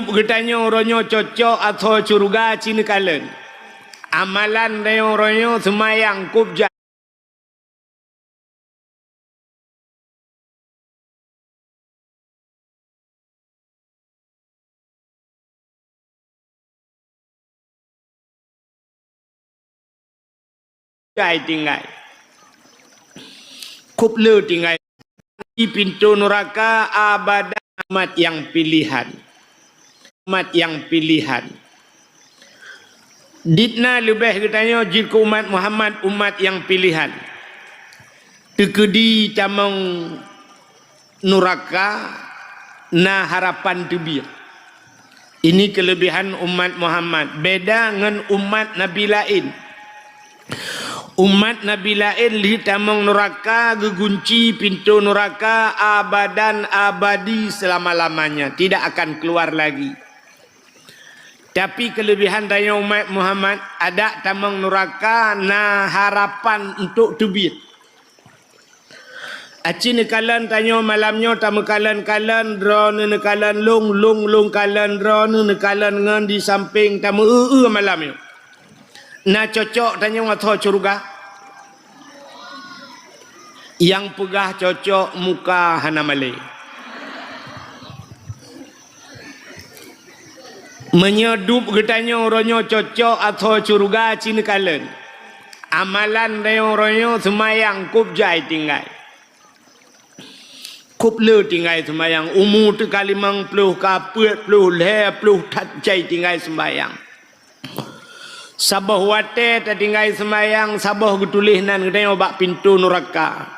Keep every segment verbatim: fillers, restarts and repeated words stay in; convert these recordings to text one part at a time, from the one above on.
Geutanyoe uroe nyoe cocok atau syeuruga cit neukalon. Amalan tanyoe uroe nyoe seumayang kôb jai. Jai tinggai. Kôb le tinggai. Di pintoe nuraka abadan umat nyang pilihan. Umat nyang pilihan. Dit na leubeh geutanyoe jeuet keu umat Muhammad, umat nyang pilihan. Teukeudi tamong nuraka na harapan teubiet. Ini keulebihan umat Muhammad, beda ngon umat nabi laén. Umat nabi laén lheueh tamong nuraka geugunci pintoe nuraka abadan abadi seulama-lamanya, tidak akan keluar lagi. Tapi keulebihan tanyoe umat Muhammad, adak tamong nuraka na harapan untuk teubiet. Aci neukalon tanyoe malam nyoe tameukalon-kalon, droeneuh neukalon lôn, lôn, lôn kalon droeneuh neukalon ngon di sampéng tameu-eu-eu malam nyoe. Na cocok tanyoe atau syeuruga? Nyang peugah cocok muka hana malée. Meunyoe dub geutanyoe uroe nyoe cocok atau syeuruga cit neukalon. Amalan tanyoe uroe nyoe seumayang kôb jai tinggai. Kôb le tinggai seumayang, umu teuka limong ploh, ka peuet ploh, lhée ploh that jai tinggai seumayang. Saboh watée tatinggai seumayang, saboh geutuléh nan geutanyoe bak pintoe nuraka.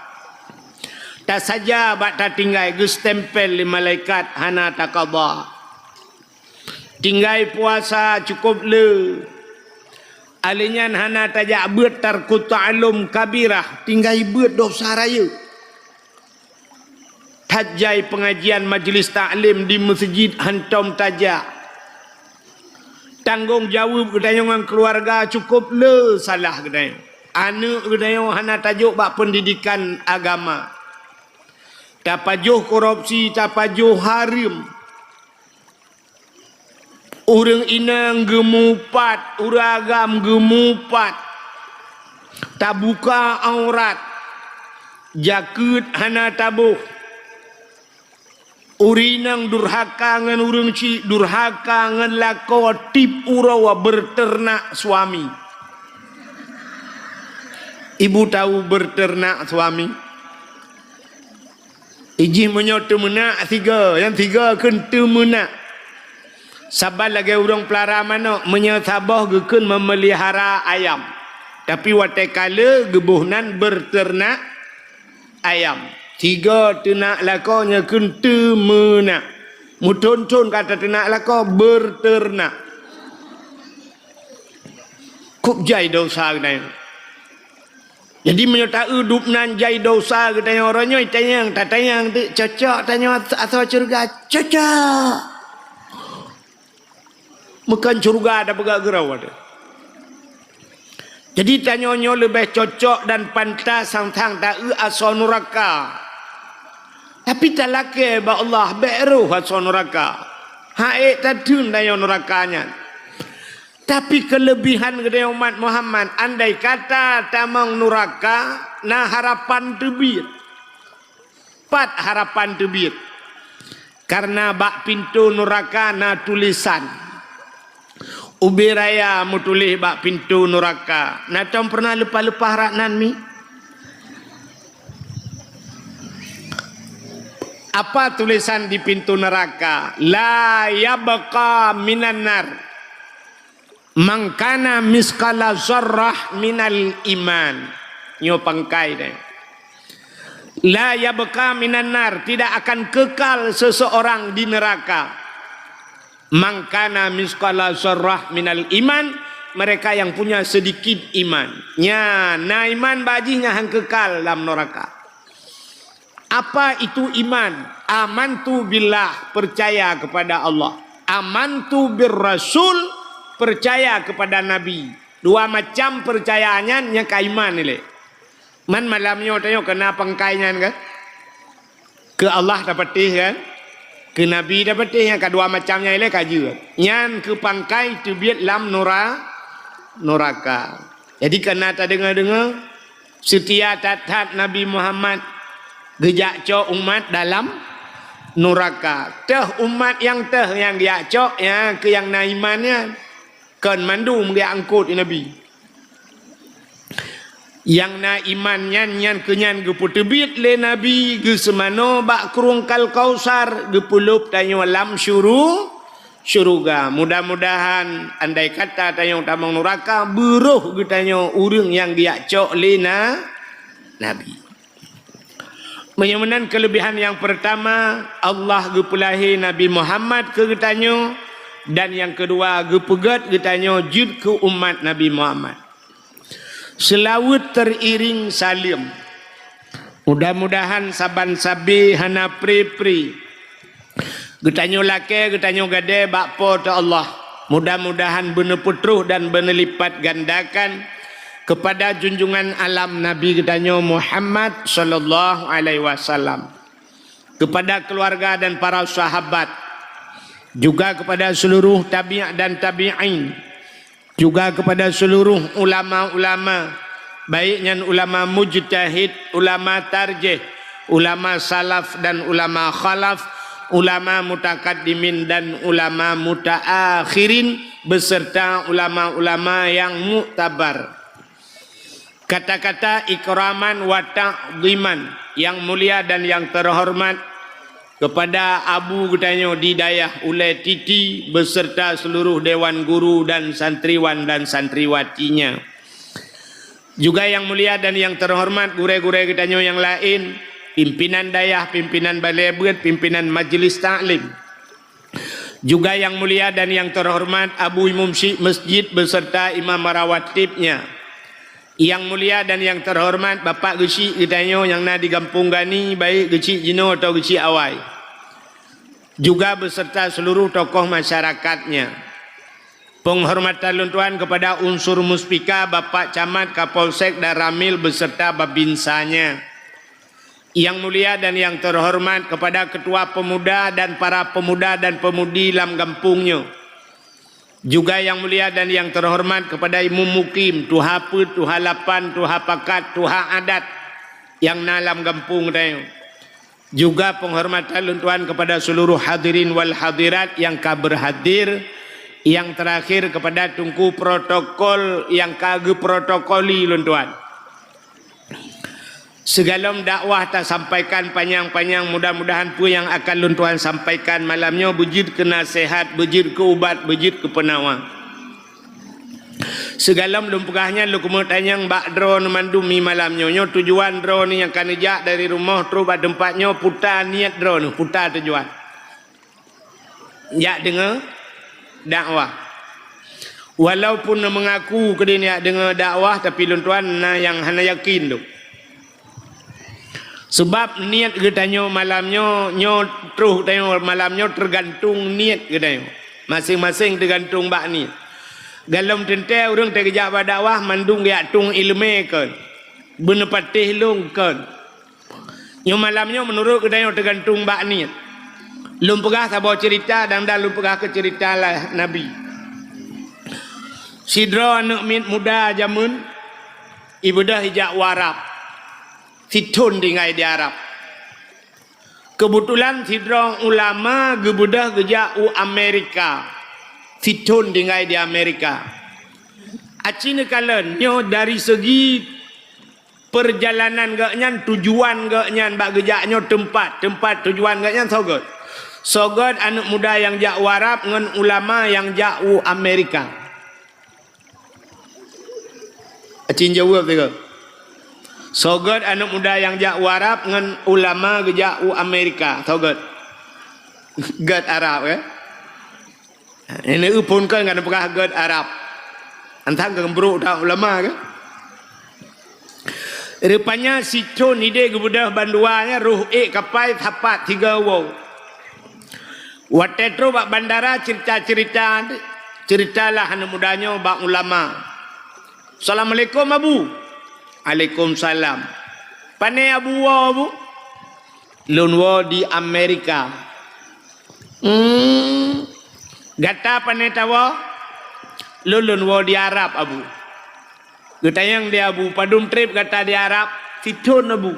Tasaja bak tatinggai geustempel lé malaikat hana takaba. Tinggai puasa cukôp le. Alèh nyan hana tajak beuet tarku ta'allum kabirah, tinggai beuet dosa rayeuk. That jai peungajian majlis taklim di meuseujid hantom tajak. Tanggong jaweueb geutanyoe ngon keuluwarga cukôp le salah geutanyoe. Aneuk geutanyoe hana tajok bak peundidikan agama. Tapajoh korupsi, tapajoh hareuem. Ureuëng inong geumupat, ureuëng agam geumupat, tabuka aurat, jakeuet hana taboh. Ureuëng inong durhaka ngon ureuëng chik, durhaka ngon lakoe, tiep uroe beuteunak suami. Ibu tahu beuteunak suami? Ijih meunyoe teumeunak sigoe, nyang sigoe kheun teumeunak. Saban lagèe ureuëng peulara manok, meunyoe saboh geukheun meumeulihara ayam. Tapi watèe ka le geuboh nan beuteunak ayam. Sigoe teunak lakoe nyan kheun teumeunak. Meuthon-thon ka tateunak lakoe beuteunak. Kôb jai dosa geutanyoe. Jadi meunyoe taeu dub nan jai dosa geutanyoe uroe nyoe, tanyong, tatanyong teuk, cocok tanyoe asoe syeuruga? Cocok. Meukeun syeuruga tapeugah keudroe teuh. Jadi tanyoe nyoe leubeh cocok dan pantas sang-sang taeu asoe nuraka. Tapi talakèe bak Allah bèk roh asoe nuraka. Hana ék tatheun tanyoe nuraka nyan. Tapi keuleubihan geutanyoe umat Muhammad, andai kata tamong nuraka, na harapan teubiet. Pat harapan teubiet? Kareuna bak pintoe nuraka na tulésan. Ubé raya meutuléh bak pintoe nuraka. Na tom peureunah leupah-leupah rat nan mi? Apa tulésan di pintoe nuraka? La yabqa minan nar. Man kana misqala zarrah minal iman. Nyoe pangkai deh. La yabqa minan nar, tidak akan kekal seseorang di neraka. Man kana misqala zarrah minal iman, mereka yang punya sedikit iman. Nya, na iman bak jih nyan han kekal lam neraka. Apa itu iman? Amantu billah, percaya kepada Allah. Amantu bir rasul, percaya kepada Nabi. Dua macam percaya nyan nyang ka iman ilèe. Man malam nyoe tanyoe keu na pangkai nyan kan? Keu Allah tapatéh kan? Nabi dah patéh nyan ka dua macam nyan ilée ka jeuet. Nyan keu pangkai teubiet lam nura-, nuraka. Jadi kana tadeungoe-deungoe, seutia that-that Nabi Muhammad geujak cok umat dalam nuraka. Teuh umat nyang teuh nyang geujak cok, nyan keu nyang na iman nyan. Kon mandum geuangkot lé Nabi. Nyang na iman nyan, nyan keu nyan geupeuteubiet lé Nabi, geuseumanoe bak krueng Kal Kausar, geupeulop tanyoe lam syuru-, syuruga. Mudah-mudahan andai kata tanyoe tamong nuraka, beuroh geutanyoe ureuëng nyang geujak cok lé na-, Nabi. Meunyoe meunan, keulebihan nyang peurtama, Allah geupeulahé Nabi Muhammad keu geutanyoe, dan nyang keudua, geupeugét geutanyoe jeuet keu umat Nabi Muhammad. Seulaweuet teuiréng saleuem. Mudah-mudahan saban sabe hana pre-pre geutanyoe lakée, geutanyoe gadée bak Po teu Allah. Mudah-mudahan beuneupeutroh dan beuneulipatgandakan keupada junjungan alam Nabi geutanyoe Muhammad sallallahu alaihi wasallam, keupada keuluwarga dan para sahabat, juga keupada seuluruh tabi' dan tabi'in, juga keupada seuluruh ulama-ulama, baik nyan ulama mujtahid, ulama tarjih, ulama salaf dan ulama khalaf, ulama mutakaddimin dan ulama mutaakhirin, beserta ulama-ulama nyang muktabar. Kata-kata ikraman wa ta'dhiman, nyang mulia dan nyang teuhoreumat, keupada abu geutanyoe di dayah Ulée Titi beserta seuluruh dewan guru dan santriwan dan santriwatinya. Juga nyang mulia dan nyang teuhoreumat gurée-gurée geutanyoe nyang laén, pimpinan dayah, pimpinan balée beuet, pimpinan majeulis taklim. Juga nyang mulia dan nyang teuhoreumat Abu Imum Syik Masjid beserta imam rawatibnya. Nyang mulia dan nyang teuhoreumat Bapak Geuchik geutanyoe nyang na di Gampông Gani, baik Geuchik jinoe atau Geuchik awai, juga beserta seuluruh tokoh masyarakatnya. Peunghormatan lôn tuan keupada unsur muspika, Bapak Camat, Kapolsek dan Ramil beserta babinsanya. Nyang mulia dan nyang teuhoreumat keupada Keutua Peumuda dan para peumuda dan peumudi lam gampông nyoe. Juga nyang mulia dan nyang teuhoreumat keupada Imum Mukim, Tuha Peuet, Tuha Lapan, Tuha Pakat, Tuha Adat nyang na lam gampông tanyoe. Juga peunghormatan lôn tuan keupada seuluruh hadirin wal hadirat nyang ka beurhadir, nyang teurakhir keupada teungku protokol nyang ka geuprotokoli lôn tuan. Sigohlom dakwah tasampaikan panyang-panyang, mudah-mudahan peue nyang akan lôn tuan sampaikan malam nyoe beujeuet keu naseuhat, beujeuet keu ubat, beujeuet keu peunawa. Sigohlom lôn peugah nyan, lôn keumeung tanyong bak droeneuh mandum di malam nyoe. Nyoe tujuan droeneuh nyang ka neujak dari rumoh trok bak teumpat nyoe, peue ta niet droeneuh, peue ta tujuan. Jak deungoe dakwah. Walaupun meungaku keudeh jak deungoe dakwah, tapi lôn tuan na nyang hana yakin tu. Sabab niet geutanyoe malam nyoe, nyoe troh tanyoe malam nyoe teugantung niet geutanyoe. Maséng-maséng teugantung bak niet. Gohlom teuntée ureuëng teugeujak bak dakwah mandum geujak tueng iéleumé kon, beuneupatéh lôn kon. Nyoe malam nyoe meunurot geutanyoe teugantung bak niet. Lôn peugah saboh ceurita dan, dan lôn peugah keu ceurita lah Nabi. Sidroe aneuëk miet muda jameun ibeudôh ijak u Arab, sithon tinggai di Arab. Keubeutulan sidroe ulama geubeudôh geujak u Amerika, sithon tinggai di Amerika. Aci neukalon nyoe dari segi peurjalanan geuhnyan, tujuan geuhnyan bak geujak nyoe teumpat, teumpat tujuan geuhnyan soe gét. Soe gét aneuëk muda nyang jak u Arab ngon ulama nyang jak u Amerika. Acin jaweueb sigoe. Soe gét aneuëk muda nyang jak u Arab ngon ulama geujak u Amerika, soe gét. Gét Arab, kan? Ini phon kan, kan peugah gét Arab. Antang keu brok that ulama kan? Rupanya sithon ideh geubeudôh bandua nyan roh ék kapai sapat tiga woe. Watée trok bak bandara, ceurita-ceurita, ceuritalah aneuëk muda nyoe bak ulama. "Assalamualaikum, Abu." "Alaikumsalam." "Pané Abu woe, Abu?" "Lôn woe di Amerika." Hmm. Gata pane tawoe? Lôn, lôn woe di Arab, Abu. Geutanyong di Abu, padum treb gata di Arab? Sithon, Abu.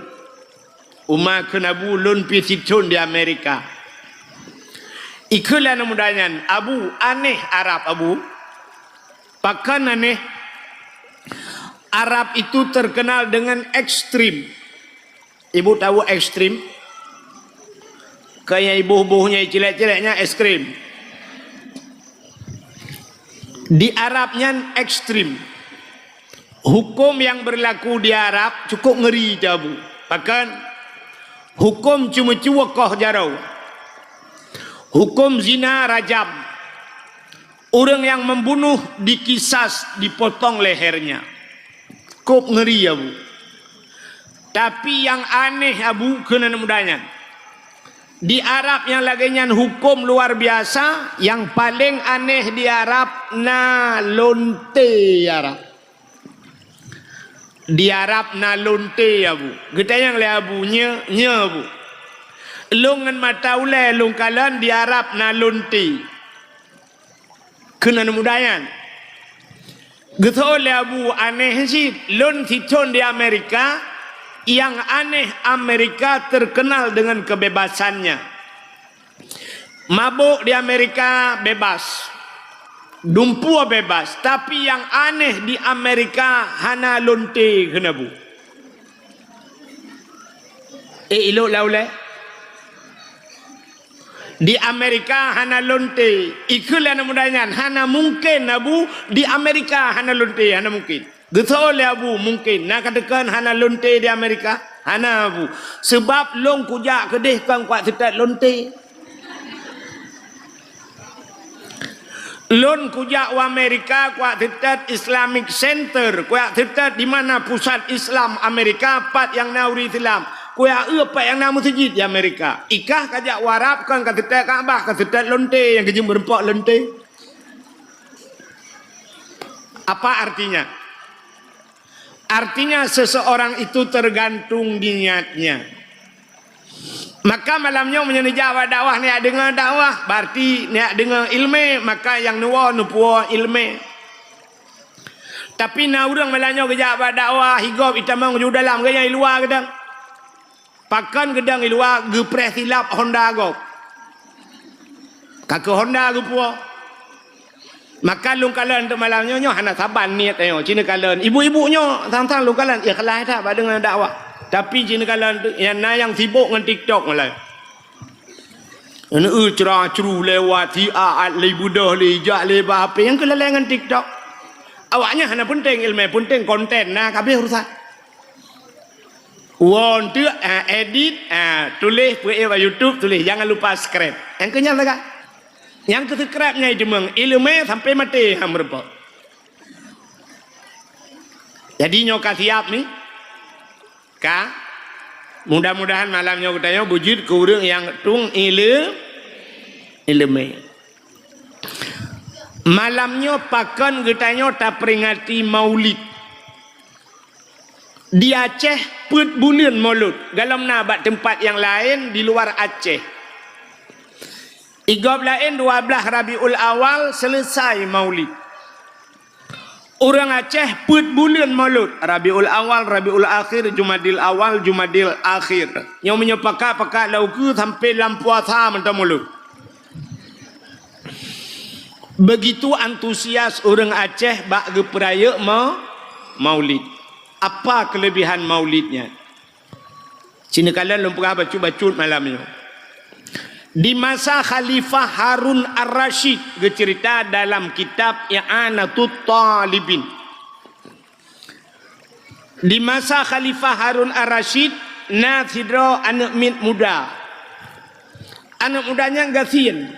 Uma kheun Abu, lôn pih sithon di Amerika. Ikheun lé aneuk muda nyan, Abu, aneh Arab, Abu. Pakon aneh? Arab itu terkenal dengan ekstrim. Ibu tahu ekstrim? Kayak ibu-ibu nyai cilek-cileknya es krim. Di Arab nyan ekstrim. Hukum yang berlaku di Arab cukup ngeri, Abu. Bahkan hukum ceumeucue koh jaroe. Hukum zina rajam. Ureuëng yang membunuh dikisas, dipotong lehernya. Kop ngeri, Abu. Tapi yang aneh, Abu, kheun aneuk muda nyan. Di Arab nyang lagée nyan hukum luar biasa, yang paling aneh di Arab na lonte Arab. Di Arab na lonte, Abu. Geutanyong lé Abu, nyoe, nyoe, Abu. Lôn ngon mata ulée lôn kalon di Arab na lonte. Kheun aneuk muda nyan. Geuseuôt lé Abu, aneh cit, lôn sithon di Amerika, yang aneh Amerika terkenal dengan kebebasannya. Mabök di Amerika bebas. Dumpeue bebas, tapi yang aneh di Amerika hana lonte, kheun Abu. Eh, ilok lau lé. Di Amerika hana lonte. Ikheun lé aneuk muda nyan, hana mungken, Abu, di Amerika hana lonte, hana mungken. Geuseuôt lé Abu, mungken. Na ka teukeun hana lonte di Amerika? Hana, Abu. Sebab lôn kujak keudeh kon kuat seutôt lonte. Lôn kujak u Amerika, kuat seutôt Islamic Center, kuat seutôt di mana pusat Islam Amerika, pat nyang na ureuëng Islam, kuat eu pat nyang na meuseujid di Amerika. Ikah kajak u Arab, kon ka seutôt Ka'bah, ka seutôt lonte nyang geujeuet meureumpok lonte. Apa artinya? Artinya, seseorang itu tergantung niatnya. Maka malam nyoe meunyoe neujak bak dakwah, neujak deungoe dakwah, berarti neujak deungoe iéleumé, maka nyang neuwoe neupuwoe iéleumé. Tapi na ureuëng malam nyoe geujak bak dakwah, higop itamong ju dalam, geuhnyan i luwa geudong. Pakon geudong i luwa geupreh silap honda gob. Ka keu honda geupuwoe. Maka lôn kalon teuk malam nyoe, nyoe hana saban niet nyoe. Ci neukalon ibu-ibu nyoe, sang-sang lôn kalon ikhlas that bak deungon dakwah. Tapi ci neukalon teuk, nyang na nyang sibok ngon TikTok malah. Aneuk cra cru lewat, si aat lé beudôh lé, jak lé bak H P, nyang keulalai ngon TikTok. Awaknyan hana peunteng iéleumé, peunteng konten, na ka habéh urusan. Woe teuk, ah, edit, ah, tuléh peuék bak YouTube, tuléh, jangan lupa subscribe. Nyang keu nyan lagak. Nyang keu subscribe nyan jeumeung, iéleumé sampai maté han meureumpok. Jadi nyoe ka siap ni? Ka? Mudah-mudahan malam nyoe geutanyoe beujeuet keu ureuëng nyang tueng iéle-, iéleumé. Malam nyoe pakon geutanyoe taperingati Maulid. Di Aceh peuet buleuen Molot, golom na bak teumpat nyang laén di luar Aceh. Igob laén dua blaih Rabiul Awal seuleusai Maulid. Ureuëng Aceh peuet buleuen Molot, Rabiul Awal, Rabiul Akhir, Jumadil Awal, Jumadil Akhir. Nyoe meunyoe pakat-pakat lam ukeue sampai lam puasa mantong Molot. Begitu antusias ureuëng Aceh bak geupeurayeuk ma-, Maulid. Apa kelebihan Maulid nyan? Sini kalian lôn peugah bacut-bacut malam nyoe. Di masa Khalifah Harun Ar-Rasyid, geuceurita dalam kitab I'anatut Talibin. Di masa Khalifah Harun Ar-Rasyid, na sidroe aneuk miet muda. Aneuk muda nyan gasien.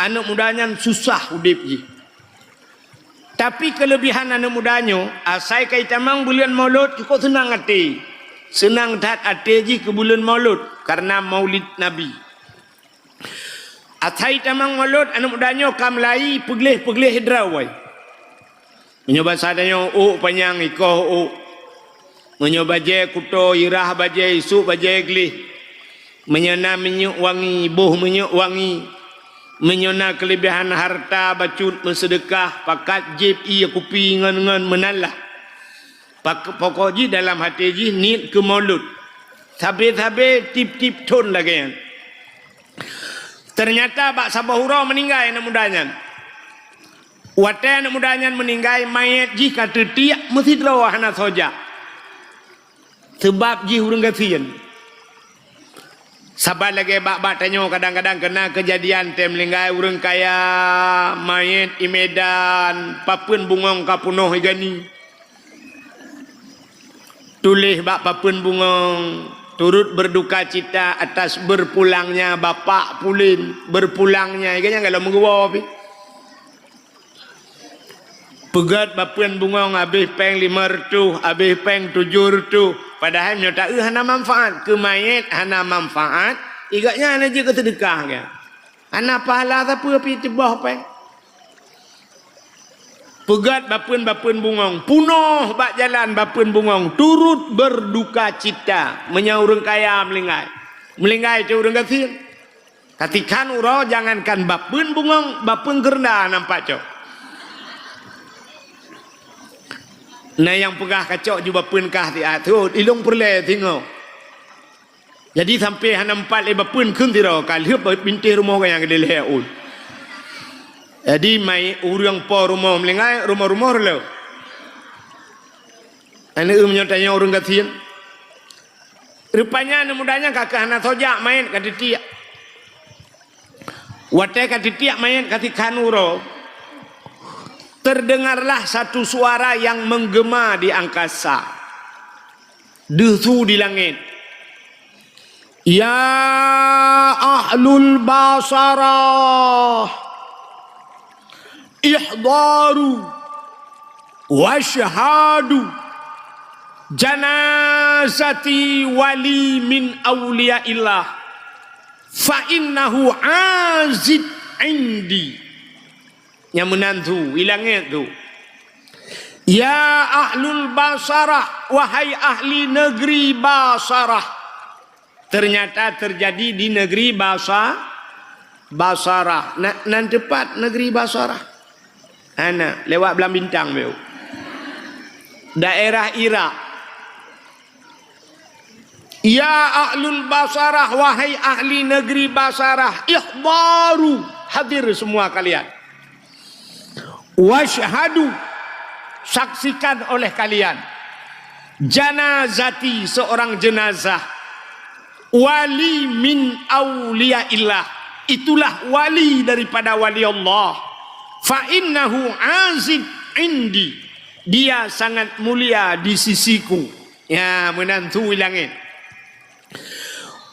Aneuk muda nyan susah udeb jih. Tapi keulebihan aneuk muda nyoe, asai ka itamong buleuen Molot, cukôp seunang até. Seunang that até jih keu buleuen Molot, kareuna Maulid Nabi. Asai itamong Molot, aneuk muda nyoe ka meulai peugleh-peugleh droe. Meunyoe basa tanyoe, ôk panyang ikoh ôk. Meunyoe bajée kuto, irah bajée, isôk bajée gleh. Meunyoe na minyeuk wangi, boh minyeuk wangi. Meunyoe na keuleubehan hareuta bacut meuseudeukah, pakat jieb ié kupi ngon-ngon meunan lah. Pak-, pokok jih dalam até jih niet keu maulud. Sabe-sabe tieb-tieb thon lagée nyan. Teunyata bak saboh uroe meuninggai aneuëk muda nyan. Watée aneuëk muda nyan meuninggai, manyét jih ka teutiek meusidroe hana soe jak. Seubab jih ureuëng gasien. Saban lagée bak-bak tanyoe kadang-kadang keuna keujadian tém linggai ureuëng kaya, manyét i Medan, papeuen bungöng ka peunoh i gani. Tuléh bak papeuen bungöng, turut berduka cita atas berpulangnya bapak pulen, berpulangnya, i gobnyan galom meuguwoe pih. Peugét bapeuen bungöng habéh péng limong reutôh, habéh péng tujoh reutôh. Padahai meunyoe taeu hana manfaat, keu manyét hana manfaat, i gobnyan hana jeuet keu seudeukah geuh. Hana pahala sapeue pih teuboh péng. Peugét bapeuen-bapeuen bungöng, peunoh bak jalan bapeuen bungöng, turut berduka cita. Meunyoe ureuëng kaya meulinggai, meulinggai cit ureuëng gasien. Katikhan uroe jangankan bapeuen bungöng, bapeuen geurenda nampak cok. Na nyang peugah kacok ju bapeuen kah siat thot, ilong peureulée singoh. Jadi sampai hana meupat lé bapeuen kheun sidroe ka lheueh bintéh rumoh gobnyan keudeh lhée ôn. Jadi mai ureuëng po rumoh meulinggai, rumoh-rumoh reuleu. Aneuëk meunyoe tanyoe ureuëng gasien. Rupanya aneuëk muda nyan ka keuh hana soe jak manyét ka teutiek. Watée ka teutiek manyét ka sikhan uroe, terdengarlah satu suara yang menggema di angkasa. Deuh su di langét. Ya ahlul basarah, ihdaru wasyhadu janazati wali min auliyaillah, fa innahu azid indi. Nyang meunan su, i langét su. Ya ahlul Basarah, wahai ahli negeri Basarah. Ternyata terjadi di negeri Basa-, Basarah. Na, nan teupat negeri Basarah? Hana, lewat Blang Bintang beu. Daerah Irak. Ya ahlul Basarah, wahai ahli negeri Basarah, ihdaru, hadir semua kalian. Wasyhadu, saksikan oleh kalian. Janazati, seorang jenazah. Wali min auliyaillah, itulah wali daripada wali Allah. Fa innahu azid indi, dia sangat mulia di sisiku. Ya, meunan su i langét.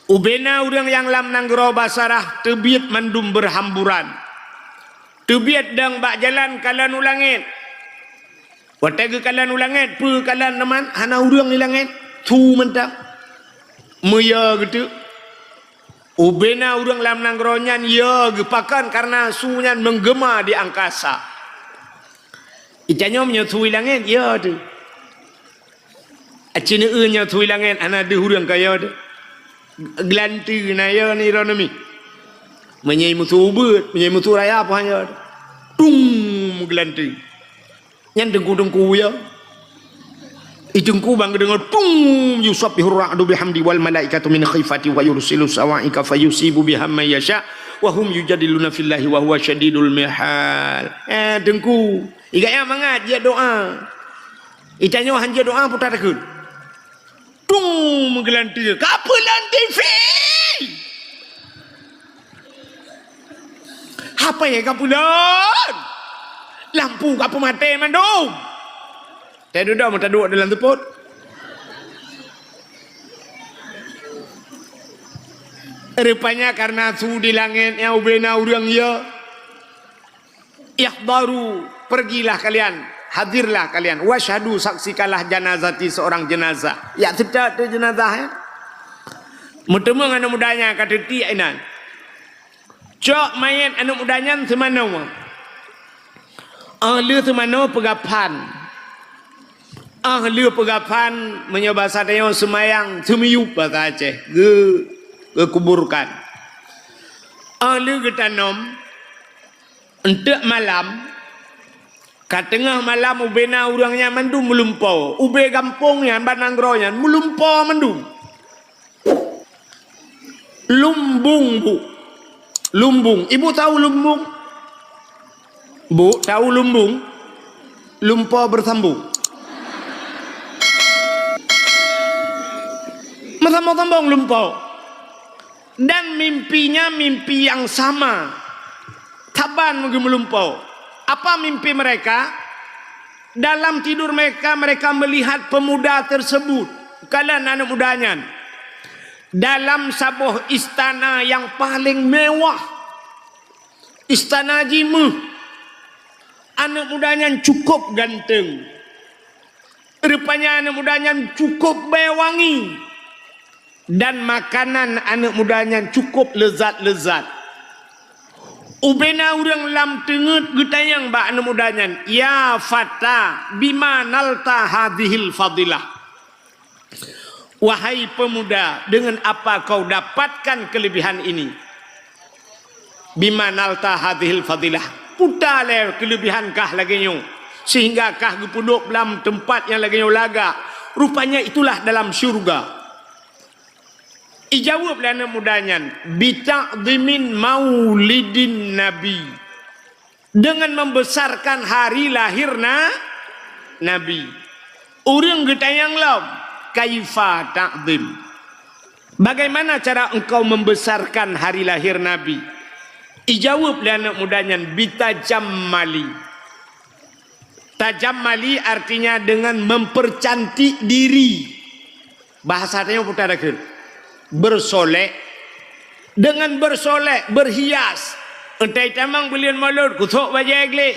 Ubena ureuëng nyang lam nanggroe Basarah teubiet mandum beuhamburan. Teubiet dong bak jalan kalon u langét. Watée geukalon u langét, peue kalon teuma, hana ureuëng di langét, su mantong. Meuyö geuteuk. Ubena ureuëng lam nanggroe nyan yö geupakon kareuna su nyan menggema di angkasa. Itanyoe meunyoe su i langét, yö teuh. Aci neueu nyoe su i langét hana deuh ureuëng ka yö teuh. Geulanteue na yö ni droeneuh mi. Meunyoe musu ubeut, meunyoe musu raya pih han yö teuh. Tung, geulanteue. Nyan teungku-teungku yö. I teungku ban geudeungoe tung, yusabbihur ra'du bihamdi wal malaikatu min khifati wa yursilu sawaika fayusibu biha man yasha wa hum yujadiluna fillahi wa huwa syadidul mihal. Eh, teungku, i gobnyan mangat jeuet doa. Itanyoe han jeuet doa peue takheun. Tung, meugeulanteue, ka peulon T V. Hapé ka peulon. Lampu ka peumaté mandum. Teududoe meutaduek dalam seupôt. Rupanya kareuna su di langét nyang ubena ureuëng yö. Ihdaru, pergilah kalian, hadirlah kalian. Wasyhadu, saksikanlah janazati, seorang jenazah. Ya, seutôt tu jenazah, ya. Meuteumé aneuëk muda nyan ka teutiek inan. Cok manyét aneuëk muda nyan seumanoe. Óh lheueh seumanoe peugaphan. Óh lheueh peugaphan, meunyoe basa tanyoe seumayang, seumiyueb basa Aceh. Geu. geukuburkan. Óh lheueh geutanom, eunteuk malam, ka teungoh malam ubena ureuëng nyan mandum meulumpoe. Ubé gampông nyan, ban nanggroe nyan, meulumpoe mandum. Lumbung, Bu. Lumbung. Ibu tahu lumbung? Bu, tahu lumbung? Lumpoe beusambông. Meusambông-sambông lumpoe. Dan mimpinya mimpi yang sama. Saban meugeumulumpoe. Apa mimpi mereka? Dalam tidur mereka, mereka melihat pemuda tersebut, kalon aneuëk muda nyan, dalam saboh istana yang paling mewah. Istana jimeuh. Aneuëk muda nyan cukup ganteng. Rupanya aneuëk muda nyan cukup bée wangi. Dan makanan aneuëk muda nyan cukup leuzat-leuzat. Ubena ureuëng lam teungeut geutanyong bak aneuëk muda nyan, "Ya fata, bima nalta hadhil fadilah?" Wahai pemuda, dengan apa kau dapatkan kelebihan ini? "Bima nalta hadhil fadilah?" Peue lé kelebihan kah lagée nyoe, sehingga kah geupeuduek lam teumpat nyang lagée nyoe lagak? Rupanya itulah dalam syurga. Ijaweueb lé aneuëk muda nyan, "Bita'dhimin maulidin nabi." Dengan membesarkan hari lahir na-, Nabi. Ureuëng geutanyong lom, "Kaifa ta'dhim?" Bagaimana cara engkau membesarkan hari lahir Nabi? Ijaweueb lé aneuëk muda nyan, "Bitajammali." Tajammali artinya dengan mempercantik diri. Bahasa tanyoe putar kheun. Bersolek. Dengan bersolek, berhias. Eunteuk tamong buleuen Molot, kusok bajée gleh.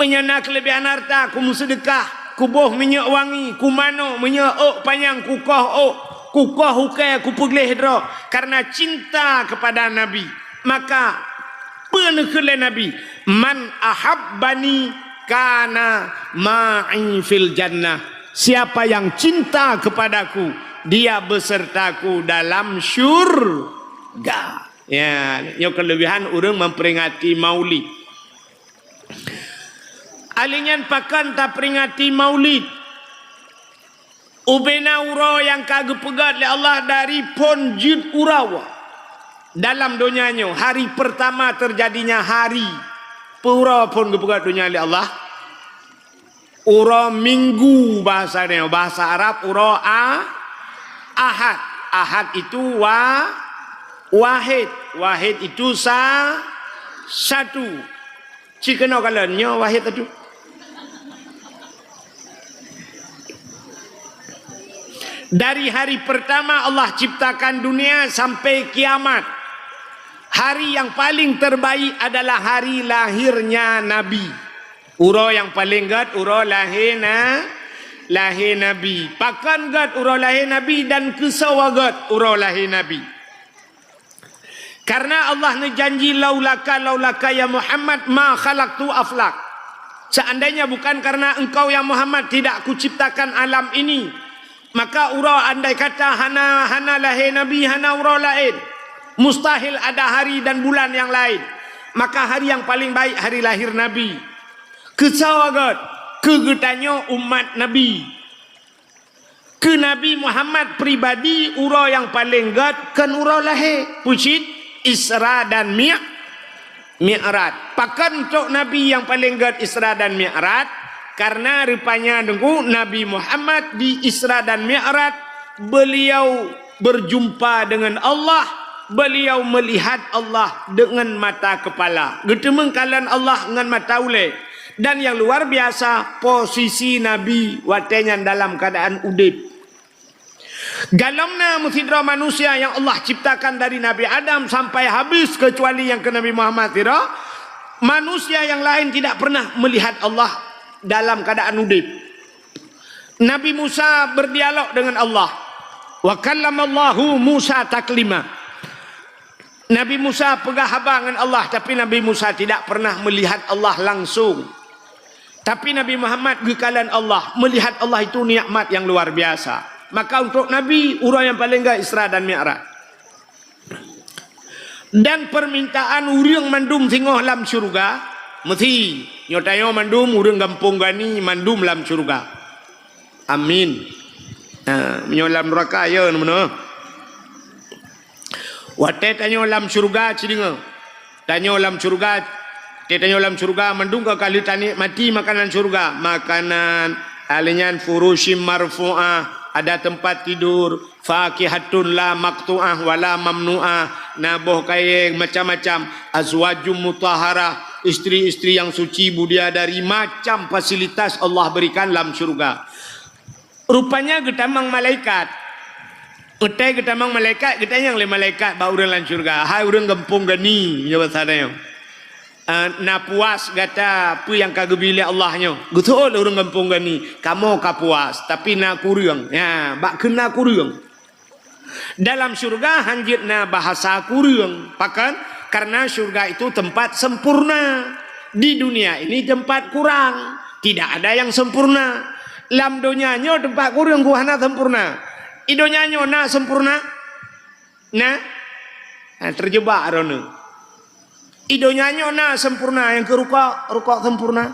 Meunyoe na keulebihan harta, kumeuseudeukah, kuboh minyeuk wangi, kumano, meunyoe ôk panyang, kukoh ôk, kukoh ukée, kupeugleh droe, karena cinta kepada Nabi. Maka, peue neukheun lé Nabi, "Man ahabbani kana ma'i fil jannah." Siapa yang cinta kepadaku, dia besertaku dalam syurga. Ya, nyoe kelebihan ureuëng memperingati Maulid. Alèh nyan pakon taperingati Maulid? Ubena uroe nyang ka geupeugét lé Allah dari phon jeuet uroe dalam donya nyoe, hari pertama terjadinya hari. Peue uroe phon geupeugét donya lé Allah? Uroe Minggu bahasa nyoe, bahasa Arab uroe A-, Ahad. Ahad itu wa-, wahid. Wahid itu sa-, satu. Ci keunoe kalon, nyoe wahid teutu. Dari hari pertama Allah ciptakan dunia sampai kiamat, hari yang paling terbaik adalah hari lahirnya Nabi. Uroe nyang paleng gét uroe lahé na-, lahé Nabi. Pakon gét uroe lahé Nabi dan keusoe gét uroe lahé Nabi? Karena Allah neujanji, "Laulaka, laulaka ya Muhammad, ma khalaqtul aflak." Seandainya bukan karena engkau ya Muhammad, tidak kuciptakan alam ini. Maka uroe andai kata hana, hana lahé Nabi, hana uroe laén. Mustahil ada hari dan bulan yang lain. Maka hari yang paling baik hari lahir Nabi. Keusoe gét, keu geutanyoe umat Nabi. Keu Nabi Muhammad pribadi, uroe nyang paleng gét kon uroe lahé, peue cit Isra dan Mi-, Mi'raj. Pakon untuk Nabi nyang paleng gét Isra dan Mi'raj? Karena rupanya deungoe Nabi Muhammad di Isra dan Mi'raj, beliau berjumpa dengan Allah, beliau melihat Allah dengan mata kepala. Geuteumeung kalon Allah ngon mata ulée. Dan yang luar biasa, posisi Nabi watée nyan dalam keadaan udeb. Galom na meusidroe manusia nyang Allah ciptakan dari Nabi Adam sampai habis, kecuali nyang keu Nabi Muhammad sidroe, manusia yang lain tidak pernah melihat Allah dalam keadaan udeb. Nabi Musa berdialog dengan Allah. Wa kallamallahu Musa taklima. Nabi Musa peugah haba ngon Allah, tapi Nabi Musa tidak pernah melihat Allah langsung. Tapi Nabi Muhammad geukalon Allah, melihat Allah itu nikmat yang luar biasa. Maka untuk Nabi, uroe nyang paleng gét Isra dan Mi'raj. Dan permintaan ureuëng mandum singoh lam syeuruga, meusi nyoe tanyoe mandum ureuëng gampông gani mandum lam syeuruga. Amin. Ha, meunyoe lam nuraka, ya, meunoe. Watée tanyoe lam syeuruga, ci deungoe. Tanyoe lam syeuruga, watée tanyoe lam syeuruga, mandum ka lheueh tanikmati makanan syeuruga. Makanan, alèh nyan furusyim marfu'ah, ada tempat tidur, fakihatun la maqtu'ah wa la mamnu'ah, na boh kayée macam-macam, azwajum mutahharah, istri-istri yang suci, budia dari macam fasilitas Allah berikan lam syeuruga. Rupanya geutamong malaikat. Watée geutamong malaikat, geutanyong lé malaikat bak ureuëng lam syeuruga, "Hai ureuëng gampông gani," nyoe basa tanyoe. "Eh, na puas gata peue nyang ka geubri lé Allah nyoe?" Geuseuôt lé ureuëng gampông gani, "Kamoe ka puas, tapi na kureueng." Ya, bak kheun na kureueng. Dalam syeuruga hanjeuet na bahasa kureueng. Pakon? Karena syeuruga itu tempat sempurna. Di dunia ini tempat kurang. Tidak ada yang sempurna. Lam donya nyoe tempat kureueng ku hana sempurna. Di donya nyoe na sempurna? Na? Ha, terjebak droeneuh. Di donya nyoe na sempurna nyang keu rukok, rukok sempurna.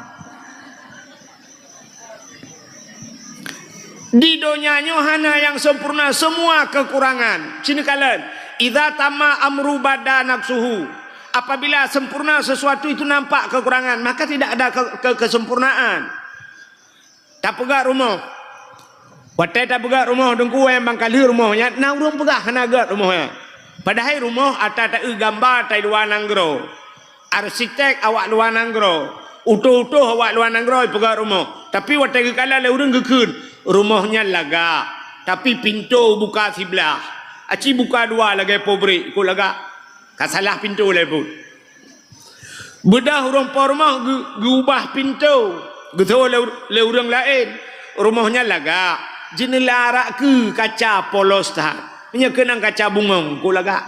Di donya nyoe hana nyang sempurna, semua kekurangan. Ci neukalon, "Idza tamma amru bada naqsuhu." Apabila sempurna sesuatu itu nampak kekurangan, maka tidak ada ke-, ke-, kesempurnaan. Tapeugöt rumoh. Watée tapeugöt rumoh, Teungku, nyang ban ka lheueh rumoh nyan, na ureuëng peugah hana göt rumoh nyan. Padahai rumoh ata taeu gamba tai luwa nanggroe. Arsitek awak luwa nanggroe. Utôh-utôh awak luwa nanggroe peugöt rumoh. Tapi watée geukalon lé ureuëng geukheun, rumoh nyan lagak. Tapi pintoe buka siblah. Aci buka dua lagée pabrik, kok lagak. Ka salah pintoe lé buet. Beudôh ureuëng po rumoh geu-, geuubah pintoe, geuseuôt lé, lé ureuëng laén. Rumoh nyan lagak, jeuneula rak keu kaca polos that. Meunyoe keunong kaca bungöng, kok lagak.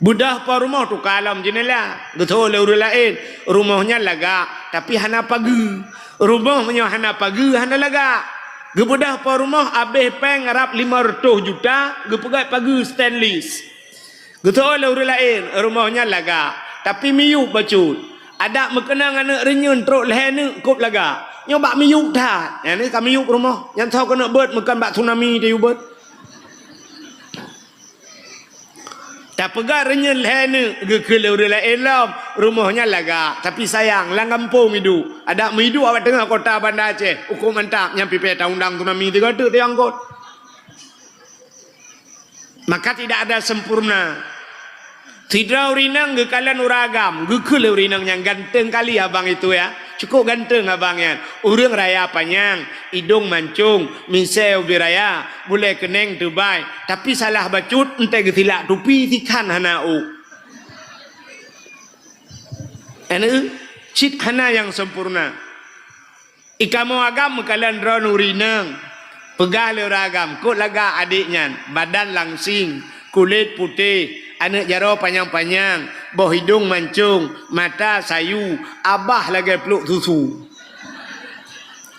Beudôh po rumoh tuka lom jeuneula, geuseuôt lé ureuëng laén. Rumoh nyan lagak, tapi hana pageue. Rumoh meunyoe hana pageue, hana lagak. Geubeudôh po rumoh abéh péng rab lima reutôh juta, geupeugöt pageue stainless. Geuseuôt lé ureuëng laén, rumoh nyan lagak, tapi miyueb bacut. Adak meukeunong aneuëk reunyeun trok lhée neuk kôb lagak. Nyoe bak miyueb that. Nyan ka miyueb rumoh. Nyan soe keuneuk beuet, meukeun bak tsunami tayue beuet. Tapeugah reunyeun lhée neuk geukheun lé ureuëng laén lom, rumoh nyan lagak. Tapi sayang, lam gampông iduek. Adak meuiduek awak teungoh kota Banda Aceh, ukoe mantap, nyan pipée taundang tsunami tiga teuk teuangkot. Maka tidak ada sempurna. Sidroe ureuëng inong geukalon ureuëng agam, geukheun lé ureuëng inong nyan, "Ganteng kali abang itu ya. Cukup ganteng abang nyan. Ureuëng raya panyang, idong mancong, misée ubé raya, bulée keuneng teubai, tapi salah bacut, entée geusilak tupi, sikhan hana ôk." Aneuk, cit hana nyang sempurna. Di kamoe agam meukalon droeneuh ureuëng inong, peugah lé ureuëng agam, "Kok lagak adék nyan, badan langsing, kulét putéh, aneuëk jaroe panyang-panyang, boh idong mancong, mata sayu, abah lagée pluek susu."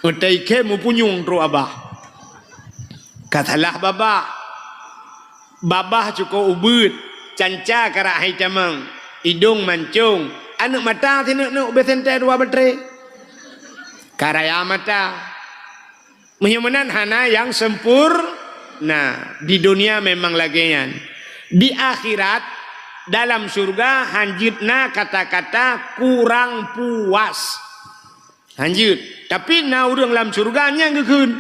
Meutai khe meupunyueng trok abah. Ka salah babah. Babah cukôp ubeuet, canca karak hai tamong, idong mancong, aneuëk mata sineuk-neuk ubé sentée dua batré. Ka raya mata. Meunyoe meunan hana nyang sempurna. Di dunia memang lagée nyan. Di akhirat, dalam syeuruga, hanjeuet na kata-kata kurang puas. Hanjeuet. Tapi na ureuëng lam syeuruga nyang geukheun.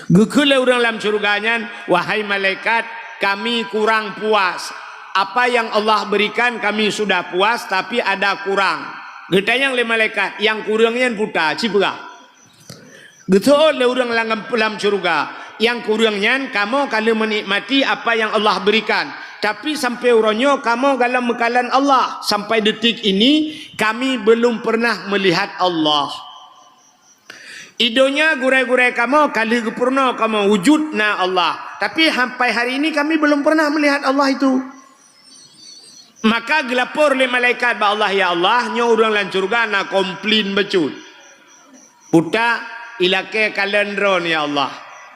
Geukheun lé ureuëng lam syeuruga nyan, "Wahai malaikat, kami kurang puas. Apa yang Allah berikan kami sudah puas, tapi ada kurang." Geutanyong lé malaikat, "Nyang kureueng nyan peue ta, ci peugah." Geuseuôt lé ureuëng lam, lam syeuruga, "Nyang kureueng nyan kamoe ka lheueh meunikmati apa yang Allah berikan, tapi sampai uroe nyoe kamoe galom meukalon Allah. Sampai detik ini kami belum pernah melihat Allah. Di donya gurée-gurée kamoe ka lheueh geupurunoe kamoe wujud na Allah, tapi sampai hari ini kami belum pernah melihat Allah itu." Maka geulapor lé malaikat bak Allah, "Ya Allah, nyoe ureuëng lam syeuruga na komplain bacut. Peue ta, ilakée kalon droeneuh, ya Allah."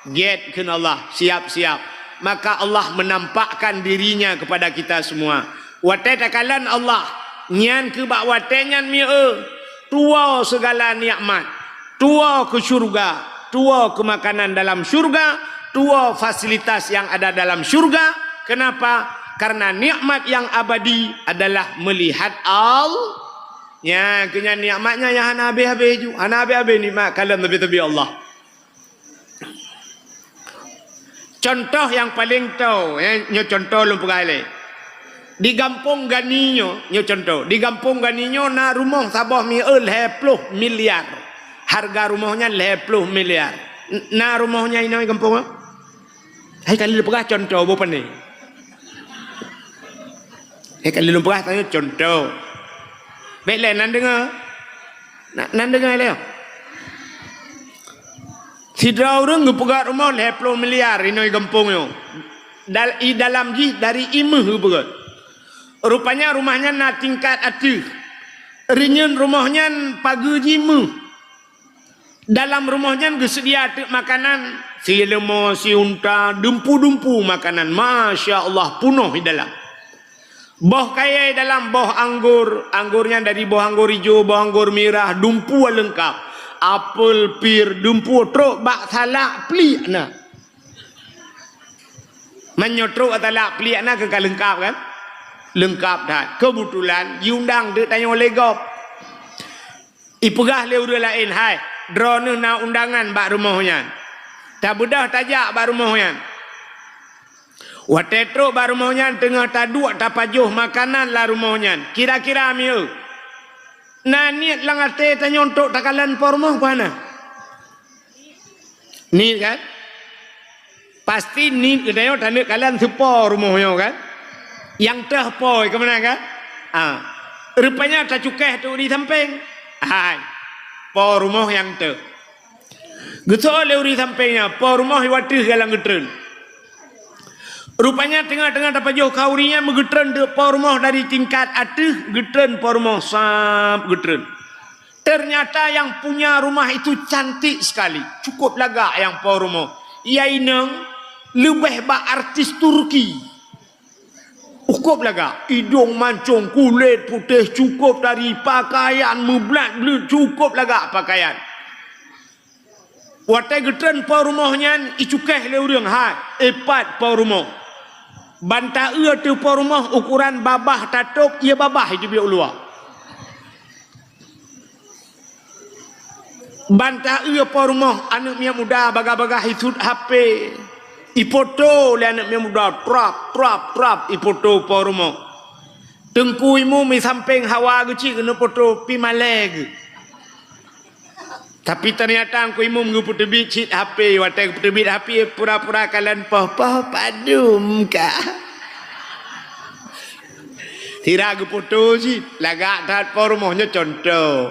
"Gét," kheun Allah, "siap-siap. Maka Allah menampakkan diri-Nya kepada kita semua. Watée takalon Allah, nyan keuh bak watée nyan mieu, tuwoe segala nikmat, tuwoe keu syurga, tuwoe keu makanan dalam syurga, tuwoe fasilitas yang ada dalam syurga. Kenapa? Karena nikmat yang abadi adalah melihat Allah. Nyan keuh nyan nikmat nyan nyang hana habéh-habéh ju, hana habéh-habéh nikmat kalon teubi-teubi Allah. Contoh nyang paleng toe, eh, nyoe contoh lôn peugah ilée. Di gampông Gani nyoe, nyoe contoh. Di gampông Gani nyoe na rumoh saboh mieu lhée ploh miliar. Hareuga rumoh nyan lhée ploh miliar. N-, na rumoh nyan inoe gampông nyoe? Hai ka lheueh peugah contoh boh pane. Hai ka lheueh lôn peugah tanyoe contoh. Bék lé nan deungoe. Na, nan deungoe lé. Sidroe ureuëng geupeugah rumoh lhée ploh miliar inoe gampông nyoe. Dal-, i dalam jih dari ié méuh geupeugah. Rupanya rumoh nyan na tingkat ateueh. Reunyeun rumoh nyan pageue jih méuh. Dalam rumoh nyan geuseudia teuk makanan, sileumô, siunta, dumpu-dumpu makanan. Masya Allah, punoh di dalam. Boh kayée dalam, boh anggor, anggor nyan dari boh anggor ijo, boh anggor mirah, dumpu leungkap. Apel, pir, dumpu trok bak salak pliek na. Meunyoe trok bak salak pliek na keuh ka leungkap kan? Leungkap that. Keubeutulan jiundang teuk tanyoe lé gob. Ipeugah lé ureuëng laén, "Hai, droeneueh na undangan bak rumoh nyan. Tabeudôh tajak bak rumoh nyan." Watée trok bak rumoh nyan teungoh taduek tapajoh makanan lam rumoh nyan. Kira-kira mieu, na niet lam até tanyoe untuk takalon po rumoh peue hana? Niet kan? Pasti niet geutanyoe taneuk kalon si po rumoh nyoe kan? Nyang teuh po keumanö kan? Ah. Rupanya tacukéh teuk di sampéng. Hai. Po rumoh nyang teuh. Geusoe lé ureuëng sampéng nyan, po rumoh iwateuh galang geutreun. Rupanya teungoh-teungoh tapajoh khauri nyan meugeutreun teuk po rumoh dari tingkat ateueh, geutreun po rumoh sab geutreun. Ternyata yang punya rumah itu cantik sekali, cukup lagak nyang po rumoh. Ia inong leubeh bak artis Turki. Cukup lagak, idong mancong, kulét putéh, cukup tari, pakaian meublat-blet, cukup lagak pakaian. Watée geutreun po rumoh nyan, icukéh lé ureuëng, hai, ipat po rumoh. Ban taeu ateueh po rumoh ukuran babah tatôb, ié babah iteubiet u luwa. Ban taeu po rumoh, aneuëk miet muda bagah-bagah isut H P. Ipoto lé aneuëk miet muda, trap, trap, trap, ipoto po rumoh. Teungku Imum di sampéng hawa geucit keuneuk poto pi malée geuh. Tapi ternyata Teungku Imum geupeuteubiet cit H P, watée geupeuteubiet H P pura-pura kalon poh-poh padum kah. Sira geupoto cit, lagak that po rumoh nyoe contoh.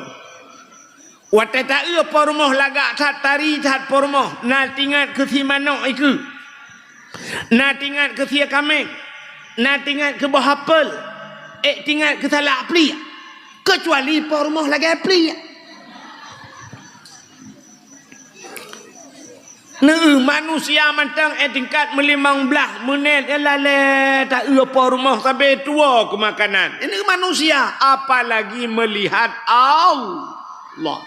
Watée taeu po rumoh lagak that, tari that po rumoh, na tingat keu si manok ikeue. Na tingat keu sie kaméng, na tingat keu boh apel, ék tingat keu salak pliek, keucuali po rumoh lagée pliek. Neu manusia mantong ék tingkat meulimong blaih meunét nyan lalée taeu po rumoh sabe tuwoe keu makanan. Neu manusia, apalagi melihat Allah.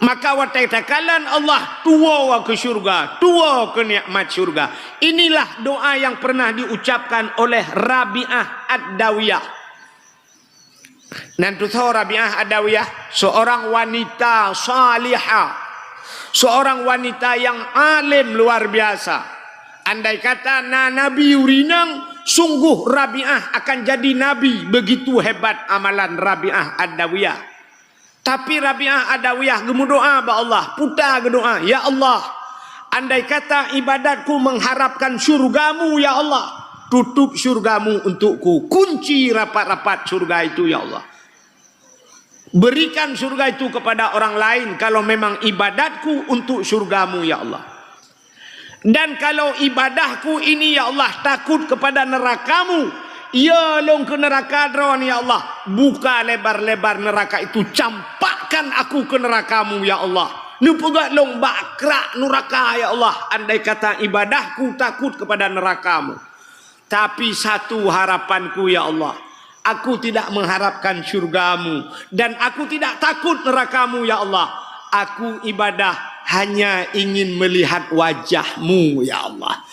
Maka watée takalon Allah, tuwoe keu syeuruga, tuwoe keu nikmat syeuruga. Inilah doa yang pernah diucapkan oleh Rabi'ah Ad-Dawiyah. Nan tusoe Rabi'ah Ad-Dawiyah, seorang wanita salihah, seorang wanita yang alim luar biasa. Andai kata na nabi ureuëng inong, sungguh Rabi'ah akan jadi nabi, begitu hebat amalan Rabi'ah Ad-Dawiyah. Tapi Rabi'ah Adawiyah geumeudoá bak Allah, puta geudoá, "Ya Allah, andai kata ibadatku mengharapkan syurga-Mu, ya Allah, tutup syurga-Mu untukku, kunci rapat-rapat syurga itu, ya Allah. Berikan syurga itu kepada orang lain kalau memang ibadatku untuk syurga-Mu, ya Allah." Dan kalau ibadahku ini, ya Allah, takut kepada neraka-Mu, ya lôn keu neraka Droe, ya Allah, buka lebar-lebar neraka itu, campakkan aku ke neraka-Mu, ya Allah. Neupeugöt lôn bak krak nuraka, ya Allah, andai kata ibadahku takut kepada neraka-Mu. Tapi satu harapanku, ya Allah, aku tidak mengharapkan syurga-Mu dan aku tidak takut neraka-Mu, ya Allah. Aku ibadah hanya ingin melihat wajah-Mu, ya Allah.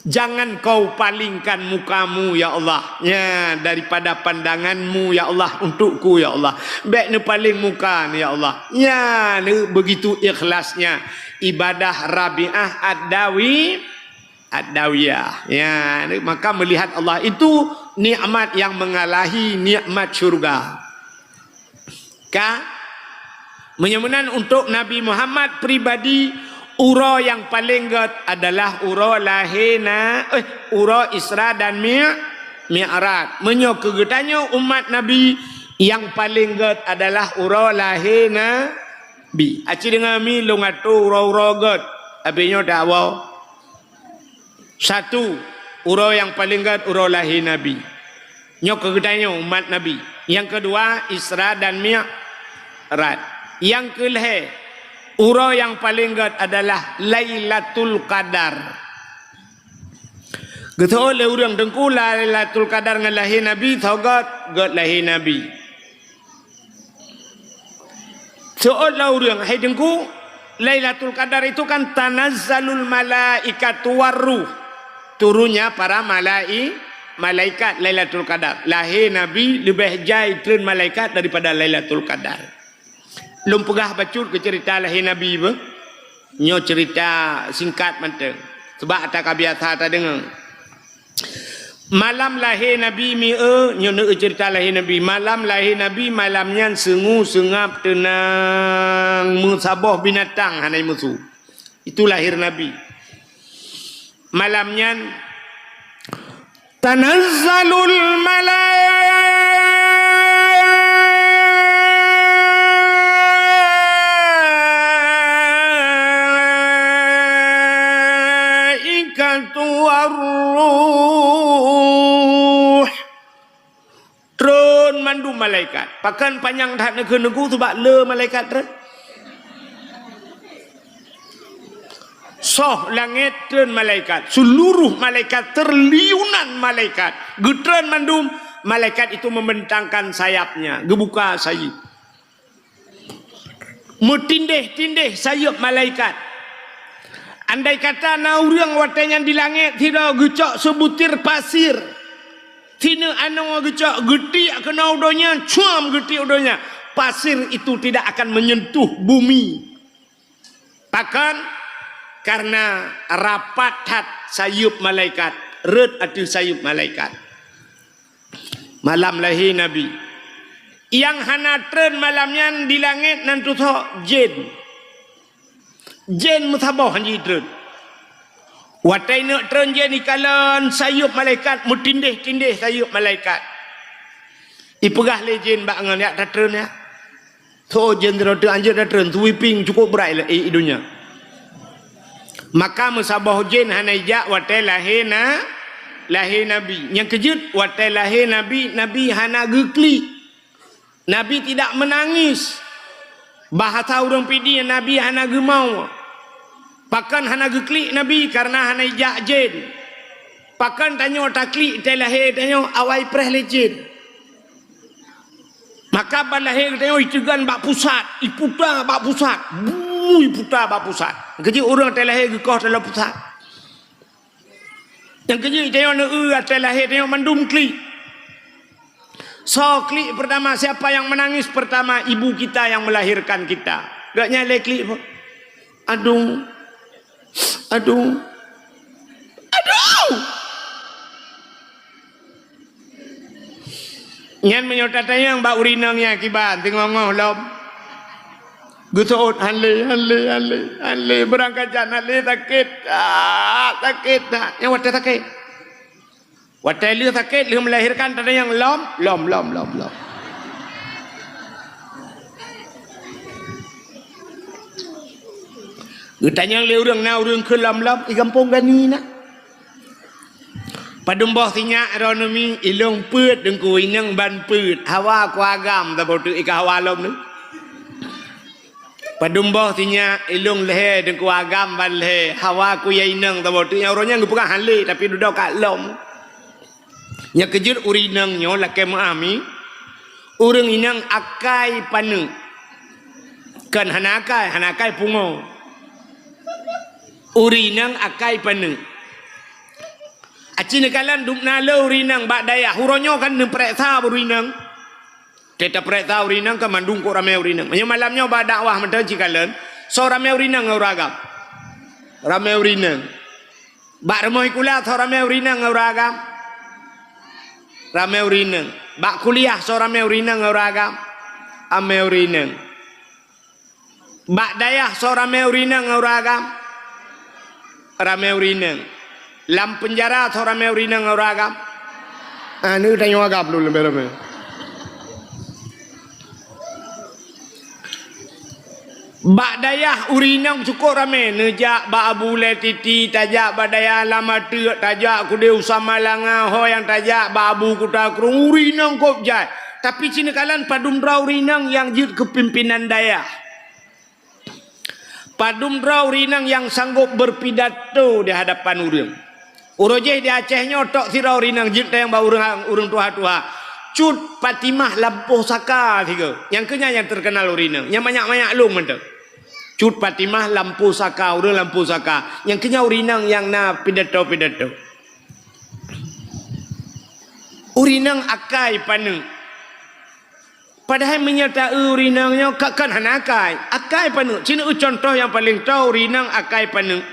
Jangan Kau palingkan muka-Mu, ya Allah, ya, daripada pandangan-Mu, ya Allah, untukku, ya Allah. Bék neupaleng muka, ya Allah. Ya, ne-, begitu ikhlasnya ibadah Rabi'ah Ad-Dawi, Ad-Dawiyah. Ya, ne-, maka melihat Allah itu nikmat yang mengalahi nikmat syurga. Ka? Meunyoe meunan, untuk Nabi Muhammad pribadi, uroe nyang paleng gét adalah uroe lahé na-, eh, uroe Isra dan Mi-, Mi'raj. Meunyoe keu geutanyoe umat Nabi, nyang paleng gét adalah uroe lahé Nabi. Aci deungoe mi lôn atô uroe-uroe gét, abéh nyoe dakwah. Satu, uroe nyang paleng gét uroe lahé Nabi. Nyoe keu geutanyoe umat Nabi. Nyang keudua, Isra dan Mi'raj. Nyang keulhèe, uroe nyang paleng gét adalah Lailatul Qadar. Geuseuôt lé ureuëng, "Teungku, Lailatul Qadar ngon lahé Nabi, soe gét?" "Gét lahé Nabi." Seuôt lé ureuëng, "Hai Teungku, Lailatul Qadar itu kan tanazzalul malaikatu warruh." Turunnya para malai-, malaikat Lailatul Qadar. Lahé Nabi leubeh jai treun malaikat daripada Lailatul Qadar. Lôn peugah bacut keu ceurita lahé Nabi beuh. Nyoe ceurita singkat mantong. Sabab ata ka biasa tadeungoe. Malam lahé Nabi mieu, nyoe neu ceurita lahé Nabi. Malam lahé Nabi, malam nyan seungue seungab teunang, meusaboh binatang hana jimusu. Itu lahé Nabi. Malam nyan, tanazzalul malaikatu warruh. Treun mandum malaikat. Pakon panyang that neukheun Teungku, sabab le malaikat treun. Soh langét treun malaikat, seluruh malaikat, triliunan malaikat, geutreun mandum, malaikat itu membentangkan sayapnya, geubuka sayeuep. Meutindéh-tindéh sayeuep malaikat. Andai kata na ureuëng watée nyan di langét sidroe geucok seubutir pasir, sineuk anoe geucok, geutiek keunoe u donya, cuam geutiek u donya, pasir itu tidak akan menyentuh bumi. Pakon? Karena rapat that sayeuep malaikat, rhot ateueh sayeuep malaikat. Malam lahé Nabi. Nyang hana treun malam nyan di langét nan tusoe jén. Jén meusaboh han jitreun. Watée neuk treun jén ikalon sayeuep malaikat, meutindéh-tindéh sayeuep malaikat. Ipeugah lé jén bak ngon, "Jak tatreun, ya." Tho jén droe teuh anjeut datreun, sweeping cukup brat lé, eh, i donya. Maka meusaboh jén hana ijak watée lahé na, lahé Nabi. Nyang keujeuet, watée lahé Nabi, Nabi hana geuklik. Nabi tidak menangis. Bahasa ureuëng Pidie, Nabi hana geumao. Pakon hana geuklik Nabi? Karena hana ijak jén. Pakon tanyoe taklik teuh lahé tanyoe awai preh lé jén. Maka ban lahé geutanyoe iteugon bak pusat, iputa bak pusat, bu, iputa bak pusat. Keujeuet ureuëng watée lahé geukoh dalam pusat. Nyang keujeuet tanyoe neu-eu watée lahé tanyoe mandum klik. Soe klik pertama, siapa yang menangis pertama? Ibu kita yang melahirkan kita. Gak nyang lé klik pun. Aduh. Aduh. Aduh. Nyan meunyoe tatanyong bak ureuëng inong nyan kiban, teungoh-ngoh lom. Geuseuôt, "Hale, hale, hale, hale, beurangkat jan hale, sakét, ah, sakét that." Nyan watée sakét. Watée lheueh sakét, lheueh melahirkan, tatanyong, "Lom?" "Lom, lom, lom, lom." Geutanyong lé ureuëng, "Na ureuëng kheun lom-lom?" "I gampông Gani na." "Padum boh sinyak droeneuh mi?" "Ilong peuet, Teungku, inong ban peuet. Hawa ku agam saboh teuk i ka hawa lom nyoe." Padum boh sinyak ilong lhèe, teungku agam ban lhèe, hawa kuyée inong saboh teuk, nyang uroe nyan geupeugah han lé, tapi dudoe ka lom. Nyang keujeuet ureueng inong nyoe lakée meu'ah mi, ureueng inong akai paneuk. Kon hana akai, hana akai pungo. Ureueng inong akai paneuk. Aci neukalon dum na le ureueng inong bak dayah, uroe nyoe kan neupareksa ureueng inong. Teuta pareksa ureueng inong kan mandum kok ramé ureueng inong. Meunyoe malam nyoe bak dakwah mantong cikalon, soe ramé ureueng inong ngon ureueng agam? Ramé ureueng inong. Bak rumoh sikula soe ramé ureueng inong ngon ureueng agam? Ramé ureueng inong. Bak kuliah soe ramé ureueng inong ngon ureueng agam? Amé ureueng inong. Bak dayah soe ramé ureueng inong ngon ureueng agam? Ramé ureueng inong. Lam peunjara soe ramé ureueng inong ngon ureueng agam? Ah, ni tanyoe agam dulu leubeh ramé. Bak dayah ureueng inong cukôp ramé, neujak bak Abu Lé Titi, tajak bak dayah Lam Ateuk, tajak keudéh u Samalanga, ho nyang tajak bak Abu Kuta Krueng, ureueng inong kôb jai. Tapi ci neukalon padum droe ureueng inong nyang jeuet keu pimpinan dayah. Padum droe ureueng inong nyang sanggôp beurpidato di hadapan ureueng. Uroe jéh di Aceh nyoe tok sidroe ureueng inong jeuet tayang bak ureueng, ureueng tuha-tuha. Cut Fatimah Lampôh Saka sigoe. Nyang keu nyan nyang teukeunal ureueng inong. Nyang manyak-manyak lôn mantong. Cut Fatimah Lampôh Saka, ureueng Lampôh Saka. Nyang keu nyan ureueng inong nyang na pidato-pidato. Ureueng inong akai paneuk. Padahai meunyoe ta-eu ureueng inong nyoe ka, kan hana akai. Akai paneuk. Ci neueu cuntoh nyang paleng toe ureueng inong akai paneuk.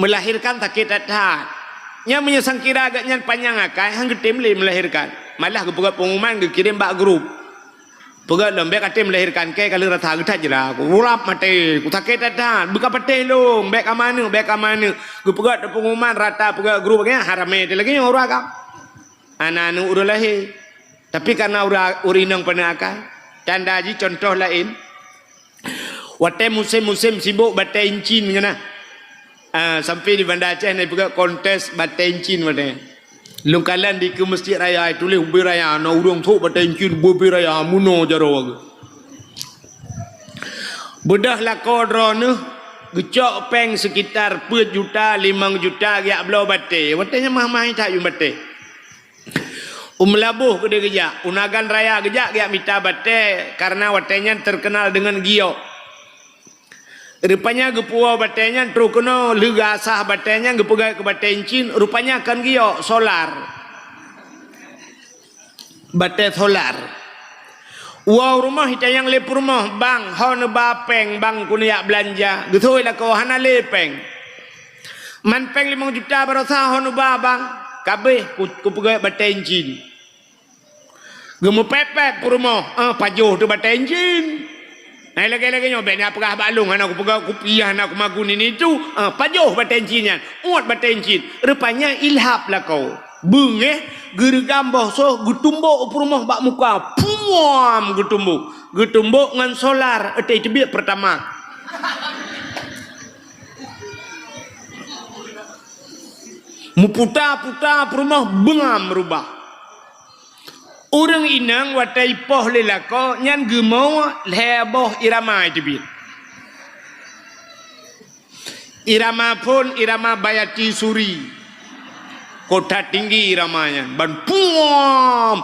Meulahérkan sakét that-that. Nyan meunyoe sangkira gobnyan panyang akai, han geutem lé meulahérkan. Malah geupeugét peungumuman geukirém bak grup. Peugét lom, bék até meulahérkan, kèe ka lheueh rata geutat jira. Kurap maté, kusakét that-that. Beuka patéh lôn, bék kama aneuk, bék kama aneuk. Geupeugét peungumuman rata peugét grup, gobnyan han ramé lagèe nyoe ureueng agam. Ana aneuk ureueng lahé. Tapi kareuna ura-, ureueng inong paneuk akai. Tanda jih cuntoh laén. Watèe musém-musém sibôk batèe incin nyan na. Ah, sampoe di Banda Aceh na ipeugah kontes batèe incin watèe nyan. Lôn kalon dikeue Mesjid Raya, tuléh ubé raya, na ureueng sôk batèe incin ubé-ubé raya, meunoe jaroe. Beudôh lakoe droeneuh geucok péng sekitar peuet juta, limong juta geujak bloe batèe. Watèe nyan mahai-mahai that yum batèe. U Meulaboh keudéh geujak, u Nagan Raya geujak, geujak mita batèe, kareuna watèe nyan teukeunal deungon giok. Rupanya geupuwoe batèe nyan trôh keunoe, lheueh geuasah batèe nyan geupeugah keu batèe incin, rupanya kon giok, solar. Batèe solar. Woe u rumoh itanyong lé peurumoh, "Bang, ho neuba péng, Bang, keuneuk jak beulanja?" Geusôi lakoe, "Hana lé péng." "Man péng limong juta baroesa ho neuba, Bang?" "Ka abéh, ku, kupeugét batèe incin." Geumeupép-pép peurumoh, "Eh, pajoh teuh batèe incin." Nah, lagèe-lagèe nyoe, bèk na peugah bak lôn, hana kupeugah kupiah, hana kumagun ini itu. Eh, pajoh batèe incin nyan, uet batèe incin. Rupanya ilhab lakoe. Beungéh, geureugam boh soh, geutumbok u peurumoh bak muka. Puam geutumbok. Geutumbok ngon solar, étei teubiet peurtama. Meuputa-puta peurumoh beungam rubah. Ureueng inong watèe ipoh lé lakoe nyan geumoe lhèe boh irama iteubiet. Irama phôn, irama Bayati Suri. Kota tinggi irama nyan. Ban puam!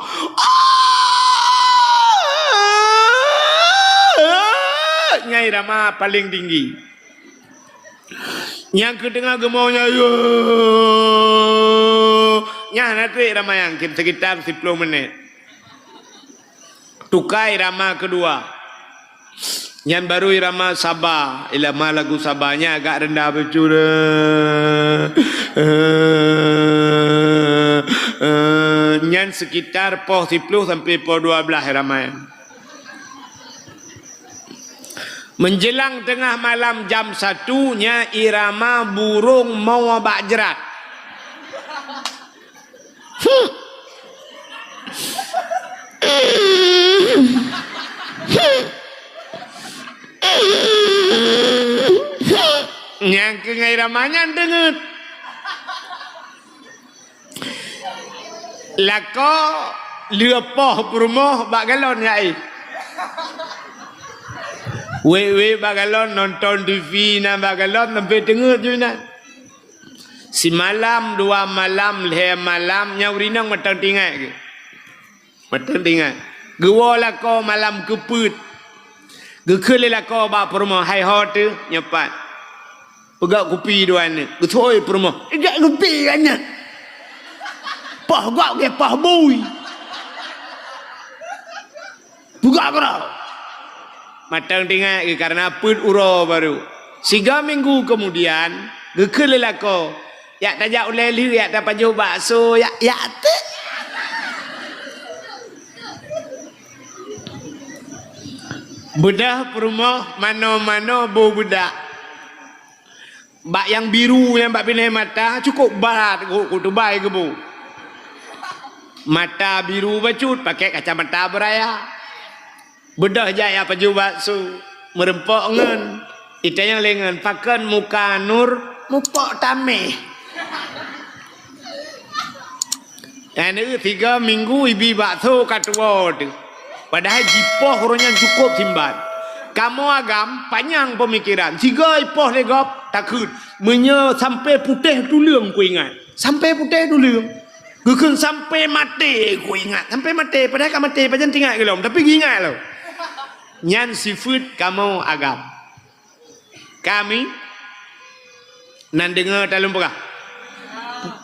Nyan irama paleng tinggi. Nyang keuteungoh geumoe nyan, yo. Nyan na trép irama nyan, sekitar siploh menit. Tuka irama keudua. Nyan baru irama Saba, irama lagu Saba nyan agak rendah bacut. Nyan sekitar poh siploh sampai poh dua blah irama nyan. Menjelang tengah malam jam satu nyan irama burong moe bak jrat. Nyang keu ngon irama nyan deungeut. Lakoe lheueh poh peurumoh bak galon nyan. Wék-wék bak galon, nonton T V na bak galon, sampoe teungeut ju inan. Simalam, dua malam, lhée malam, nyan ureueng inong mantong teuingat keuh. Mantong teuingat. Geuwoe lakoe malam keupeuet. Geukheun lé lakoe bak peurumoh, "Hai ho teuh, nyoe pat. Peugöt kupi dua aneuk." Geuseuôt peurumoh, "Peugöt kupi dua aneuk. Poh göt keu poh bui. Peugöt keudroe." Mantong teuingat keuh, karena peuet uroe barô. Siga minggu keumudian, geukheun lé lakoe, "Jak tajak ulée lheueh, jak tapajoh bakso, jak, jak teuk." Beudôh peurumoh manoe-manoe boh beudak. Bak nyang biru nyan bak binéh mata, cukôp brat, ku, ku tubai geuboh. Mata biru bacut, pakai kacamata beuraya. Beudôh jak jak pajoh bakso, meureumpok ngon, itanyong lé ngon, "Pakon muka Nur mupok taméh?" Aneuk tiga minggu ibi bakso ka tuwoe teuh. Padahai jipoh uroe nyan cukôp simbat. Kamoe agam panyang peumikeran. Siga ipoh lé gob takheun. Meunyoe sampoe putéh tuleueng kuingat. Sampoe putéh tuleueng. Geukheun sampoe maté kuingat. Sampoe maté, padahai ka maté, pajan teuingat gohlom, tapi geuingat lom. Nyan sifeuet kamoe agam. Kami nan deungoe talôn peugah.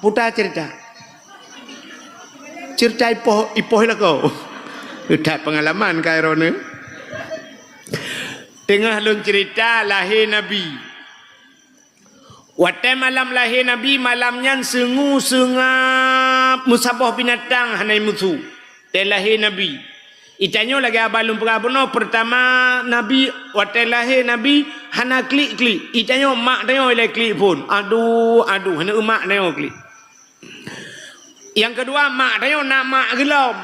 Puta cerita. Cerita ipoh, ipoh lakoe. That pengalaman ka droeneuh. Teungoh lôn cerita lahé Nabi. Watée malam lahé Nabi, malam nyan seungue seungab meusaboh binatang hana meusu. Watée lahé Nabi. Itanyoe lagée haba lôn peugah bunoe, peurtama Nabi, watée lahé Nabi hana klik-klik. Itanyoe mak tanyoe ilée klik phon. Aduh, aduh, hana mak tanyoe klik. Nyang keudua, mak tanyoe na mak geulom.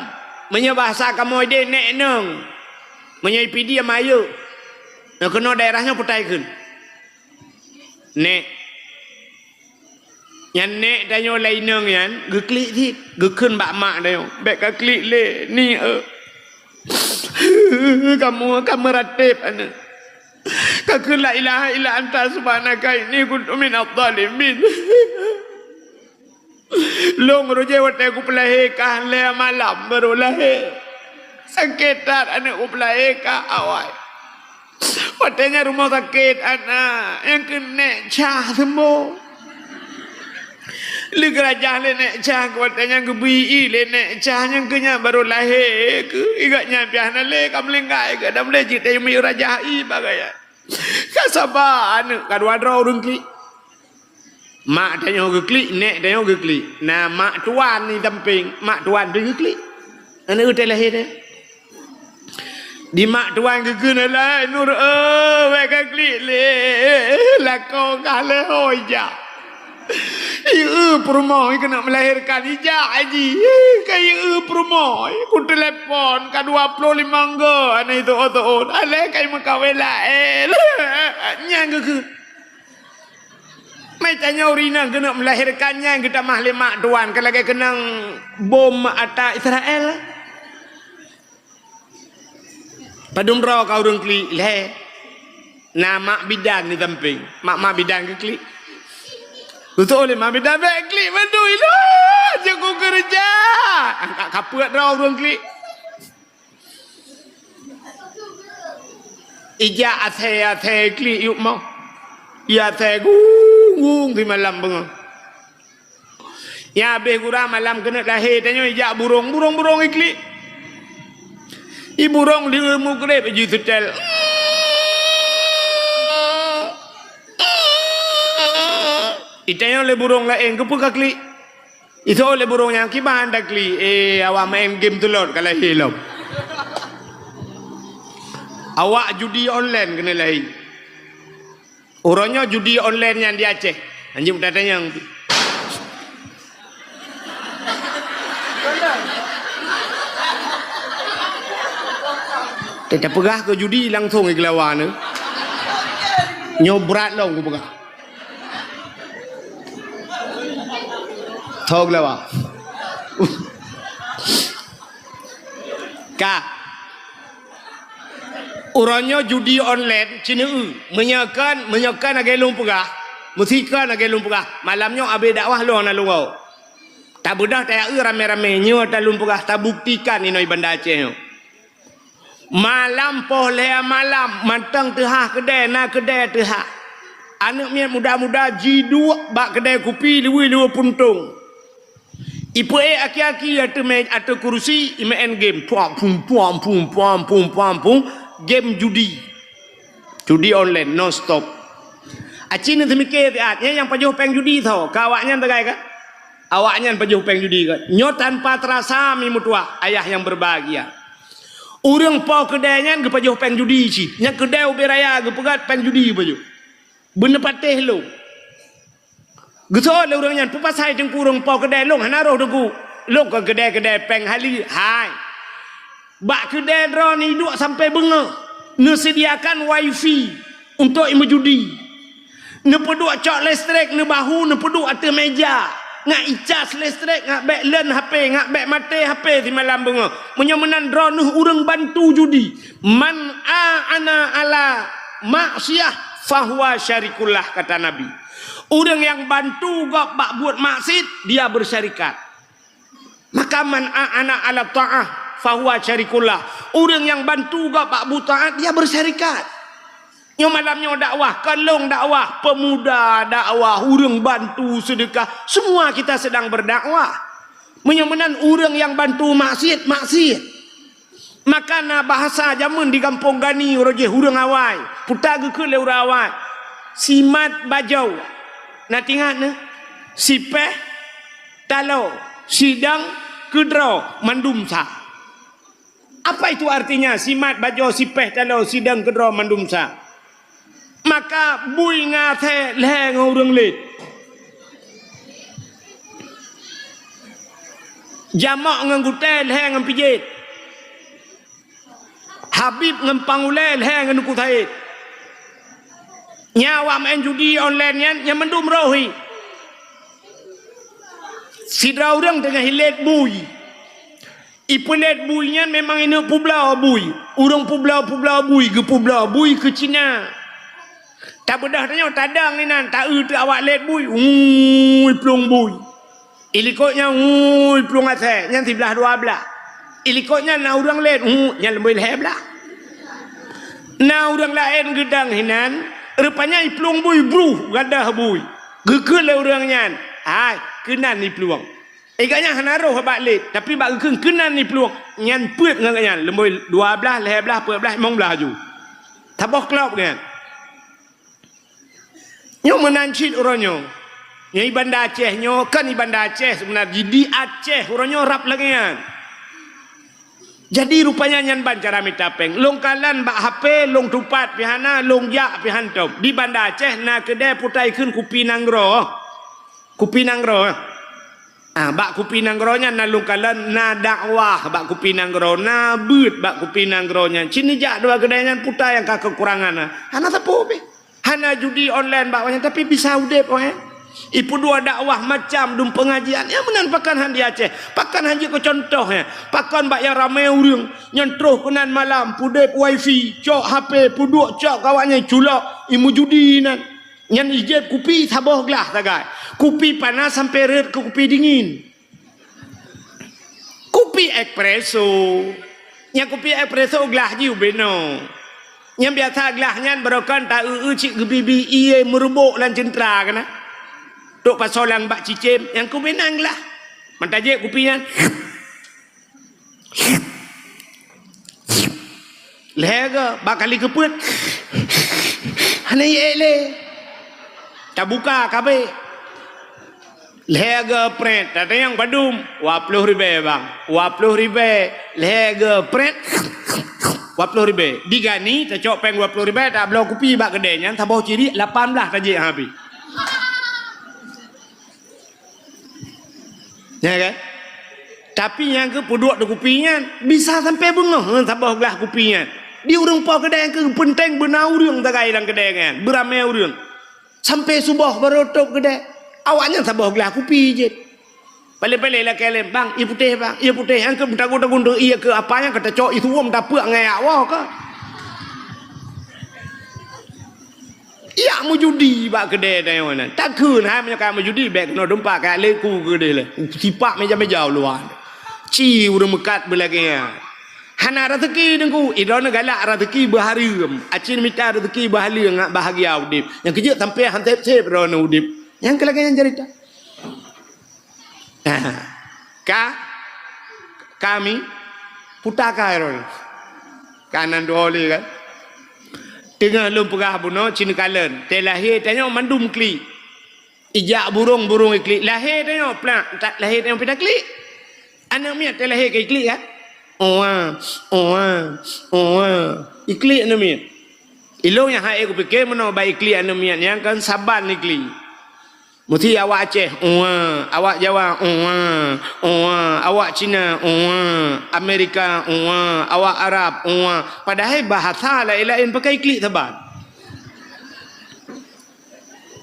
Meunyoe bahasa kamoe ideh, nék inong. Meunyoe i Pidie, mak ayeuek. Nyang keunoe daerah nyoe peutai kheun. Nék. Nyan nék tanyoe lé inong nyan geuklik cit, geukheun bak mak tanyoe, "Bék kaklik lé, Ni, eu. Kamoe ka meuratéb aneuk. Kakheun la ilaha illa anta subhanaka inni kuntu minadh dhalimin." Lôn rujée watée kupeulahé ka lhée malam barô lahé. Sakét that aneuk kupeulahé ka awai. Watée nyan rumoh sakét aneuk, nyang keuh nék cah seumoe. Lheueh geurajah lé nék cah, watée nyan geubri ié lé nék cah, nyang keuh nyan barô lahé keuh. Igat nyan pih hana lé ka meulinggai keuh, dan lé jeuet tayue miyueb rajah ié bagaih nyan. Ka saba aneuk, ka dua droe ureuëng klik. Mak tanyoe geuklik, nék tanyoe geuklik. Na mak tuan di sampéng, mak tuan pih geuklik. Aneuk teuh lahé teuh. Di mak tuan geukheun, "Alah, Nur, eu, bék kaklik lé. Lakoe ka lhée ho ijak. Ié peurumoh keuneuk meulahérkan ijak jih. Ka ié peurumoh. Kuteulepon ka dua ploh limong go aneuk teuôt-teuôt. Alah, ka imeukawen laén." Nyan geukheun. Meutanyoe ureuëng inong keuneuk meulahérkan nyan geutamah lé mak tuan ka lagée keunong bom ata Israel. Padum droe ka ureuëng klik lhée. Na mak bidan di sampéng. Mak-mak bidan geuklik. Geuseuôt lé mak bidan, "Bék klik bandum ilôn, jeuet kukeureuja." Angkat kapeuet droe ureuëng klik. Ijak asée-asée klik yup moh. Ié asée gung-gung simalam beungoh. Nyang habéh gura malam keuneuk lahé tanyoe ijak burong, burong-burong iklik. Ié burong di meugreb jih seutel. Itanyoe lé burong laén, "Keupeue kaklik?" Iseuôt lé burong nyan, "Kiban taklik, eh, awak maén game tulot ka lahé lom." Awak judi online keuneuk lahé. Uroe nyoe judi online nyan di Aceh. Anjing tatanyong. Teupeugah keu judi langsong igeulawa neu. Nyoe brat lom kupeugah. Tho geulawa. Ka. Uroe nyoe judi online, ci neueu. Meunyoe kon, meunyoe kon lagèe lôn peugah, meusti kon lagèe lôn peugah. Malam nyoe abéh dakwah lôn na lôn woe. Tabeudôh tayaeu ramé-ramé, nyoe ta lôn peugah, tabuktikan inoe Banda Aceh nyoe. Malam poh lhèe malam, mantong teuhah keudè, na keudè teuhah. Aneuk miet muda-muda jiduek bak keudè kupi liweuh-liweuh puntông. Ipeuék aki-aki ateueh mé-, ateueh kurusi, imeu'en game. Puam, pum, puam, pum, puam, pum, puam, pum. Game judi. Judi online, non stop. Aci neuseumiké siat, nyan nyang pajoh péng judi tho, ka awaknyan sagai ka? Awaknyan pajoh péng judi ka? Nyoe tanpa terasa mi meutuah, ayah yang berbahagia. Ureueng po keudè nyan geupajoh péng judi cit. Nyang keudè ubé raya geupeugöt péng judi geupajoh. Beuneupatéh lôn. Geuseuôt lé ureueng nyan, "Peue pasai Teungku ureueng po keudè?" "Lôn hana roh Teungku. Lôn kon keudè-keudè péng hali." Hai. Bak keudè droeneuh iduek sampoe beungoh. Neuseudiakan wifi untuk imeujudi. Neupeuduek cok listrik, neubahu, neupeuduek ateueh meja. Ngat icas listrik, ngat bèk leun H P, ngat bèk maté H P simalam beungoh. Meunyoe meunan droeneuh ureueng bantu judi. "Man a'ana ala maksiyah fahuwa syarikul lah," kata Nabi. Ureueng nyang bantu gob bak buet maksiet, dia bersyarikat. Maka, "Man a'ana ala ta'ah fahuwa syarikul lah." Ureueng nyang bantu gob bak buet taat, dia bersyarikat. Nyoe malam nyoe dakwah, kon lôn dakwah, pemuda dakwah, ureueng bantu seudeukah, semua kita sedang berdakwah. Meunyoe meunan ureueng nyang bantu maksiet, maksiet. Maka na bahasa jameun di Gampông Gani uroe jéh ureueng awai, peue ta geukheun lé ureueng awai, simat bajoe. Na teuingat neuh? Sipéh, taloe, sidang, keudroe, mandum sa. Apa itu artinya, simat bajoe, sipéh, taloe, sidang, keudroe, mandum sa? Maka bui ngon asèe lhèe ngon ureueng lét. Jamok ngon gutèe lhèe ngon pijét. Habib ngon pang ulèe lhèe ngon Teungku Said. Nyan awak meu'en judi online nyan, nyan mandum roh hi. Sidroe ureueng teungoh ilét bui. Ipeulét bui nyan memang ineuk peubloe bui. Ureueng peubloe-peubloe bui, geupeubloe bui keu Cina. Tabeudôh tanyoe, tadong inan, taeu teuk awak lét bui. Ui, plueng bui. Ilikot nyan, ui, plueng asèe, nyan siblaih dua blaih. Ilikot nyan na ureueng lét, ui, nyan leubeh lhèe blaih. Na ureueng laén geudong hinan, rupanya iplueng bui, bruh, gadôh bui. Geukheun lé ureueng nyan, "Hai, keunan iplueng." Eh, gobnyan hana roh bak lét, tapi bak geukheun keunan iplueng, nyan peuet ngon gobnyan, leubeh dua blaih, lhèe blaih, peuet blaih, limong blaih aju. Saboh klôb nyan. Nyoe meunan cit uroe nyoe. Nyoe i Banda Aceh nyoe, kon i Banda Aceh seubeuna jih, di Aceh uroe nyoe rab lagèe nyan. Jadi, rupanya nyan ban cara mita péng. Lôn kalon bak H P, lôn tupat pih hana, lôn jak pih hántom. Di Banda Aceh na keudè peue ta ikheun kupi nanggroe. Kupi nanggroe. Ah, bak kupi nanggroe nyan na lôn kalon, na dakwah bak kupi nanggroe, na beuet bak kupi nanggroe nyan. Ci neujak dua keudè nyan peue ta nyang ka keukurangan, hana sapeue pih. Hana judi online bak awaknyan, tapi bisa udép awaknyan. Ipeuduek dakwah macam dum pengajian. Nyang meunan pakon han di Aceh, pakon han jeuet keu contoh nyan. Pakon bak nyang ramé ureueng, nyan troh keunan malam, peudép wifi, cok H P, peuduek cok keu awaknyan culok, imeujudi nan. Nyan ijép kupi saboh glah sagai. Kupi panas sampoe rhot keu kupi dingin. Kupi espresso. Nyang kupi espresso glah jih ubé noe. Nyang biasa glah nyan barokon ta eu-eu cit geubi-bi ié meureubok lam ceuntra keunan. Trok pasoe lam bak cicém, nyang keu ubé nan glah. Mantong jép kupi nyan. Lhèe goe, bak kali keupeuet. Hana ék lé. Tabuka kabéh. Lhèe goe prét, tatanyong padum? Dua ploh ribèe, Bang. Dua ploh ribèe, lhèe goe prét. Dua ploh ribèe. Di Gani, tacok péng dua ploh ribèe, tabloe kupi bak keudè nyan, saboh ciriek lapan blaih tajép habéh. Ya kan? Tapi nyang keu peuduek di kupi nyan, bisa sampoe beungoh ngon saboh glah kupi nyan. Di ureueng po keudè nyang keu peunteng beuna ureueng sagai lam keudè nyan, beuramé ureueng. Sampoe suboh barô tôp keudè. Awaknyan saboh glah kupi jeuet. Paléng-paléng lakèe lé, "Bang, ié putéh, Bang, ié putéh." Nyang keu meutagun-tagun ié keu apa nyang ka tacok ié suwom tapeuk ngon ayak woe ka. Yak meujudi bak keudè tanyoe nyan. Takheun hai meunyoe ka meujudi, bèk keunoe teumpat, ka lé ku keudè lé. Sipak meja-meja u luwa. Ci ureueng meukat beulagèe nyan. Hana raseuki Teungku, i droeneuh galak raseuki beuhareuem. Aci mita raseuki beuhareuem ngat bahagia udép. Nyang keujeuet sampoe han sép-sép droeneuh udép. Nyang keu lagèe nyan cerita. Ka, kami puta ka droeneuh. Ka nan dua lé kan. Teungoh lôn peugah bunoe ci neukalon, teulahé tanyoe mandum klik. Ijak burông, burông iklik. Lahé tanyoe plak, tak lahé tanyoe pih taklik. Aneuk miet teulahé ka iklik kan? Owa, owa, owa. Iklik aneuk miet. Ilôn nyang hai kupike meunoe bak iklik aneuk miet nyan kan saban iklik. Meusti awak Aceh, owa, awak Jawa, owa, owa, awak Cina, owa, Amerika, owa, awak Arab, owa. Padahai bahasa laén-laén pakai iklik saban.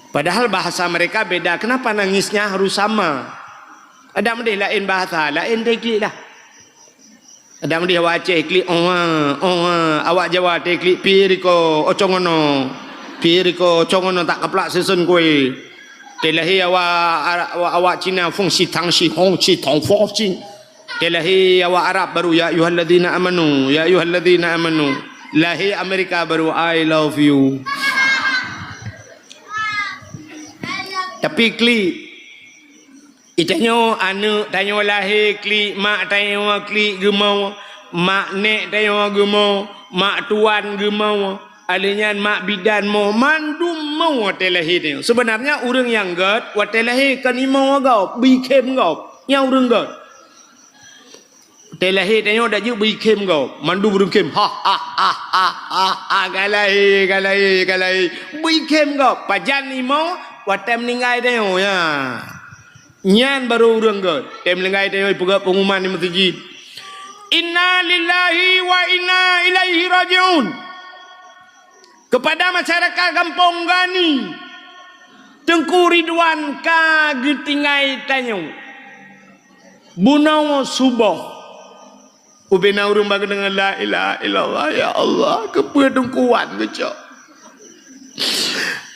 Padahal bahasa mereka beda, kenapa nangisnya harus sama? Adak meudeh laén bahasa, laén teuiklik lah. Adak meudeh awak Aceh iklik, owa, owa, awak Jawa teuiklik, pie riko, ocong ono. Pie riko, ocong ono, tak kaplak seusen kue. Teulahé awak, awak, awak Cina, fong shi tang shi hong shi tong fo shi. Teulahé awak Arab baru, "Ya ayyuhalladzina amanu, ya ayyuhalladzina amanu." Lahé Amerika baru, "I love you." Tapi klik. Itanyoe aneuk tanyoe lahé klik, mak tanyoe klik geumoe, mak nèk tanyoe geumoe, mak tuan geumoe, alheuh nyan mak bidan moe, mandum moe watèe lahé tanyoe. Seubeunarnya ureueng nyang gèt watèe lahé kon imoe gob, beuikhém gob, nyan ureueng gèt. Watèe lahé tanyoe dak jeuet beuikhém gob, mandum ureueng khém. Ha, ha, ha, ha, ha, ha, ka lahé, ka lahé, ka lahé. Beuikhém gob, pajan imoe watèe meuninggai tanyoe, ya. Nyan baru ureueng gèt. Watèe meuninggai tanyoe ipeugèt peungumuman di meuseujid. Inna lillahi wa inna ilaihi raji'un. Kepada masyarakat Gampông Gani, Teungku Ridwan ka geutinggai tanyoe. Bunoe suboh. Ubena ureueng bak geudeungoe, "La ilaha illallah, ya Allah, keupeue Teungku Wan geucok?"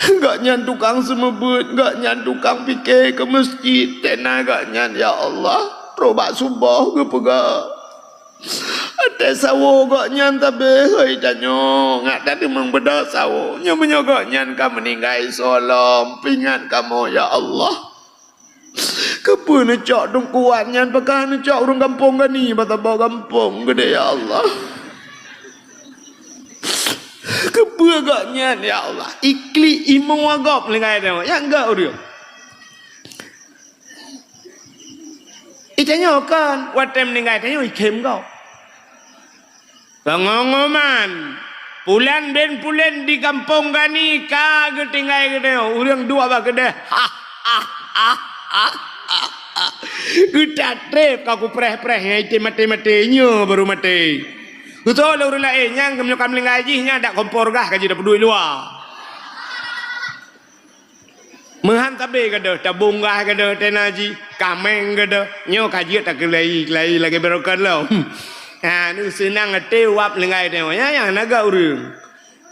Gobnyan tukang seumeubeuet, gobnyan tukang pike keu meuseujid, tena gobnyan, ya Allah, trok bak suboh geupeugah. Watèe sawoe gobnyan tabeh, hôi tanyoe, ngat tateumeung beudôh sawoe. Nyoe meunyoe gobnyan ka meuninggai soe lom, peuingat kamoe, ya Allah. Keupeue neucok Teungku Wan nyan, pakon neucok ureueng Gampông Gani, bak saboh gampông geude, ya Allah. Keupeue gobnyan, ya Allah. Iklik imoe gob meuninggai tanyoe, nyang gèt ureueng. Itanyoe kon, watèe meuninggai tanyoe ikhém gob. Pengumuman, Pulan bin Pulan di Gampông Gani ka geutinggai geutanyoe, ureueng duek bak keudeh. Geutat trép ka kupreh-preh, nyang item maté-maté, nyoe baru maté. Geutanyoe lé ureueng laén, nyang meunyoe ka meuninggai jih, nyan dak kompor gah ka jeuet tapeuduek luwa. Meuhan tabé gadôh, tabông gah gadôh, tena jih, kaméng gadôh, nyoe ka jeuet takeulai-keulai lagèe barokon lom. Ha, nyoe seunang até wab meuninggai tanyoe, ya, nyang na gèt ureueng.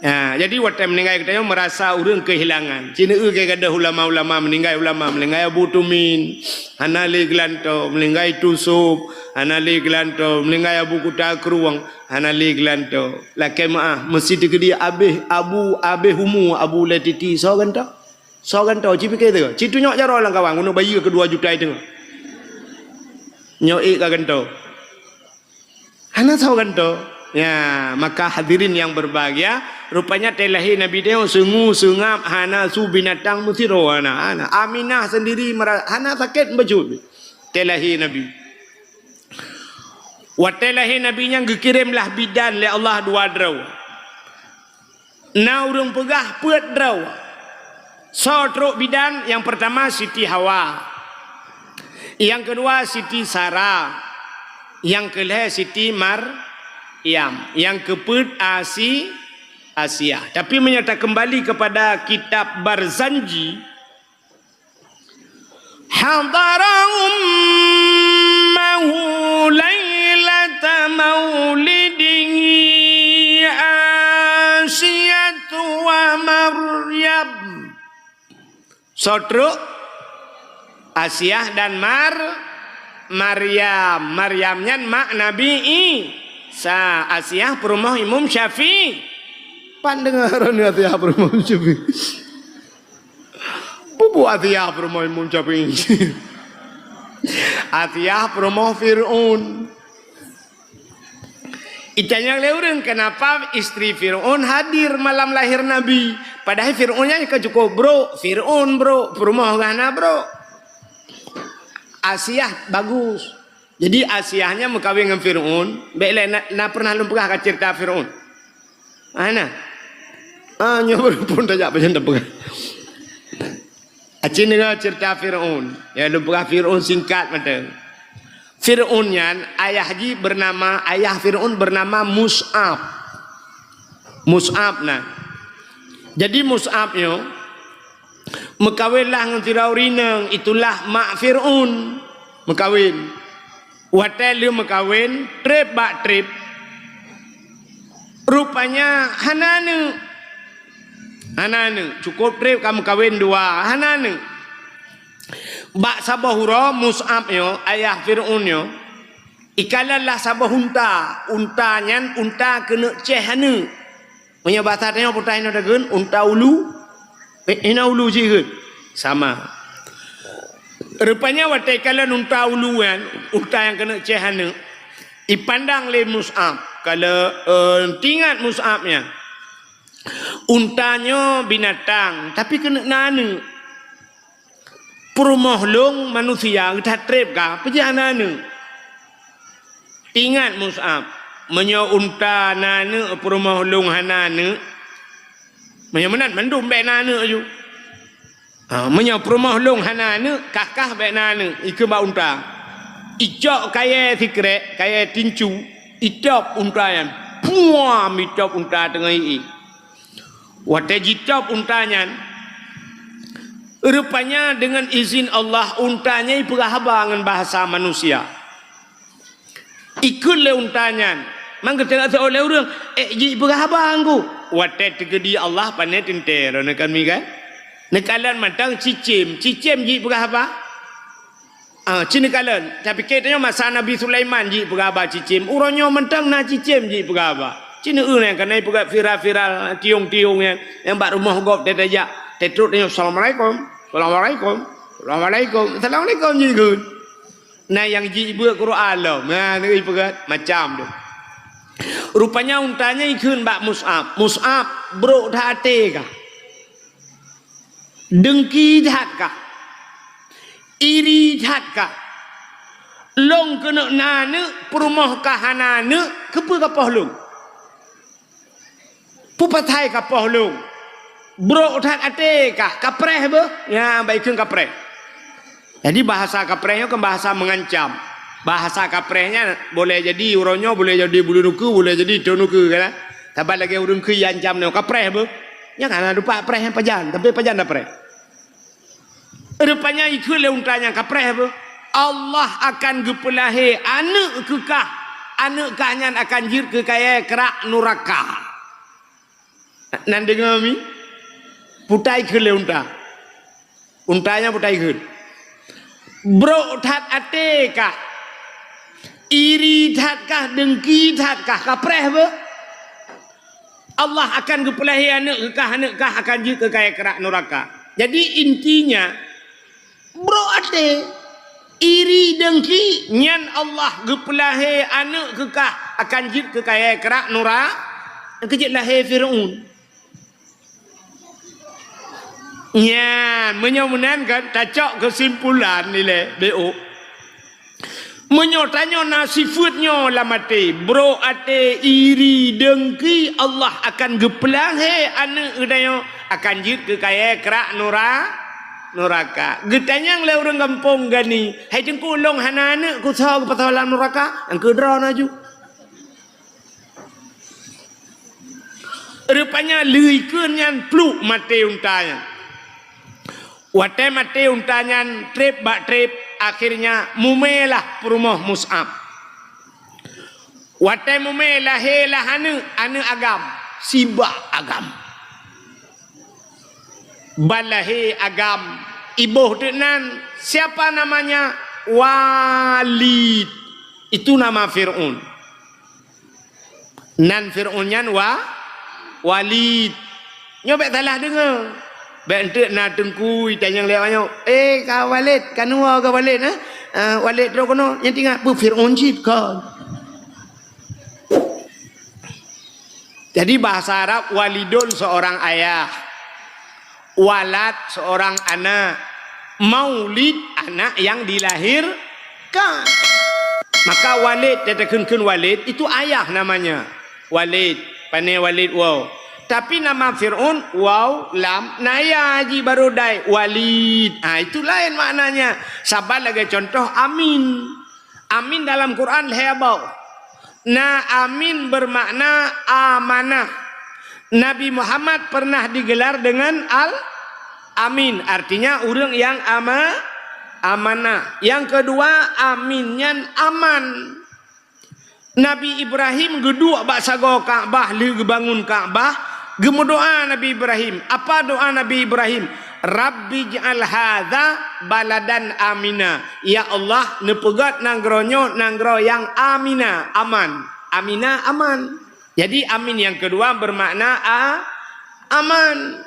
Ha, jadi watèe meuninggai geutanyoe meurasa ureueng keuhilangan. Ci neueu keu gadôh ulama-ulama meuninggai, ulama meuninggai Abu Tumin, hana lé geulantoe, meuninggai Tusôb, hana lé geulantoe, meuninggai Abu Kuta Krueng, hana lé geulantoe. Lakèe meu'ah, meusti teukeudi abéh Abu, abéh umu Abu lé titi, soe gantoe? Soe gantoe, ci pike teuh. Ci tunyok jaroe lam kawan, keuneuk bayeue keu dua juta i teungoh. Nyoe ék ka gantoe. Hana soe gantoe. Ya, maka hadirin yang berbahagia, rupanya watèe lahé Nabi tanyoe seungu, seungab, hana su binatang meusidroe, hana, hana. Aminah sendiri mera-, hana sakét bacut watèe lahé Nabi. Watèe lahé Nabi nyan geukirém lah bidan lé Allah dua droe. Na ureueng peugah peuet droe. Soe trok bidan? Nyang peurtama Siti Hawa. Nyang keudua Siti Sara. Nyang keulhèe Siti Maryam. Nyang keupeuet Asi-, Asia. Tapi meunyoe takeumbali keupada kitab Barzanji, Hadara ummahu lailata maulidihi Asiyatu wa Maryam. Soe trok? Asiah dan Mar-, Maryam. Maryam nyan mak Nabi Isa. Asiah peurumoh Imam Syafi'i. Pan deungoe droeneuh Asiah peurumoh Imam Syafi'i. Peue buet Asiah peurumoh Imam Syafi'i? Asiah peurumoh Fir'aun. Itanyong lé ureuëng, kenapa istri Fir'aun hadir malam lahir Nabi? Padahai Fir'aun nyan ka cukup brok. Fir'aun brok, peurumoh geuh hana brok. Asiah bagus. Jadi Asiah nyan meukawen ngon Fir'aun, bék lé na, na pernah lôn peugah ka ceurita Fir'aun. Hana. Ah, nyoe baru pun tajak pajan tapeugah. Aci deungoe ceurita Fir'aun. Ya, lôn peugah Fir'aun singkat mantong. Fir'aun nyan ayah jih bernama, ayah Fir'aun bernama Mus'ab. Mus'ab na. Jadi Mus'ab nyoe meukawen lah ngon sidroe ureuëng inong, itulah mak Fir'aun meukawen. Watée lheueh meukawen, treb bak treb, rupanya hana aneuëk. Hana aneuëk, cukup treb ka meukawen dua, hana aneuëk. Bak saboh uroe Mus'ab nyoe, ayah Fir'aun nyoe, ikalon lah saboh unta. Unta nyan unta keuneuk céh aneuëk. Meunyoe basa tanyoe peue ta inoe takheun, unta ulu. Eh, inoe ulu jih kheun. Sama. Rupanya watée ikalon unta ulu nyan, unta nyang keuneuk céh aneuëk, ipandang lé Mus'ab. Kalau, eh, teuingat Mus'ab nyan. Unta nyoe binatang, tapi keuneuk na aneuëk. Peurumoh lôn manusia, geuh that treb ka, peue jih hana aneuëk. Ingat Mus'ab, meunyoe unta na aneuëk, peurumoh lôn hana aneuëk, meunyoe meunan mandum bék na aneuëk ju. Ha, meunyoe peurumoh lôn hana aneuëk, kah-kah bék na aneuëk, ikheun bak unta. Icok kayée sikrek, kayée tincu, itôb unta nyan. Puam, itôb unta teungoh ié. Watée jitôb unta nyan, rupanya deungon izin Allah, unta nyan ipeugah haba ngon bahasa manusia. Ikheun lé unta nyan, mangkeuteungoh seuôt lé ureuëng, "Ék jih ipeugah haba ngon ku." Watée teukeudi Allah, pane teuntée droeneuh kan mi kan? Neukalon mantong cicém, cicém jih ipeugah haba? Ah, ci neukalon, tapiké tanyoe masa Nabi Sulaiman jih peugah haba cicém. Uroe nyoe mantong na cicém jih peugah haba. Ci neueu nyang keuneuk peugah viral-viral, tiong-tiong nyang, nyang bak rumoh gob teuh tajak. Teutrok tanyoe, "Assalamualaikum, assalamualaikum, assalamualaikum, assalamualaikum," jih kheun. Na nyang jih ibeuk Quran lom. Na neueu peugah macam tu. Rupanya unta nyan ikheun bak Mus'ab, "Mus'ab, brok that até kah? Deungki that kah? Iri that kah? Lôn keuneuk na aneuëk, peurumoh kah hana aneuëk, keupeue kapoh lôn? Peue pasai kapoh lôn? Brok that até kah? Kapreh beuh?" Nyan bak ikheun kapreh. Jadi bahasa kapreh nyoe kan bahasa mengancam. Bahasa kapreh nyan boleh jadi uroe nyoe, boleh jadi buleuen ukeue, boleh jadi thon ukeue kan. Saban lagée ureuëng kheun ancam nyoe, "Kapreh beuh." Nyan hana dupat preh nyan pajan, tapi pajan tapreh. Rupanya ikheun lé unta nyan, "Kapreh beuh. Allah akan geupeulahé aneuëk keu kah. Aneuëk kah nyan akan jeuet keu kayée krak nuraka." Nan deungoe mi? Peue ta ikheun lé unta. Unta nyan peue ta ikheun? "Brok that até kah? Iri that kah? Deungki that kah? Kapreh beuh. Allah akan geupeulahé aneuëk keu kah, aneuëk kah akan jeuet keu kayée krak nuraka." Jadi intinya, brok até, iri deungki, nyan Allah geupeulahé aneuëk keu kah akan jeuet keu kayée krak nura-, keu jeuet lahé Fir'aun. Nyan, meunyoe meunan kan, tacok keusimpulan ilée, B O. Meunyoe tanyoe na sifeuet nyoe lam até, brok até, iri, deungki, Allah akan geupeulahé aneuëk geutanyoe akan jeuet keu kayée krak nura-, nuraka. Geutanyong lé ureuëng gampông gani, "Hai Teungku, lôn hana aneuëk, keu soe geupasoe lam nuraka?" Nyang keudroe na ju. Rupanya lheueh ikheun nyan pluek maté unta nyan. Watée maté unta nyan treb bak treb, akhirnya mumé lah peurumoh Mus'ab. Watée mumé lahé lah aneuëk, aneuëk agam, sibak agam. Ban lahé agam, Iboh teuk nan, siapa namanya? Walid. Itu nama Fir'aun. Nan Fir'aun nyan Wa-, Walid. Nyoe bèk salah deungoe. Bèk enteuk na teungku itanyong lé awak nyoe, "Eh, ka Walid, ka neuwoe ka Walid, eh? Ah, Walid trok keunoe, nyan teuingat peue Fir'aun cit kon." Jadi bahasa Arab, walidun seorang ayah. Walad seorang anak. Maulid anak yang dilahirkan. Maka Walid, teuteukheun-kheun Walid, itu ayah namanya. Walid, pane Walid waw. Tapi nama Fir'aun, waw, lam, na ya jih baru dai, Walid. Ha, itu laén maknanya. Saban lagèe contoh Amin. Amin dalam Quran lhèe boh. Na Amin bermakna amanah. Nabi Muhammad pernah digelar dengan Al-Amin, artinya ureueng nyang ama-, amanah. Nyang keudua, Amin nyan aman. Nabi Ibrahim geuduek bak sagoe Ka'bah lheueh geubangun Ka'bah, geumeudoa Nabi Ibrahim. Apa doa Nabi Ibrahim? "Rabbij'al hadza baladan amina." Ya Allah, neupeugöt nanggroe nyoe nanggroe nyang amina, aman. Amina, aman. Jadi, amin nyang keudua bermakna a-, aman.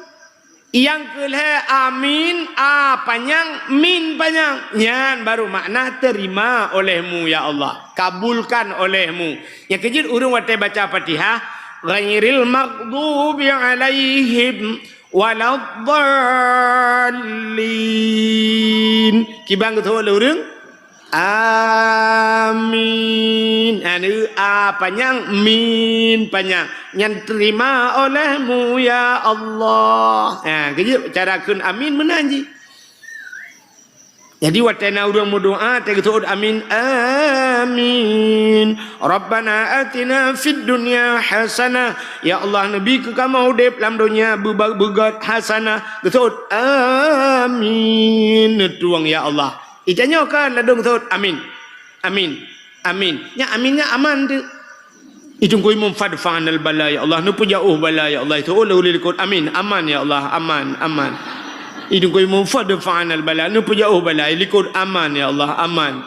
Nyang keulhèe amin, a panyang, min panyang. Nyan baru makna terima olehmu, ya Allah. Kabulkan olehmu. Nyang keujeuet ureueng watèe baca Fatihah, ghairil maghdubi alaihim waladdallin. Kiban geuteupeue lé ureueng? Amin. Ha, ni a panyang, min panyang. Nyan terima olehmu, ya Allah. Ha, keujeuet cara kheun amin meunan jih. Jadi, watèe na ureueng meudoa, teugeuteuôt amin, amin. Rabbana atina fid dunya hasanah. Ya Allah, neubi keu kamoe udép lam donya beuba-, beugöt hasanah. Geuteuôt, amin. Neutueng, ya Allah. Itanyoe kan ladôm geuteuôt, amin. Amin. Amin. Nyan amin nyan aman tu. Itungkui mum fadfa'nal bala, ya Allah. Neupeujaoh bala, ya Allah. Itu oleh ulih likot. Amin. Aman, ya Allah. Aman, aman. Itungkui mum fadfa'nal bala. Neupeujaoh bala. Likot aman, ya Allah. Aman.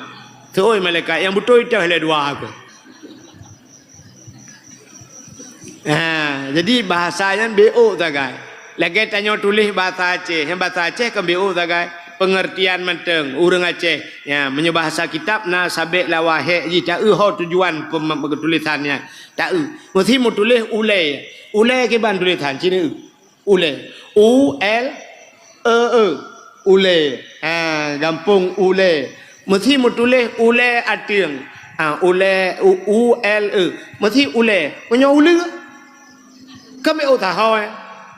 Seuôi malaikat nyang beutôi teuh lé dua aku. Ha, jadi bahasa nyan B O sagai. Lagèe tanyoe tuléh bahasa Aceh. Nyang bahasa Aceh kan B O sagai. Pengertian mantong ureueng Aceh. Ya, meunyoe bahasa kitab na sabek lawa hek jih, taeu ho tujuan pem-, tulisan nyan. Taeu. Meusi meutuléh ulèe. Ulèe kiban tulisan, cina eu. Ulèe. U L E E. Ulèe. Ha, gampông ulèe. Meusi meutuléh ulèe ateueng. Ha, ulèe, U, U L E. Meusi ulèe. Meunyoe uleue? Kan B O sahoe.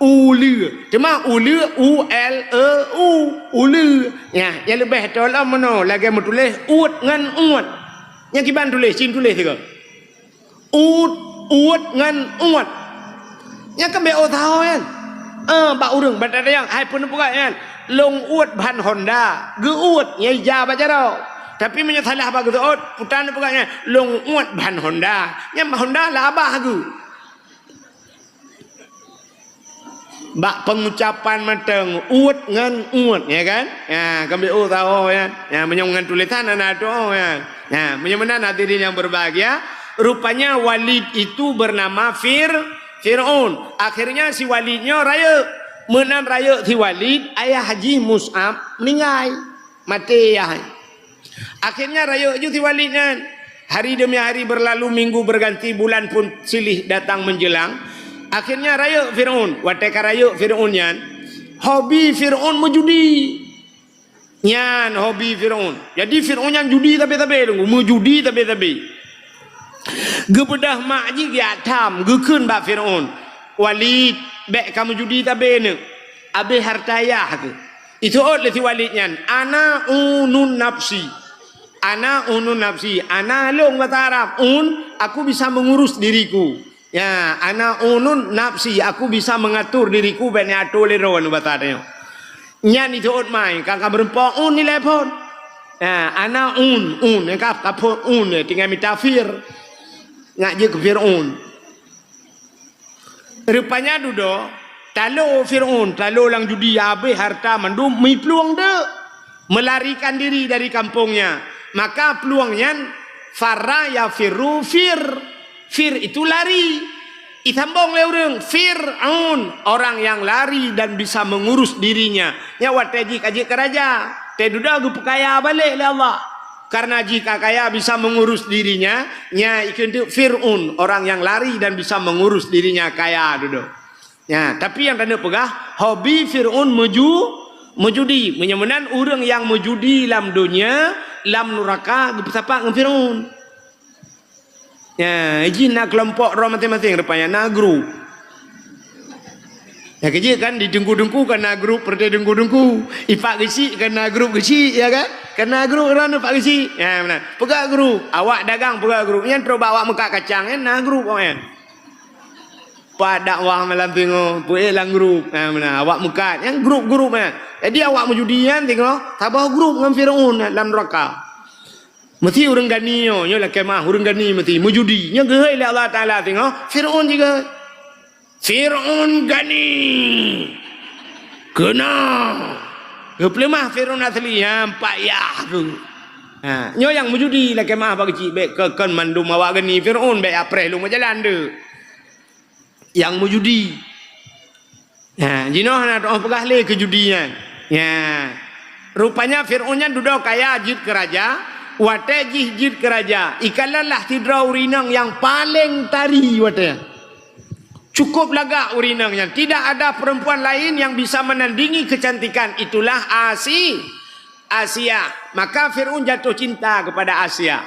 Uleue. Teuma uleue, U L E U. Uleue. Nyan, nyang leubeh tolom meunoe lagèe meutuléh uet ngon uet. Nyang kiban tuléh, cit tuléh sigoe. Ut, uet ngon uet. Nyan kan B O sahoe nyan. Eh, bak ureueng, bak tatanyong, hai peue neupeugah nyan? Lôn uet ban Honda. Geuuet, nyang ija bak jaroe. Tapi meunyoe salah bak geuseuôt, peue tan neupeugah nyan? Lôn uet ban Honda. Nyan ban Honda lah abah geuh. Bak pengucapan mantong, uet ngon uet, ya kan? Ya, kan B O sahoe, ya. Ya, meunyoe ngon tulisan hana tu'oh, ya. Ya, meunyoe meunan hadirin yang berbahagia, rupanya Walid itu bernama Fir-, Fir'aun. Akhirnya si Walid nyoe rayeuk. Meunan rayeuk si Walid, ayah jih Mus'ab meuninggai. Maté ayah. Akhirnya rayeuk ju si Walid nyan. Hari demi hari berlalu, minggu berganti, bulan pun silih datang menjelang. Akhirnya rayeuk Fir'aun. Watèe ka rayeuk Fir'aun nyan, hobi Fir'aun meujudi. Nyan hobi Fir'aun. Jadi Fir'aun nyan judi sabe-sabe, meujudi sabe-sabe. Geubeudôh mak jih geujak tham, geukheun bak Fir'aun, "Walid, bèk kameujudi sabe neuk. Abéh hareuta ayah keuh." Iseuôt lé si Walid nyan, "Ana unun nafsi." Ana unun nafsi. Ana lôn basa Arab. Un, aku bisa mengurus diriku. Ya, ana unun nafsi, aku bisa mengatur diriku, bèk neuatur lé droe nyoe basa tanyoe. Nyan iseuôt mai, ka, ka meureumpok un ilèe phon. Ya, ana un, un, ka, ka phon un, tinggai mita fir. Ngak jeuet keu Fir'aun. Rupanya dudoe, Talo Fir'aun, talo lam judi, habéh harta mandum, meuplueng deuk, melarikan diri dari kampungnya. Maka plueng nyan, farra yafirru fir. Fir itu lari. Isambong lé ureuëng, Fir'aun, orang yang lari dan bisa mengurus dirinya. Nyan watée jih ka jeuet keu raja, teududoe geupeukaya balék lé Allah. Karena jih ka kaya, bisa mengurus dirinya, nyan ikheun teuk Fir'aun, orang yang lari dan bisa mengurus dirinya, kaya dudoe. Nyan, tapi nyang taneuk peugah, hobi Fir'aun meuju-, meujudi. Meunyoe meunan ureuëng nyang meujudi lam donya, lam nuraka geupeusapat ngon Fir'aun. Nyan, jih na keulompok droe maséng-maséng rupanya, na grup. Ya, keu jih kan di teungku-teungku kan na grup, peureuté teungku-teungku. Ipak geuchik kan na grup geuchik, ya kan? Kan na grup droe ipak geuchik. Ya, meunan. Peugah grup, awak dagang peugah grup. Nyan trok bak awak meukat kacang, nyan na grup awak nyan. Pat dakwah malam singoh, peuék lam grup. Ha, meunan, awak meukat. Nyan grup-grup nyan. Jadi awak meujudi nyan singoh, saboh grup ngon Fir'aun lam nuraka. Meusti ureuëng gani nyoe, nyoe lakée meuah ureuëng gani meusti meujudi. Nyoe geuhôi lé Allah Taala singoh, Fir'aun jih geuhôi. Fir'aun gani. Keunong. Geupeuleumah Fir'aun asli, ha, payah tu. Ha, nyoe nyang meujudi lakée meuah bak geuchik, bék keu kon mandum awak gani Fir'aun, bék apreh lôn meujalan deuek. Nyang meujudi. Nah, jinoe hana teuoh peugah lé keu judi nyan. Nya. Rupanya Fir'aun nyan dudoe kaya jeuet keu raja, watée jih jeuet keu raja, ikalon lah sidroe ureuëng inong nyang paleng tari watée nyan. Cukup lagak ureuëng inong nyan, tidak ada perempuan lain yang bisa menandingi kecantikan, itulah Asi-, Asiah. Maka Fir'aun jatuh cinta kepada Asiah.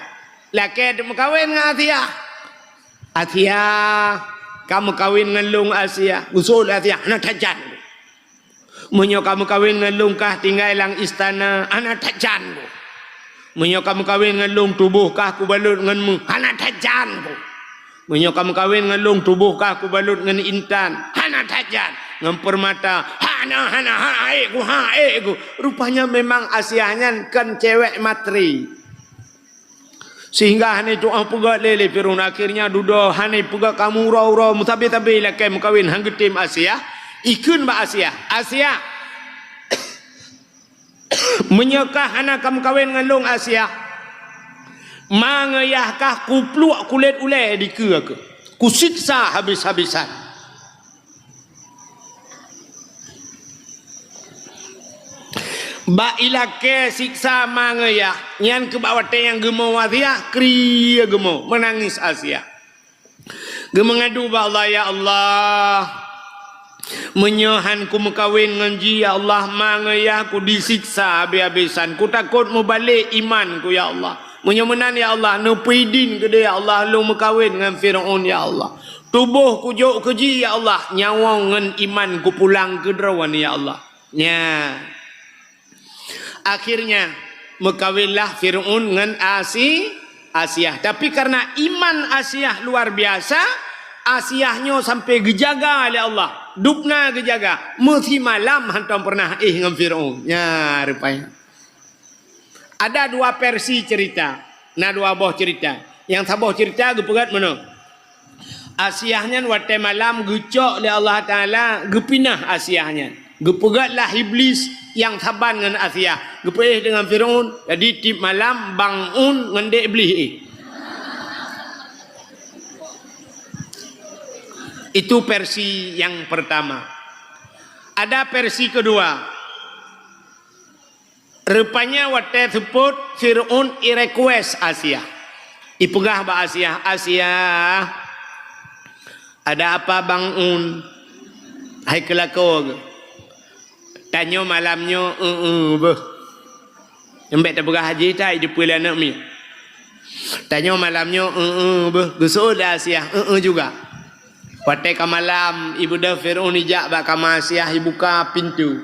Lakée teuk meukawen ngon Asiah. "Asiah, ka meukawen ngon lôn, Asiah." Geuseuôt lé Asiah, "Hana that jan. Meunyoe ka meukawen ngon lôn kah tinggai lam istana, hana that jan. Meunyoe ka meukawen ngon lôn tuboh kah kubalot ngon meuh, hana that jan. Meunyoe ka meukawen ngon lôn tuboh kah kubalot ngon intan, hana that jan. Ngon peurmata, hana, hana, hana, ék ku, ha, ék ku." Rupanya memang Asiah nyan kon cewek matre. Sehingga hana teuoh peugét lé, lé Fir'aun. Akhirnya dudoe hana peugét, ka meuuroe-uroe, meusabe-sabe lakée meukawen, han geutem Asiah. Ikheun bak Asiah, "Asiah, meunyoe kah hana ka meukawen ngon lôn, Asiah, ma ngon yah kah kupluek kulét ulée dikeue keuh, kusiksa habis-habisan." Bak ilakée siksa ma ngon yah, nyan keuh bak watée nyang geumo Asiah, krie geumo, meunangis Asiah. Geumeungadu bak Allah, "Ya Allah, meunyoe han kumeukawen ngon jih, ya Allah, ma ngon yah kudisiksa habéh-habésan. Kutakot mubalek iman ku, ya Allah. Meunyoe meunan, ya Allah, neupeuidin keudeh, ya Allah, lôn meukawen ngon Fir'aun, ya Allah. Tuboh kujok keu jih, ya Allah, nyawöng ngon iman kupulang keu droeneuh, ya Allah." Nya. Akhirnya, meukawenlah Fir'aun ngon Asi-, Asiah. Tapi karena iman Asiah luar biasa, Asiah nyoe sampai geujaga lé Allah. Dubna geujaga. Meusimalam hantom pernah éh ngon Fir'aun. Nya, rupanya. Ada dua versi cerita. Na dua boh cerita. Nyang saboh cerita geupeugét meunoe. Asiah nyan watée malam geucok lé Allah Taala, geupinah Asiah nyan. Geupeugét lah Iblis nyang saban ngon Asiah. Geupeuéh deungon Fir'aun. Jadi, tiep malam bangun ngon dék Iblis éh. Itu versi yang pertama. Ada versi kedua. Rupanya watée seupôt, Fir'aun i-request Asiah. Ipeugah bak Asiah, "Asiah, ada apa bangun? Hai keulakoe geuh? Tanyoe malam nyoe eu-eu beuh." Nyang bék tapeugah haji tai jipeu lé aneuk miet. "Tanyoe malam nyoe eu-eu beuh." Geuseuôt lé Asiah, eu-eu juga. Watée ka malam, ibeudôh Fir'aun ijak bak kama Asiah, ibuka pintoe.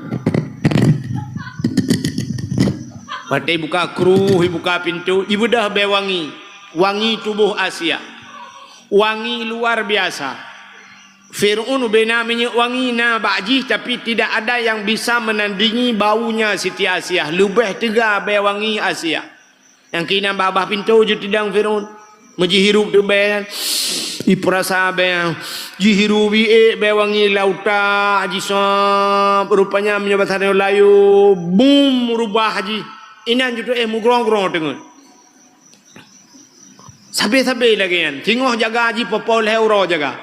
Watée ibuka kruh, ibuka pintoe, ibeudôh bée wangi. Wangi tuboh Asiah. Wangi luar biasa. Fir'aun ubena minyeuk wangi na bak jih, tapi tidak ada yang bisa menandingi baunya Siti Asiah. Leubeh teuga bée wangi Asiah. Nyang keunan babah pintoe jitidang Fir'aun. Meujihirup teuk bèe nyan, ipeurasa bèe nyan. Jihirup iék bèe wangi lam utak, jisab. Rupanya meunyoe basa tanyoe layeue, bum, rubah jih. Inan jiteuéh mugrong-grong teungeut. Sabe-sabe lagèe nyan. Singoh jaga jih, po-po lhèe uroe jaga.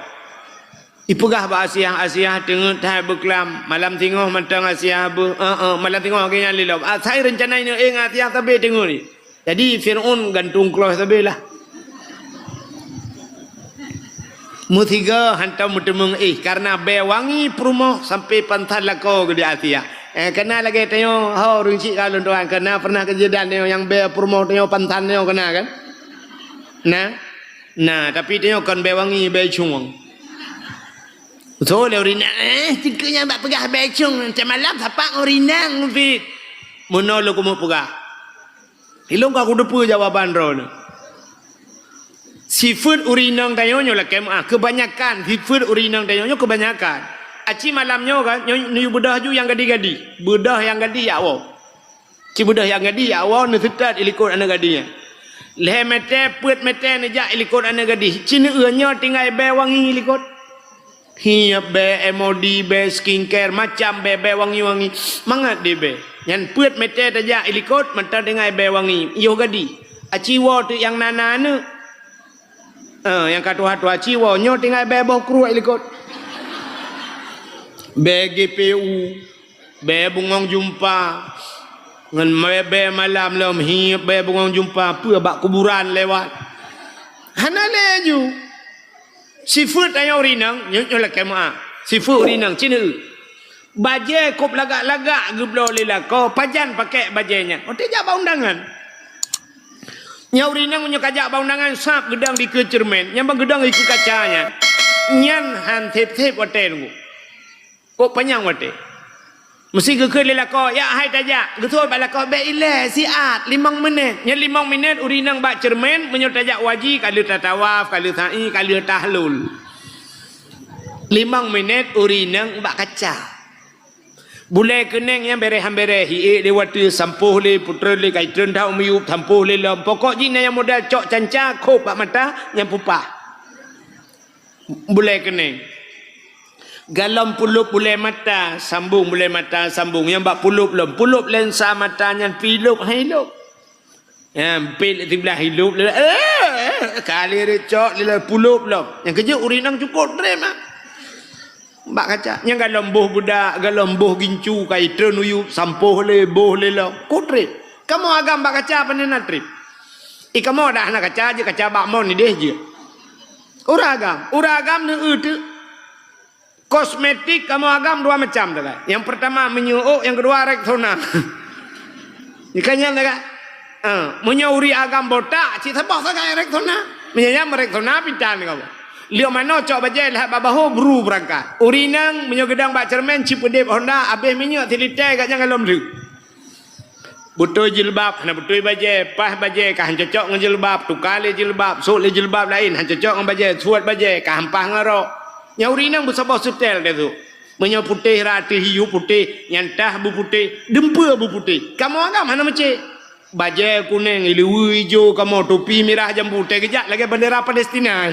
Ipeugah bak Asiah, "Asiah, teungeut that beuklam. Malam singoh mantong Asiah beuh." "Eh, eh, malam singoh lagèe nyan lé lom." Asai reuncana ineuk éh ngon Asiah sabe teungeut. Jadi Fir'aun gantung kloh sabe lah. Meusigoe hantom meuteumeung éh, kareuna bèe wangi peurumoh sampoe pansan lakoe geuh di Asiah. Eh, kana lagèe tanyoe, ho, ureueng chik ka lôn tuan, kana pernah kejadian tanyoe nyang bèe peurumoh tanyoe pansan tanyoe kana kan? Na? Na, tapi tanyoe kon bèe wangi, bèe cueng. Beutôi lé ureueng inong, eh, cingkeue nyan bak peugah bèe cueng, teumalam sapat ngon ureueng inong, Fit. Meunoe lôn keumeung peugah. Ilôn ka kuteupeue jawaban droeneuh. Sifeuet ureueng inong tanyoe nyoe lakèe meu'ah, keubanyakan sifeuet ureueng inong tanyoe nyoe keubanyakan. Aci malam nyoe kan, nyoe neuyue beudôh ju nyang gadih-gadih. Beudôh nyang gadih jak woe. Ci beudôh nyang gadih jak woe neuseutôt ilikot aneuk gadih nyan. Lhèe mètè, peuet mètè neujak ilikot aneuk gadih. Ci neueu nyoe tinggai bèe wangi ilikot. Hiep bèe, M O D bèe, skincare, macam bèe, bèe wangi-wangi. Mangat deh bèe. Nyan peuet mètè tajak ilikot, mantong tinggai bèe wangi. Yoh gadih. Aci woe teuk nyang na-na aneuk. Eh, nyang ka tuha-tuha ci woe, nyoe tinggai bèe boh kruek ilikot. Bèe G P U, bèe bungong jumpa. Ngon bèe, bèe malam lom, hiep bèe bungong jumpa, peue bak kuburan lewat. Hana lé ju. Sifeuet tanyoe ureueng inong, nyoe, nyoe lakèe meu'ah. Sifeuet ureueng inong, ci neueu. Bajèe kôb lagak-lagak geubloe lé lakoe, pajan pakèk bajèe nyan. Watèe jak bak undangan. Nyan ureueng inong meunyoe ka jak bak undangan, sab geudong dikeue ceureumen, nyan ban geudong dikeue kaca nyan. Nyan han sép-sép watèe teungku. Kôb panyang watèe. Meusé geukheun lé lakoe, "Yak hai tajak." Geuseuôt bak lakoe, "Bèk ilèe, siat, limong minèt." Nyan limong minèt ureueng inong bak ceureumen, meunyoe tajak u haji, ka lheueh tatawaf, ka lheueh sa'i, ka lheueh tahlul. Limong minèt ureueng inong bak kaca. Bulèe keuneng nyan bèrèh han bèrèh, hiék lé watèe, sampôh lé, putrot lé, ka itreun that u miyueb, sampôh lé lom. Pokok jih na nyang modal cok canca, khôb bak mata, nyan pupah. Bulèe keuneng. Galom pulôb bulèe mata, sambông bulèe mata, sambông. Nyang bak pulôb lom, pulôb lensa mata nyan pih lôb, hai lôb. Nyan, pih siblah ilôb, eh, eh, ka lheueh cok, lheueh pulôb lom. Nyang keujeuet ureueng inong cukôp trép ah. Bak kaca, nyang galom boh beudak, galom boh gincu, ka itreun u yueb, sampôh lé, boh lé lom. Kôp trép. Kamoe agam bak kaca pane na trép. I kamoe dak hana kaca, jeuet kaca bak mon idéh jeuet. Ureueng agam, ureueng agam neueu teuk. Kosmetik kamoe agam dua macam sagai. Nyang peurtama minyeuk ôk, nyang keudua Rexona. Nyan kan nyan sagai. Ah, meunyoe ureueng agam botak, cit saboh sagai Rexona. Meunyoe nyan Rexona pitan kamoe. Lheueh manoe cok bajèe lheueh bak bahô bru beurangkat. Ureueng inong meunyoe geudong bak ceureumen cit peudép Honda, abéh minyeuk silitèe gobnyan ka lom lheueh. Beutôi jilbab, hana beutôi bajèe, paih bajèe ka han cocok ngon jilbab, tuka lé jilbab, sôk lé jilbab laén, han cocok ngon bajèe, suet bajèe ka han paih ngon rok. Nyan ureueng inong beusaboh seutèl teuh. Meunyoe putéh rata hiu putéh, nyan tah beuputéh, dumpeue beuputéh. Kamoe agam hana meucék. Bajèe kunèng, ileue ijo kamoe, tupi mirah jambu, teuh geujak lagèe bandera Palestina.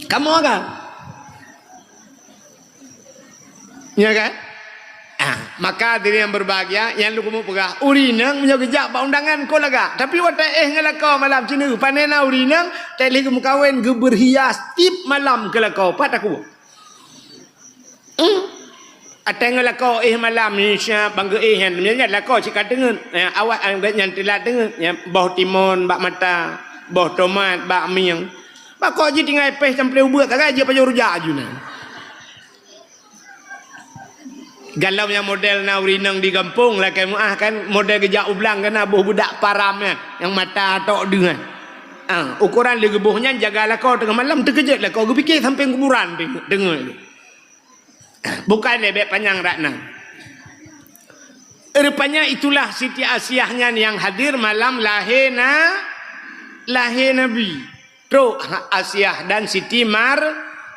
Kamoe agam. Ya kan? Ah, maka hadirin yang berbahagia, nyang lôn keumeung peugah, ureueng inong meunyoe geujak bak undangan kon lagak, tapi watèe éh ngon lakoe malam cit neueu, pane na ureueng inong, teuk lheueh geumeukawen, geubeurhias tiep malam keu lakoe, pat takue. Hmm. Watèe ngon lakoe éh malam, insya bangga éh nyan, nyan lakoe cit ka teungeut, ya, awak nyan teulat teungeut, ya, boh timon bak mata, boh tomat bak mieng. Bak kok jih tinggai péh samplé ubeut sagai jih pajoh rujak aju nyan. Galom nyang model na ureueng inong di gampông, lakèe meu'ah kan, model geujak u blang kan, na boh beudak param nyan, nyang mata tok deuh nyan. Ah, ukoran lé geuboh nyan jaga lakoe teungoh malam, teukeujot lakoe geupike sampéng kuburan teungoh. Bukan lé bèk panyang rak nan. Rupanya itulah Siti Asiah nyan nyang hadir malam lahé na, lahé Nabi. Trok Asiah dan Siti Mar-,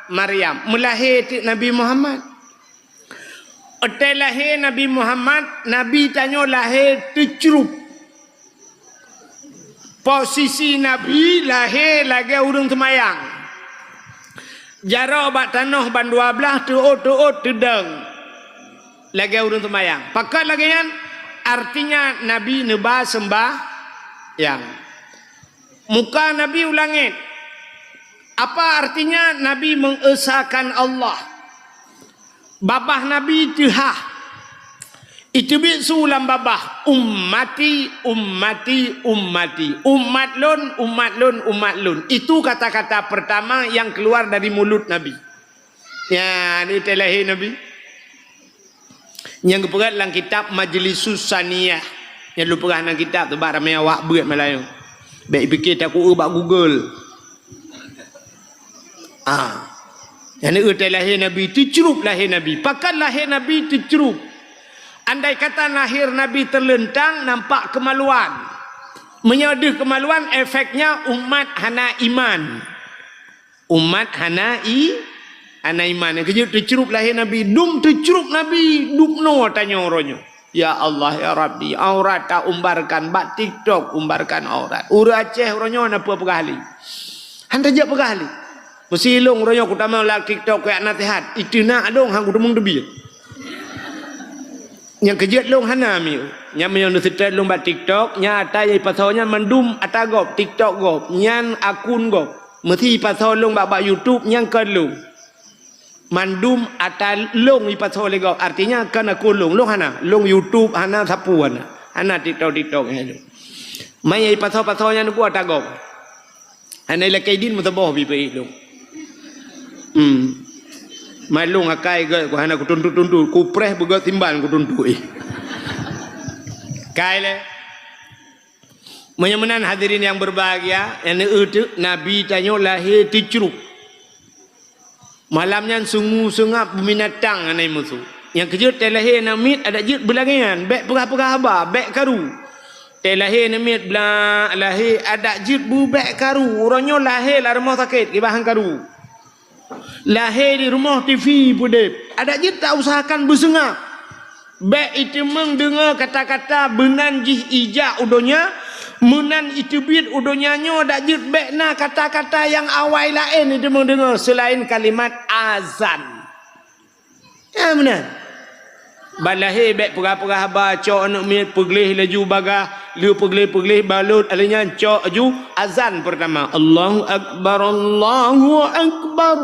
Maryam. Meulahé teuk Nabi Muhammad. Watèe lahé Nabi Muhammad, Nabi tanyoe lahé teucrup. Posisi Nabi lahé lagée ureuëng seumayang. Jaroe bak tanoh ban dua blaih, teuôt-teuôt teudong lagée ureuëng seumayang. Pakon lagée nyan? Artinya Nabi neuba seumbahyang. Muka Nabi u langét. Apa artinya? Nabi mengesakan Allah. Babah Nabi teuhah. Iteubiet su lam babah, "Ummati, ummati, ummati." Umat lôn, umat lôn, umat lôn. Itu kata-kata pertama yang keluar dari mulut Nabi. Nyan, di teulahé Nabi. Nyang geupeugah lam kitab Majlisus Saniyah. Nyang lôn peugah lam kitab tu bak ramé awak beuet malam nyoe. Bék pike takue bak Google. Ah. Nyang neueu teulahé Nabi, teucrup lahé Nabi. Pakon lahé Nabi teucrup? Andai kata lahé Nabi teuleuntang, nampak kemaluan. Meunyoe deuh kemaluan, efeknya umat hana iman. Umat hana i, hana iman. Nyang keujeuet teucrup lahé Nabi, dum teucrup Nabi, dum noe tanyoe uroe nyoe. Ya Allah, ya Rabbi, aurat ta umbarkan bak TikTok, umbarkan aurat. Ureuëng Aceh uroe nyoe hana peue peugah lé. Hana jak peugah lé. Meusi lôn uroe nyoe kutamong lam TikTok kuyak naseuhat, iteunak lôn han kuteumeung teubiet. Nyang keujeuet lôn hana miu. Nyang meunyoe neuseutôt lôn bak TikTok, nyang ata nyang ipasoe nyan mandum ata gob, TikTok gob, nyan akun gob. Meusi ipasoe lôn bak, bak YouTube, nyan kon lôn. Mandum ata lôn ipasoe lé gob, artinya kon akun lôn. Lôn hana, lôn YouTube hana, sapeue hana. Hana TikTok-TikTok nyan lôn. Manyang ipasoe-pasoe nyan ku ata gob. Hana ilakée idin meusaboh pih peuék lôn. Hmm. Mai lôn akai gét ku hana kutuntot-tuntot, kupreh beugét simban kutuntot, eh. Kai lé. Meunyoe meunan hadirin yang berbahagia, nyang neueu teuk Nabi tanyoe lahé teucrup. Malam nyan sungu seungab beubinatang hana musoh. Nyang keujeuet teulahé na miet adak jeuet beulangéan, bék peugah-peugah haba, bék karu. Teulahé na miet bla lahé adak jeuet beubék karu. Uroe nyoe lahé lam rumoh sakét, kiban han karu. Lahé di rumoh TV peudeb. Adak jeuet ta usahakan beuseungab. Bék iteumeung deungoe kata-kata meunan jih ijak u donya, meunan iteubiet u donya nyoe, dak jeuet bék na kata-kata nyang awai laén iteumeung deungoe seulaén kalimat azan. Ya, meunan. Ban lahé bék peugah-peugah haba, cok aneuk miet, peugleh laju bagah, lheueh peugleh-peugleh balot, alheuh nyan cok laju azan peurtama. Allahu Akbar, Allahu Akbar.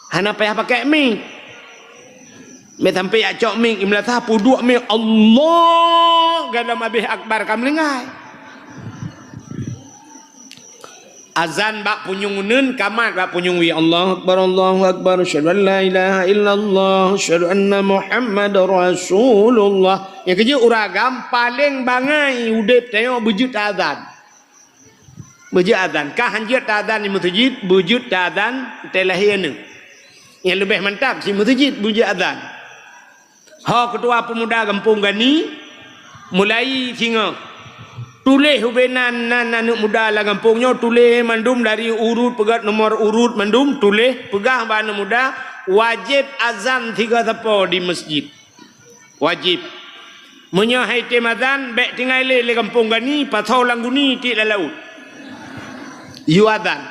Hana payah pakai mik. Mé sampai jak cok mik, imeulasah peuduek mik, Allah, gadam abéh akbar ka meulinggai. Azan bak punyueng uneuen, kamat bak punyueng wie. Allahu Akbar, Allahu Akbar, asyhadu an la ilaha illallah, asyhadu anna Muhammadar Rasulullah. Nyang keujeuet ureueng agam paleng bangai udeb tanyoe beujeuet azan. Beujeuet azan. Ka hanjeuet ta azan di meuseujid, beujeuet ta azan teuh lahé aneuk. Nyang leubeh mantap si meuseujid beujeuet azan. Ho keutua peumuda gampông Gani, mulai singoh. Tuléh ubé nan, nan aneuk muda lam gampông nyoe, tuléh mandum dari urut peugét nomor urut mandum, tuléh peugah bak aneuk muda, wajéb azan sigoe sapo di meuseujid. Wajéb. Meunyoe han item azan, bék tinggai lé lé gampông Gani, pasoe lam guni tiek lam laôt. Yue azan.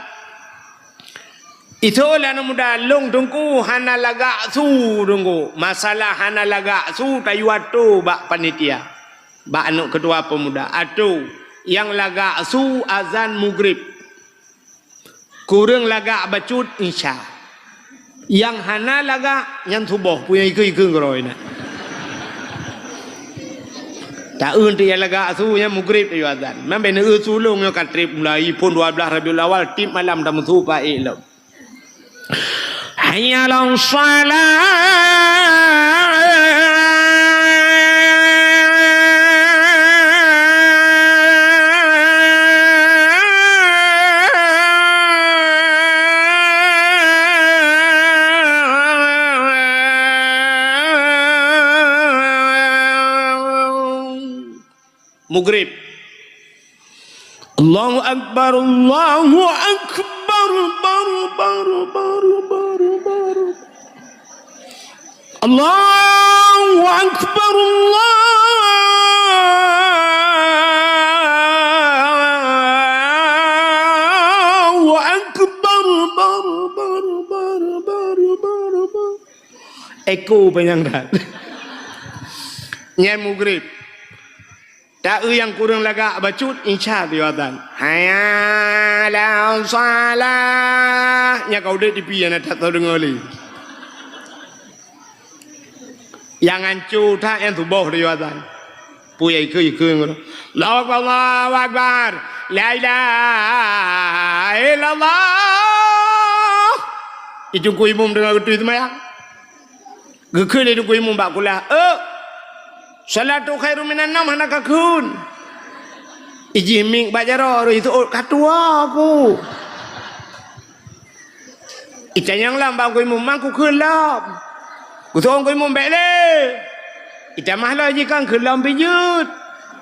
Isoe lé aneuk muda, lôn teungku hana lagak su teungku. Masalah hana lagak su tayue atô bak panitia. Bak aneuk keutua peumuda. Atô nyang lagak su azan mugrib. Kureueng lagak bacut isya. Nyang hana lagak nyan suboh, peue nyang ikeu-ikeu keudroe na. Taeu teuk nyang lagak su nyan mugrib tayue azan. Mambé neueu su lôn nyoe ka trép mulai phon dua blaih Rabiul Awal tiep malam tameusu paék lom. Hayya 'alas shalah. Mugrib. Allahu Akbar, Allahu Akbar, baru, baru, baru, baru. Allahu Akbar, Allah. Eko panyang that. Nyan mugrib. Taeu nyang kureueng lagak bacut, insya geuyue azan. Hayya 'alas shalah. Nyang ka udeb tipi nyang na that deungoe lé. Nyang anco that nyang suboh geuyue azan. Peue nyang ikeue-ikeue ngon, "Allahu akbar, Allahu akbar. La ilaha illallah." Ijungku imum deungon geutu seumayang. Geukheun lé teungku imum bak kulah, "Ôk! Shalatu khairum minan naum hana kakheun." Ijih mieng bak jaroe, rôh iseuôt, "Ka tuwoe ku." Itanyong lom bak teungku imum, "Man kukheun lom?" Geuseuôt teungku imum, "Bék lé." Itamah lom jih kan kheun lom pih jeuet.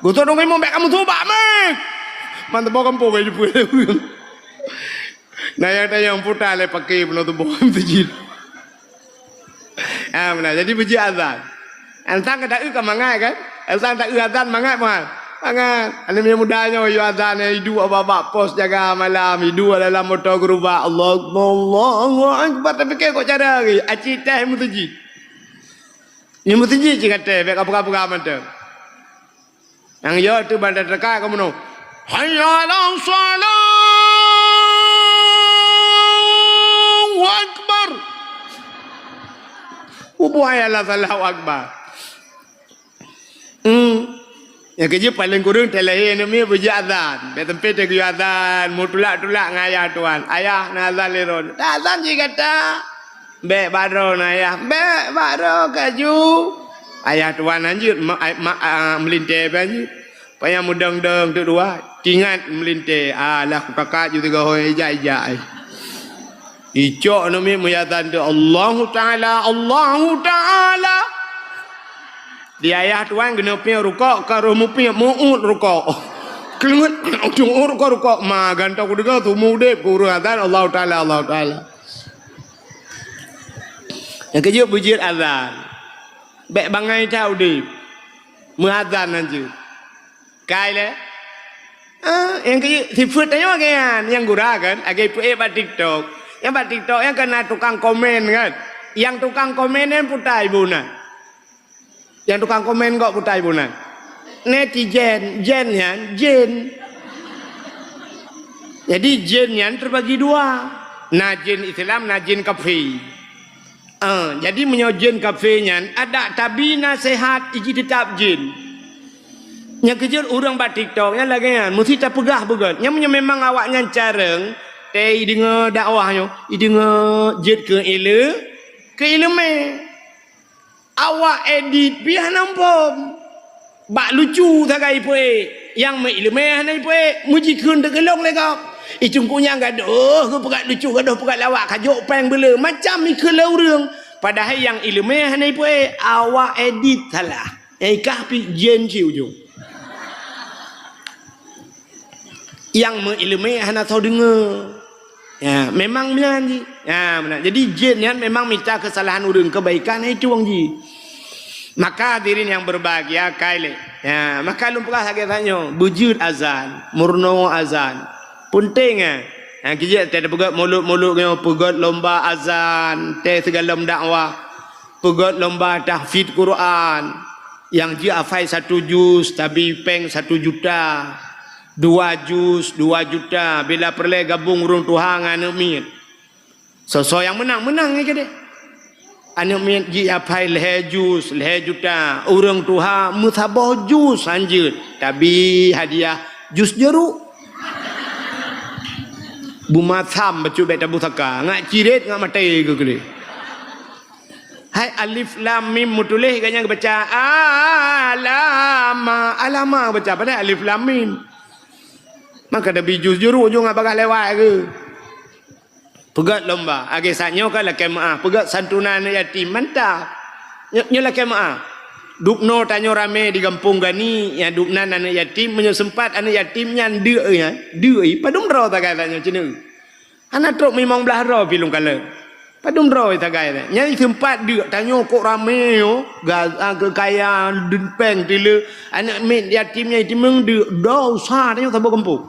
Geuseuôt teungku imum, "Bék kamoe subak mieng." Man teuboh gampông lé jipeu. Na nyang tanyong puta lé paké peunoh teuboh meuseujid. Ah, meunan. Jadi beujeuet azan. Asai ka taeu ka mangat kan? Asai taeu azan mangat, mangat. Mangat. Aneuk muda nyoe yue azan, iduek bak-bak pos jaga malam, iduek dalam moto geurubak, Allahu Akbar, Allahu Akbar, tapi keu kok cara lagée aci teh meuseujid. Nyoe meuseujid cit ka teh, bék ka peugah-peugah mantong. Nyang yo teuh ban teuka kamoe nyoe, "Hayya 'alas shalah, Allahu akbar." Ubu hayya 'alas shalah, Allahu akbar. Hmm. Nyang keujeuet paléng kureueng teuh lahé aneuk miet beujeuet azan. Bék sampai teuh geuyue azan, meutulak-tulak ngon ayah tuan. "Ayah, na azan lé droe." "Azan jih gata." "Bék bak droe na, Ayah." "Bék bak droe kaju." Ayah tuan hanjeuet ma-, ai-, ma-, a, meulintée bak hanjeuet. Panyang meudong-dong teuk dua, tingat meulintée, alah kukakat ju tiga hôi ijak-ijak ai. Icok aneuk miet meuyazan teuk, "Allahu Ta'ala, Allahu Ta'ala." Di ayah tuan keuneuk piep rukok, ka roh mupiep, meu'ut rukok. Kleungeut, ujong rukok, rukok. Ma, gantong kudeungoe, seumu udeb, kureueng azan, "Allahu Ta'ala, Allahu Ta'ala." Nyang keujeuet beujeuet azan. Bék bangai that udeb. Meuazan hanjeuet. Kai lé? Ah, nyang keujeuet sifeuet tanyoe lagée nyan. Nyang gura kan, lagée peuék bak TikTok. Nyang bak TikTok nyan kan na tukang komen kan. Nyang tukang komen nyan putai bunan. Nyang tukang komen kok putai bunan. Netizen, zen nyan, jén. Jadi jén nyan teubagi dua. Na jén Islam, na jén kafé. Ah, jadi meunyoe jén kafé nyan, adak tabi naseuhat iji teutap jén. Nyang keujeuet ureuëng bak TikTok nyan lagée nyan, meusti tapeugah beugét. Nyan meunyoe memang awaknyan carông, tée ideungoe dakwah nyoe, ideungoe jeuet keu ile-, keu iéleumé. Awak edit pih hana muphom. Bak lucu sagai ipeuék, nyang meuiéleumé hana ipeuék, meujikheun teugeulong lé gob. Icungku nyang gadôh geupeugah lucu, gadôh peugah lawak, ka jok péng beuleu, macam ikheun lé ureuëng. Padahai nyang iéleumé hana ipeuék, awak edit salah. Nyang ikah pih jén cit ujong. Nyang meuiéleumé hana soe deungoe. Ya, memang meunan jih. Ya, meunan. Jadi jén nyan memang mita keusalahan ureuëng, keubaikan hana itueng jih. Maka hadirin nyang beubahgia, kai lé. Ya, maka lôn peugah lagée tanyoe, beujeuet azan, meurunoe azan. Peunteng, eh. Nyang keujeuet teupeugét mulod-mulod nyoe, peugét lomba azan, tée sigohlom dakwah. Peugét lomba tahfidz Quran. Nyang jeuet hafai satu juz, tabi péng satu juta. Dua juz, dua juta. Bila peureulée gabong ureuëng tuha ngon aneuk miet. Soe-soe nyang meunang, meunang nyan keudeh. Aneuk miet jeuet hafai lhée juz, lhée juta. Ureuëng tuha meusaboh juz hanjeuet. Tabi hadiah juz juruk. Bumasam bacut bék tapusaka. Ngat cirét, ngat maté geuh keudeh. Hai alif lam mim meutuléh gobnyan geubaca alama, alama geubaca, padahai alif lam mim. Maka tabi juz juruk ujong bagaih lewat ke. Peugét lomba, lagée saat nyoe ka lakée meuáh, peugét santunan aneuk yatim, mantap. Nyoe, nyoe lakée meuáh. Dubnoe tanyoe ramé di gampông Gani, nyang dubnan aneuk yatim, meunyoe seumpat aneuk yatim nyan deuk, ya, deuk, padum droe sagai tanyoe ceuneuk. Hana trok limong blaih droe pih lôn kalon. Padum droe sagai nyan. Nyan seumpat deuk tanyoe kok ramé nyoe, ga-, a, keu kaya, dum péng teuleuk, aneuk miet yatim nyan jitimbang deuk, dosa tanyoe saboh gampông.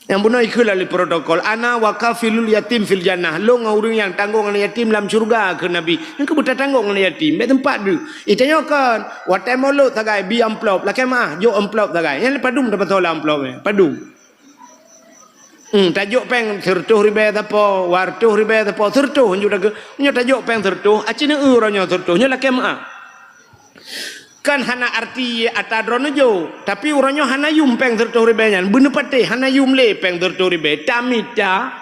Nyang bunoe ikheun lé protokol, "Ana wa kafilul yatim fil jannah." Lôn ngon ureuëng nyang tanggong aneuk yatim lam syeuruga, kheun Nabi. Nyang keubeut tanggong aneuk yatim, bék teumpat deuh. Itanyoe kon, watée mulod sagai bi amplop, lakée meuáh, jok amplop sagai. Nyan padum tapasoe lam amplop nyan, padum. Hmm, tajok péng seureutôh ribée sapo, dua reutôh ribée sapo, seureutôh nyoe dah ke. Nyoe tajok péng seureutôh, aci neu uroe nyoe seureutôh, nyoe lakée meuáh. Kan hana arti ata droeneuh jok, tapi uroe nyoe hana yum péng seureutôh ribée nyan, beuneupatéh hana yum lé péng seureutôh ribée, tamita.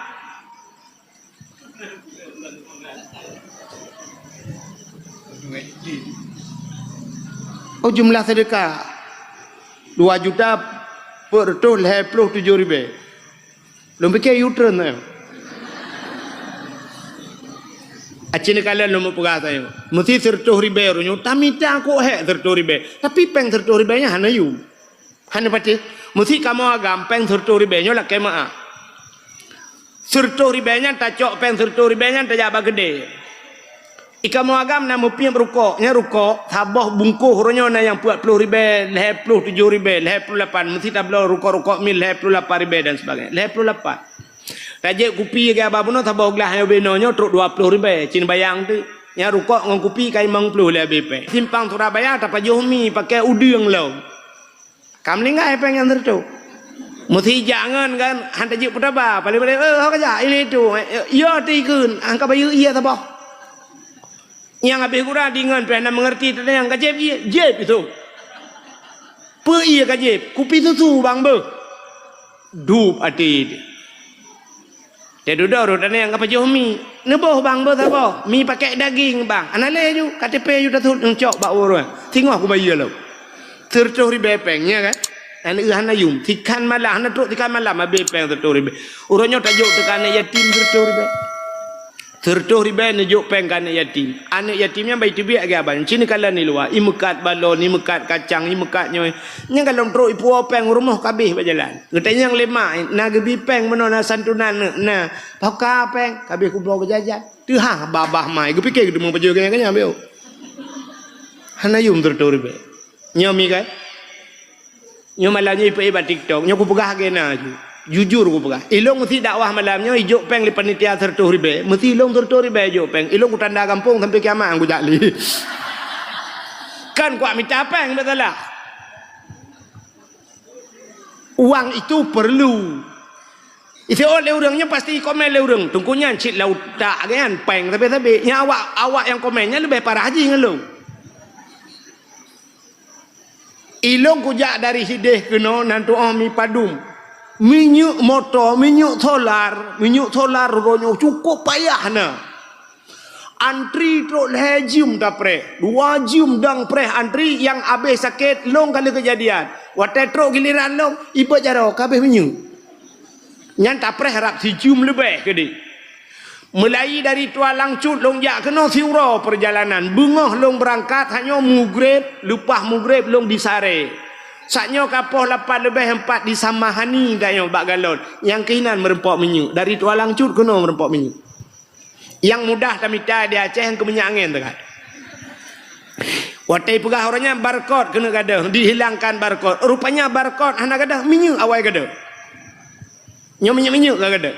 Oh, jumlah sedekah dua juta empat ratus lhée puluh tujoh ribée. Lôn pike U-turn, eh. Aci neukalon lôn meupeugah sayoe. Meusi seureutôh ribée uroe nyoe, tamita kok hék seureutôh ribée. Tapi péng seureutôh ribée nyan hana yum. Hana patéh. Meusi kamoe agam péng seureutôh ribée nyoe lakée meuáh. Seureutôh ribée nyan tacok péng seureutôh ribée nyan tajak bak keudée. Ikamoe agam na meupiep rukok, nyan rukok saboh bungkôh uroe nyoe na nyang peuet ploh ribée, lhée ploh tujoh ribée, lhée ploh lapan, meusi tabloe rukok-rukok mil lhée ploh lapan ribée dan sebagainya. Lhée ploh lapan. Tajép kupi keu abah bunoe saboh glah nyoe binoe nyoe trok dua ploh ribée, cit bayang teuk. Nyan rukok ngon kupi ka limong ploh lé abéh péng. Simpang Surabaya tapajoh mi pakai udeueng lom. Ka meuninggai péng nyang seureutôh. Meusi jak ngon kan, han tajeuet peutaba, paléng-paléng, "Eh, ho ka jak, ini itu." "Yo, ti kheun, angka bayeue ié saboh." Nyang habéh gura di ngon pih hana meungerti teuntang ka jieb ié, jieb itu. Peue ié ka jieb? Kupi susu bang beuh. Dup até. Teududoe rot aneuk nyang ka pajoh mi. Neuboh bang, boh saboh. Mi pakai daging bang. Ana lé ju, K T P ju tasut neucok bak ureueng. Singoh kubayeue lom. Seureutôh ribée péng, nya kan? Aneuk hana yum. Sikan malam, hana trok sikan malam, abéh péng seureutôh ribée. Uroe nyoe tajok teuka aneuk yatim seureutôh ribée. Seureutôh ribée neujok péng keu aneuk yatim. Aneuk yatim nyan bai teubiet lagée abang. Cit neukalon di luwa, imeukat balon, imeukat kacang, imeukat nyoe. Nyang ka lom trok ipuwoe péng rumoh ka abéh bak jalan. Geutanyong lé mak, na geubi péng meunoe, na santunan neuk, na. Pakai péng, ka abéh kubloe keu jajan. Teuhah babah mai, geupike geuteumé pajoh keu nyan, keu nyan, beuh. Hana yum seureutôh ribée. Nyoe mi kan? Nyoe malam nyoe ipeuék bak TikTok, nyoe kupeugah lagée na ju. Jujur kupeugah. Ilôn meusi dakwah malam nyoe ijok péng lé panitia seureutôh ribée, meusi ilôn seureutôh ribée ijok péng. Ilôn kutanda gampông sampai kiamat kujak lé. Kan kuak mita péng, beutôi lah. Uang itu perlu. Isiôt lé ureueng nyoe pasti komen lé ureueng, "Teungku nyan cit lam utak geuh nyan, péng sabe-sabe." Nyan awak, awak nyang komen nyan leubeh parah jih ngon lôn. Ilôn kujak dari sideh keunoe nan tuoh mi padum. Minyeuk moto, minyeuk solar, minyeuk solar uroe nyoe cukôp payah na. Antri trok lhée jeuem tapreh, dua jeuem dang preh antri nyang abéh sakét lôn kali keujadian. Watée trok giliran lôn, ibeuet jaroe ka abéh minyeuk. Nyan tapreh rab sijeuem leubeh keudeh. Meulai dari Tualang Cut lôn jak keunoe siuroe peurjalanan. Beungoh lôn beurangkat, hanyoe mugreb, leupah mugreb lôn di Sarée. Saat nyoe ka poh lapan leubeh empat di Samahani tanyoe bak galon. Nyang keuh inan meureumpok minyeuk. Dari Tualang Cut keunoe meureumpok minyeuk. Nyang mudah tamita di Aceh keu minyeuk angén teuka. Watée peugah uroe nyan barcode keuneuk gadôh, dihilangkan barcode. Rupanya barcode hana gadôh, minyeuk awai gadôh. Nyoe minyeuk-minyeuk ka gadôh.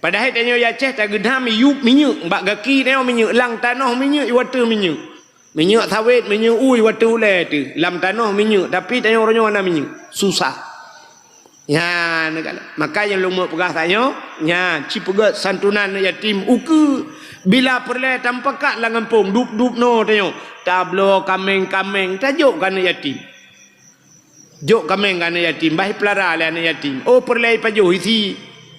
Padahai tanyoe di Aceh tageudam yup minyeuk bak gaki, tanyoe minyeuk lam tanoh, minyeuk iwateuh minyeuk. Minyeuk sawét, minyeuk ui watée ulée teuh lam tanoh minyeuk, tapi tanyoe uroe nyoe hana minyeuk. Susah. Nyan, maka nyang lôn meupeugah tanyoe, nyan, ci peugét santunan aneuk yatim ukeue. Bila peureulée tampakat lam gampông, dup-dup noe tanyoe, tabloe kaméng-kaméng, tajok keu aneuk yatim. Jok kaméng keu aneuk yatim, bah ipeulara lé aneuk yatim. Oh peureulée ipajoh isi,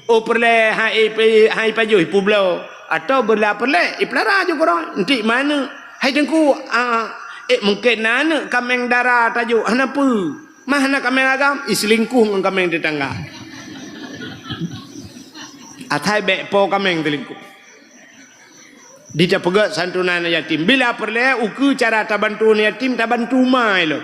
oh peureulée hai, hai ipajoh ipeubloe, atawa bila peureulée ipeulara ju keudroe, entik meuaneuk. Hai teungku, ah, ék mungken na aneuk kaméng dara tajok, hana peue. Mah na kaméng agam, iseulingkoh ngon kaméng tetangga. Asai bék po kaméng seulingkoh. Di tapeugét santunan aneuk yatim. Bila peureulée ukeue cara tabantu aneuk yatim, tabantu ma ilôn.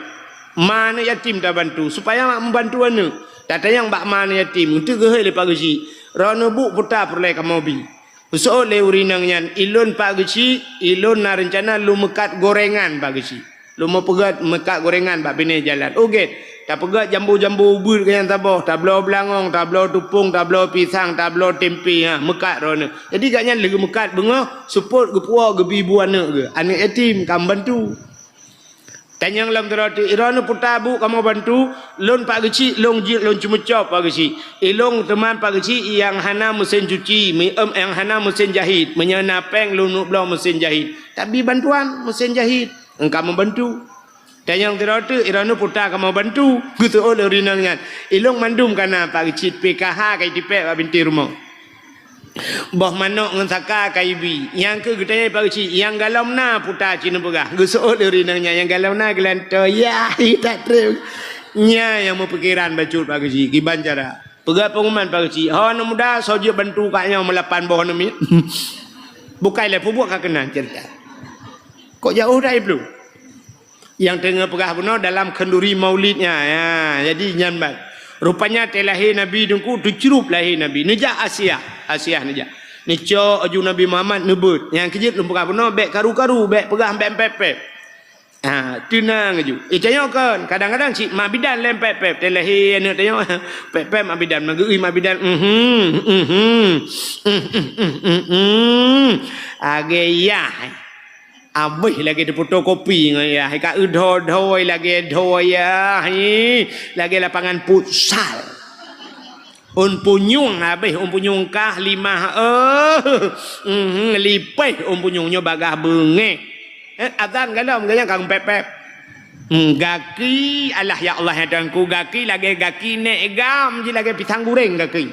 Ma aneuk yatim tabantu, supaya mak meubantu aneuk. Tatanyong bak ma aneuk yatim, eunteuk geuhôi lé Pak Geuchik, droeneuh buet peue ta peureulée kamoe bi. Geuseuôt lé ureueng inong nyan, ilôn Pak Geuchik, ilôn na reuncana lôn meukat goréngan Pak Geuchik. Lôn meupeugét meukat goréngan bak binéh jalan. Oh gét, Tapeugah jambu-jambu ubeut keu nyang saboh, tabloe beulangong, tabloe tupông, tabloe pisang, tabloe tempe, ha, meukat droeneuh. Jadi gobnyan lheueh meukat beungoh, seupôt geupuwoe geubi bu aneuëk geuh. Aneuëk yatim ka meubantu. Tanyong lom sidroe teuk, "Droeneuh peue ta bu kamoe bantu?" "Lôn Pak Geuchik, lôn jeuet lôn ceumeucok Pak Geuchik. Ilôn teuma Pak Geuchik nyang hana meusén cuci, mi-, em, nyang hana meusén jahit. Meunyoe na péng lôn neuk bloe meusén jahit." Tabi bantuan meusén jahit. Engka meubantu. Tanyong sidroe teuk, "Droeneuh peue ta kamoe bantu?" Geuseuôt lé ureuëng inong nyan. "Ilôn mandum ka na Pak Geuchik, P K H ka itipék bak bintéh rumoh. Boh manok ngon saka ka ibi. Nyang kheueh geutanyong Pak Geuchik, nyang galom na peue ta ci neupeugah?" Geuseuôt lé ureuëng inong nyan, "Nyang galom na geulantoe." Yah, tak treb. Nyan nyang meupikeran bacut Pak Geuchik, kiban cara. Peugah peunguman Pak Geuchik, "Ho aneuëk muda, soe jeuet bantu kak nyoe meulapan boh aneuëk miet?" Bukai lé peubuet ka keunan cerita. Kok jauh dah iblu? Nyang teungoh peugah bunoe dalam khanduri maulidnya, ya, jadi nyan ban. Rupanya teulahé Nabi Teungku, teucrup lahé Nabi. Neujak Asiah, Asiah neujak. Neucok aju Nabi Muhammad neubeuet. Nyang keujeuet lôn peugah bunoe, bék karu-karu, bék peugah bék pép-pép. Ha, teunang aju. Eh, tanyoe kon, kadang-kadang cit mak bidan lé pép-pép. Teulahé aneuëk tanyoe, pép-pép mak bidan, meugeui mak bidan. Mhm, mhm, mhm, mhm, mhm. Agé yah. Abéh lagée teufotokopi ngon yah, ka eudhoi-dhoi lagée dhoi yah, hi, lagée lapangan futsal. Ôn punyueng abéh, ôn punyueng kah limah, eh, mhm, lipéh ôn punyueng nyoe bagah beungéh. Eh, azan galom, gaya ka pép-pép. Hmm, gaki, alah ya Allah ya Tuhanku, gaki lagée gaki nék gam, ji lagée pisang goreng gaki.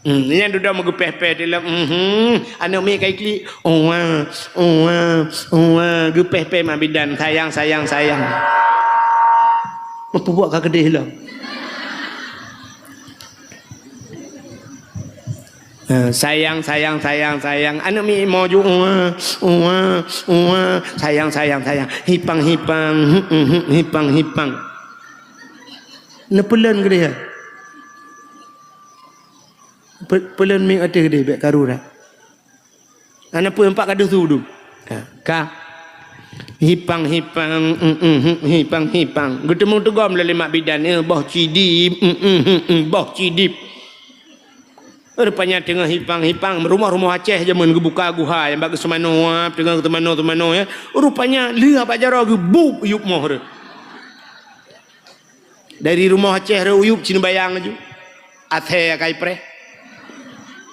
Hmm, nyan dudoe meugeupéh-péh di lom. Mhm. Aneuëk miet ka iklik. Uwa, uwa, uwa. Geupéh-péh mak bidan. Sayang, sayang, sayang. Meupubuet ka keudeh lom. Ha, sayang, sayang, sayang, sayang. Aneuëk miet imo ju. Uwa, uwa, uwa. Sayang, sayang, sayang. Hipang, hipang. Hmm, hmm, hmm. Hipang, hipang. Neupeulon keudeh. Pe-, peulon miet ateueh deh, bék karu dah. Hana peue, empat ka deuh su dum. Ha, ka. Hipang, hipang, mm, mm, mm, hipang, hipang. Geuteumeung teugom lé mak bidan, eh, boh cidib, mm, mm, mm, mm, boh cidib. Rupanya teungoh hipang, hipang, rumoh-rumoh Aceh jameun geubuka guha nyang bak geuseumanoe, teungoh geuseumanoe-seumanoe, ya. Rupanya lheueh bak jaroe geubueb yup moh reuh. Dari rumoh Aceh rot Uyup Cina Bayang laju. Asèe akai preh.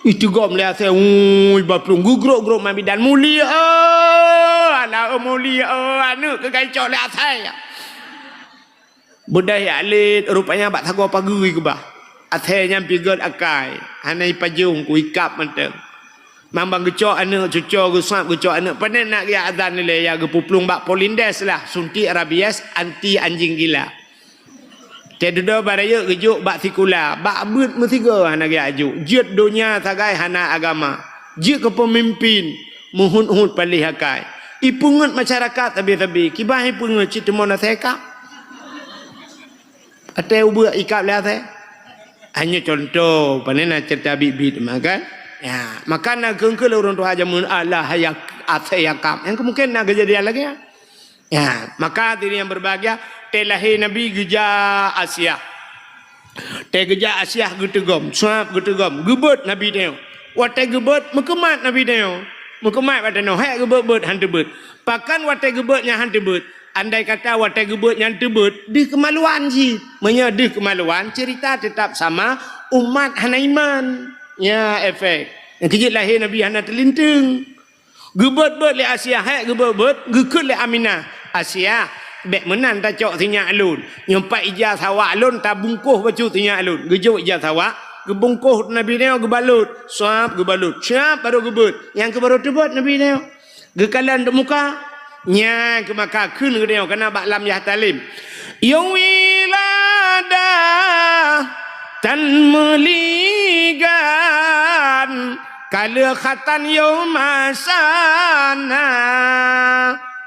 Iteugom lé asèe, ui, baplueng geugrok-grok mak bidan, "Mulia, oh, alah, oh, mulia, oh, aneuk keu geucok lé asèe." Beudôh jak lét, rupanya bak sagoe pageue keubah. Asèe nyan pih gèt akai, hana ipajông ku ikab mantong. Mambang geucok aneuk, cuco geusab geucok aneuk, panè nak geujak azan ilèe, ya geupuplueng bak Polindes lah, suntik rabies anti anjing gila. Teududoe barayek geujok bak sikula, bak beuet meusigoe hana geujak jok. Jeuet donya sagai hana agama. Jeuet keu peumimpin, meuhut-hut paléh akai. Ipeungeut masyarakat sabe-sabe, kiban ipeungeut cit teumon asèe kab. Watèe ubeut ikab lé asèe. Hanya contoh, panè na cerita bit-bit mah kan? Ya, maka na kheun-kheun lé ureueng tuha jameun, "Alah, ya, asèe ya kab." Nyang kemungkinan na keujadian lagèe nyan. Ya, maka hadirin yang berbahagia, teuh lahé Nabi geujak Asiah. Teuh geujak Asiah geuteugom, suab geuteugom, geubeuet Nabi tanyoe. Watèe geubeuet, meukeumat Nabi tanyoe. Meukeumat watèe nyoe, hék geubeuet-beuet, han teubeuet. Pakon watèe geubeuet nyan han teubeuet? Andai kata watèe geubeuet nyan teubeuet, deuh keumaluan cit. Meunyoe deuh keumaluan, cerita teutap sama, umat hana iman. Ya, efek. Nyang keujeuet lahé Nabi hana teulinteung. Geubeuet-beuet lé Asiah, hék geubeuet-beuet, geukheun lé Aminah, "Asiah, bèk meunan tacok sinyak lôn. Nyoe pat ija sawak lôn tabungkôh bacut sinyak lôn." Geujok ija sawak, geubungkôh Nabi nyoe geubalot, suab geubalot, suab barô geubeuet. Nyang keuh barô teubeuet Nabi nyoe. Geukalon di muka, nyan keuh maka kheun geutanyoe kana bak lam yah talim. Yôh wiladah tan meuligan, ka lheueh khatan yôh masa na.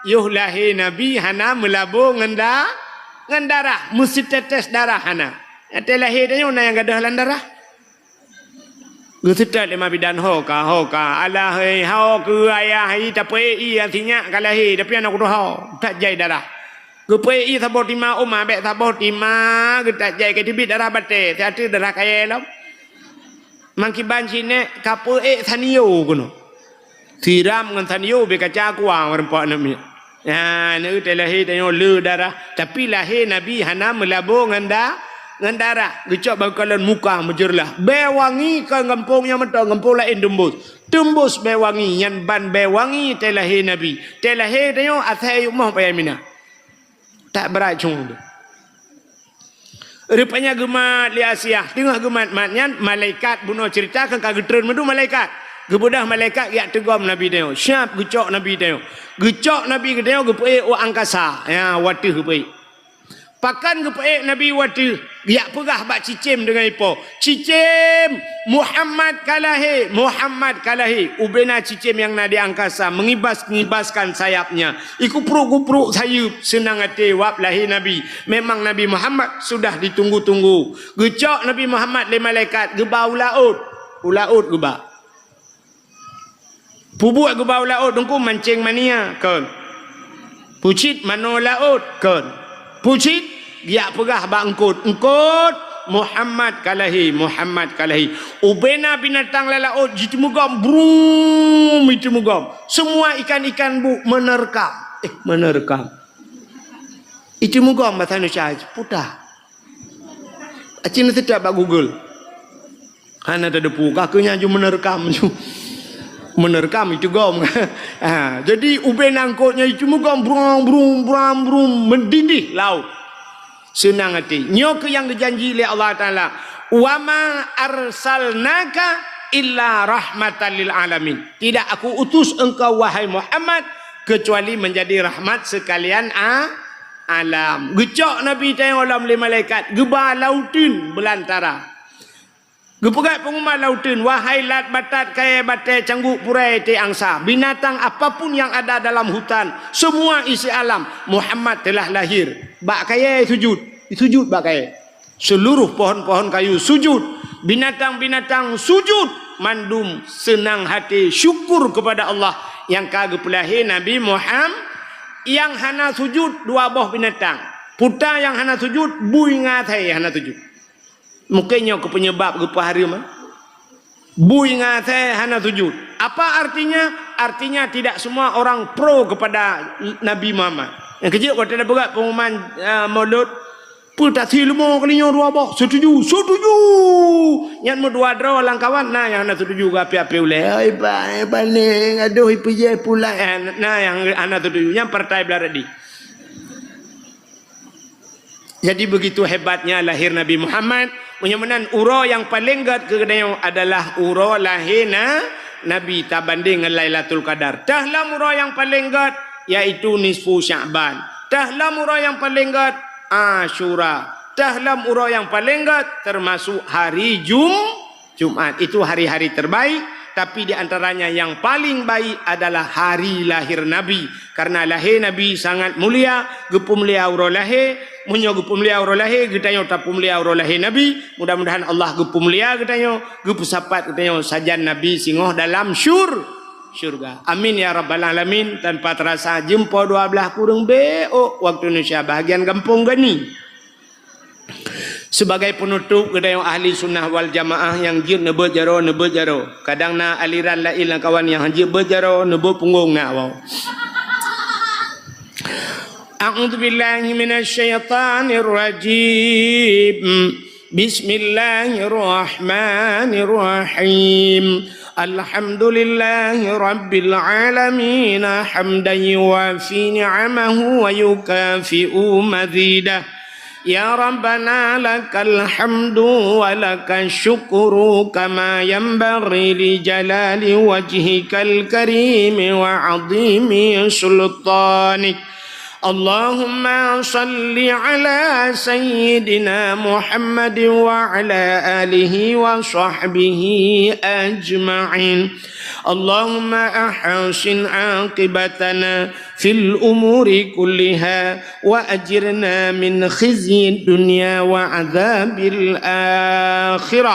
Yôh lahé Nabi hana meulabô ngon da-, ngon darah, meusiteutes darah hana. Watèe lahé tanyoe na nyang gadôh lam darah. Geuseutôt lé mak bidan, "Ho ka, ho ka. Alah, hei, ho keu ayah, i tapeuék i, sinyak ka lahé, tapi aneuk kutu ho, that jai darah." Geupeuék ié saboh tima uma, bék saboh tima geutak jai ka teubiet darah batée, siat darah kayée lom. Mangkiban sinék ka peuék sanio keunoe. Siram ngon sanio bée kaca kuang meureumpok aneuk miet. Nyan, neu teu lahé tanyoe le darah, tapi lahé Nabi hana meulabo ngon da-, ngon darah. Geucok bak kalon muka meujeurlah. Bée wangi kon gampông nyoe mantong, gampông laén teumbus. Teumbus bée wangi, nyan ban bée wangi teu lahé Nabi. Teu lahé tanyoe asai yumoh payah mina. Tak brat cong. Rupanya geumat lé Asiah, teungoh geumat-mat nyan, malaikat bunoe ceurita kan ka geutreun meudua malaikat. Geubeudôh malaikat geujak teugom Nabi tanyoe, siap geucok Nabi tanyoe. Geucok Nabi geutanyoe geupeuék u angkasa, ya, u ateueh geupeuék. Pakon geupeuék Nabi u ateueh, geujak peugah bak cicém deungon ipo, "Cicém, Muhammad ka lahé, Muhammad ka lahé." Ubena cicém nyang na di angkasa mengibas-ngibaskan sayapnya. Ikupruek-kupruek sayeuep, seunang até wab lahé Nabi. Memang Nabi Muhammad sudah ditunggu-tunggu. Geucok Nabi Muhammad lé malaikat, geuba u laôt. U laôt geuba. Pubuet geuba u laôt, Teungku, mancéng mania, kon. Pucit manoe laôt, kon. Pucit geujak peugah bak eungkôt, "Eungkôt, Muhammad ka lahé, Muhammad ka lahé." Ubena binatang lam laôt jiteumugom, brum, jiteumugom. Semua ikan-ikan bu menerkam. Eh, menerkam. Jiteumugom bahasa Indonesia, puta. Aci na seutôt bak Google. Hana teudepu, ka keuh nyan ju menerkam ju. Menerkam jiteugom. Ha, jadi ubena eungkôt nyan jiteumugom, brong, brung, brang, brung, meudidih laôt. Seunang até. Nyoe keuh nyang geujanji lé Allah Taala, "Wa ma arsalnaka illa rahmatan lil alamin." Tidak Aku utus engkau, wahai Muhammad, kecuali menjadi rahmat sekalian a-, alam. Geucok Nabi tanyoe lom lé malaikat, geuba lam uteuen beulantara. Geupeugah peungumuman lam uteuen, "Wahai lat batat kayée batée cangguek purée tée angsa, binatang apapun yang ada dalam hutan, semua isi alam, Muhammad telah lahir." Bak kayée sujud, sujud bak kayée. Seluruh pohon-pohon kayu sujud, binatang-binatang sujud, mandum seunang até syukur keupada Allah nyang ka geupeulahé Nabi Muham-, nyang hana sujud dua boh binatang. Puta nyang hana sujud, bui ngon asée hana sujud. Mungken nyoe keuh peunyeubab geupeuhareuem, eh. Bui ngon asée hana sujud. Apa artinya? Artinya tidak semua orang pro kepada Nabi Muhammad. Nyang keujeuet watée na peugah peungumuman, eh, Maulud, peue tasé leumo kali nyoe dua boh, setuju, setuju. Nyan meudua droe lam kawan, na nyang hana setuju geuapi-api ulée. Ai ba, ai ba neng, adoh ipeujeuet pulai, eh, na nyang hana setuju. Nyan partai Belaradi. Jadi begitu hebatnya lahir Nabi Muhammad. Meunyoe meunan uroe nyang paleng gét keu geutanyoe adalah uroe lahé na-, Nabi tabandeng ngon Lailatul Qadar. Teuh lom uroe nyang paleng gét, yaitu nisfu Sya'ban. Teuh lom uroe nyang paleng gét, Asyura. Teuh lom uroe nyang paleng gét, teumasok hari Jum-, Jumat. Itu hari-hari terbaik, tapi di antaranya yang paling baik adalah hari lahir Nabi. Karena lahé Nabi sangat mulia, geupeumulia uroe lahé. Meunyoe geupeumulia uroe lahé, geutanyoe tapeumulia uroe lahé Nabi. Mudah-mudahan Allah geupeumulia geutanyoe, geupeusapat geutanyoe sajan Nabi singoh dalam syur-, syurga. Amin ya rabbal alamin. Tanpa terasa jeuem poh dua blaih kureueng beu ôk waktu Indonesia bahagian gampông Gani. Sebagai penutup, geutanyoe ahli sunnah wal jamaah nyang jeuet neubeuet jaroe, neubeuet jaroe. Kadang na aliran laén lam kawan nyang han jeuet beuet jaroe, neubeuet punggong na awai. A'udzubillahi minasyaitonirrajim. Bismillahirrahmanirrahim. Alhamdulillahi rabbil alamin, hamdan yuwafi ni'amahu wa yukafi'u mazidah. Ya Rabbana, lakal hamdu wa lakasy syukru kama yanbaghi li jalali wajhikal karimi wa 'azimi sultanik. Allahumma shalli ala sayyidina Muhammadin wa ala alihi wa sahbihi ajma'in. Allahumma ahsin aqibatana fil umuri kulliha wa ajirna min khizyid dunya wa adzabil akhirah.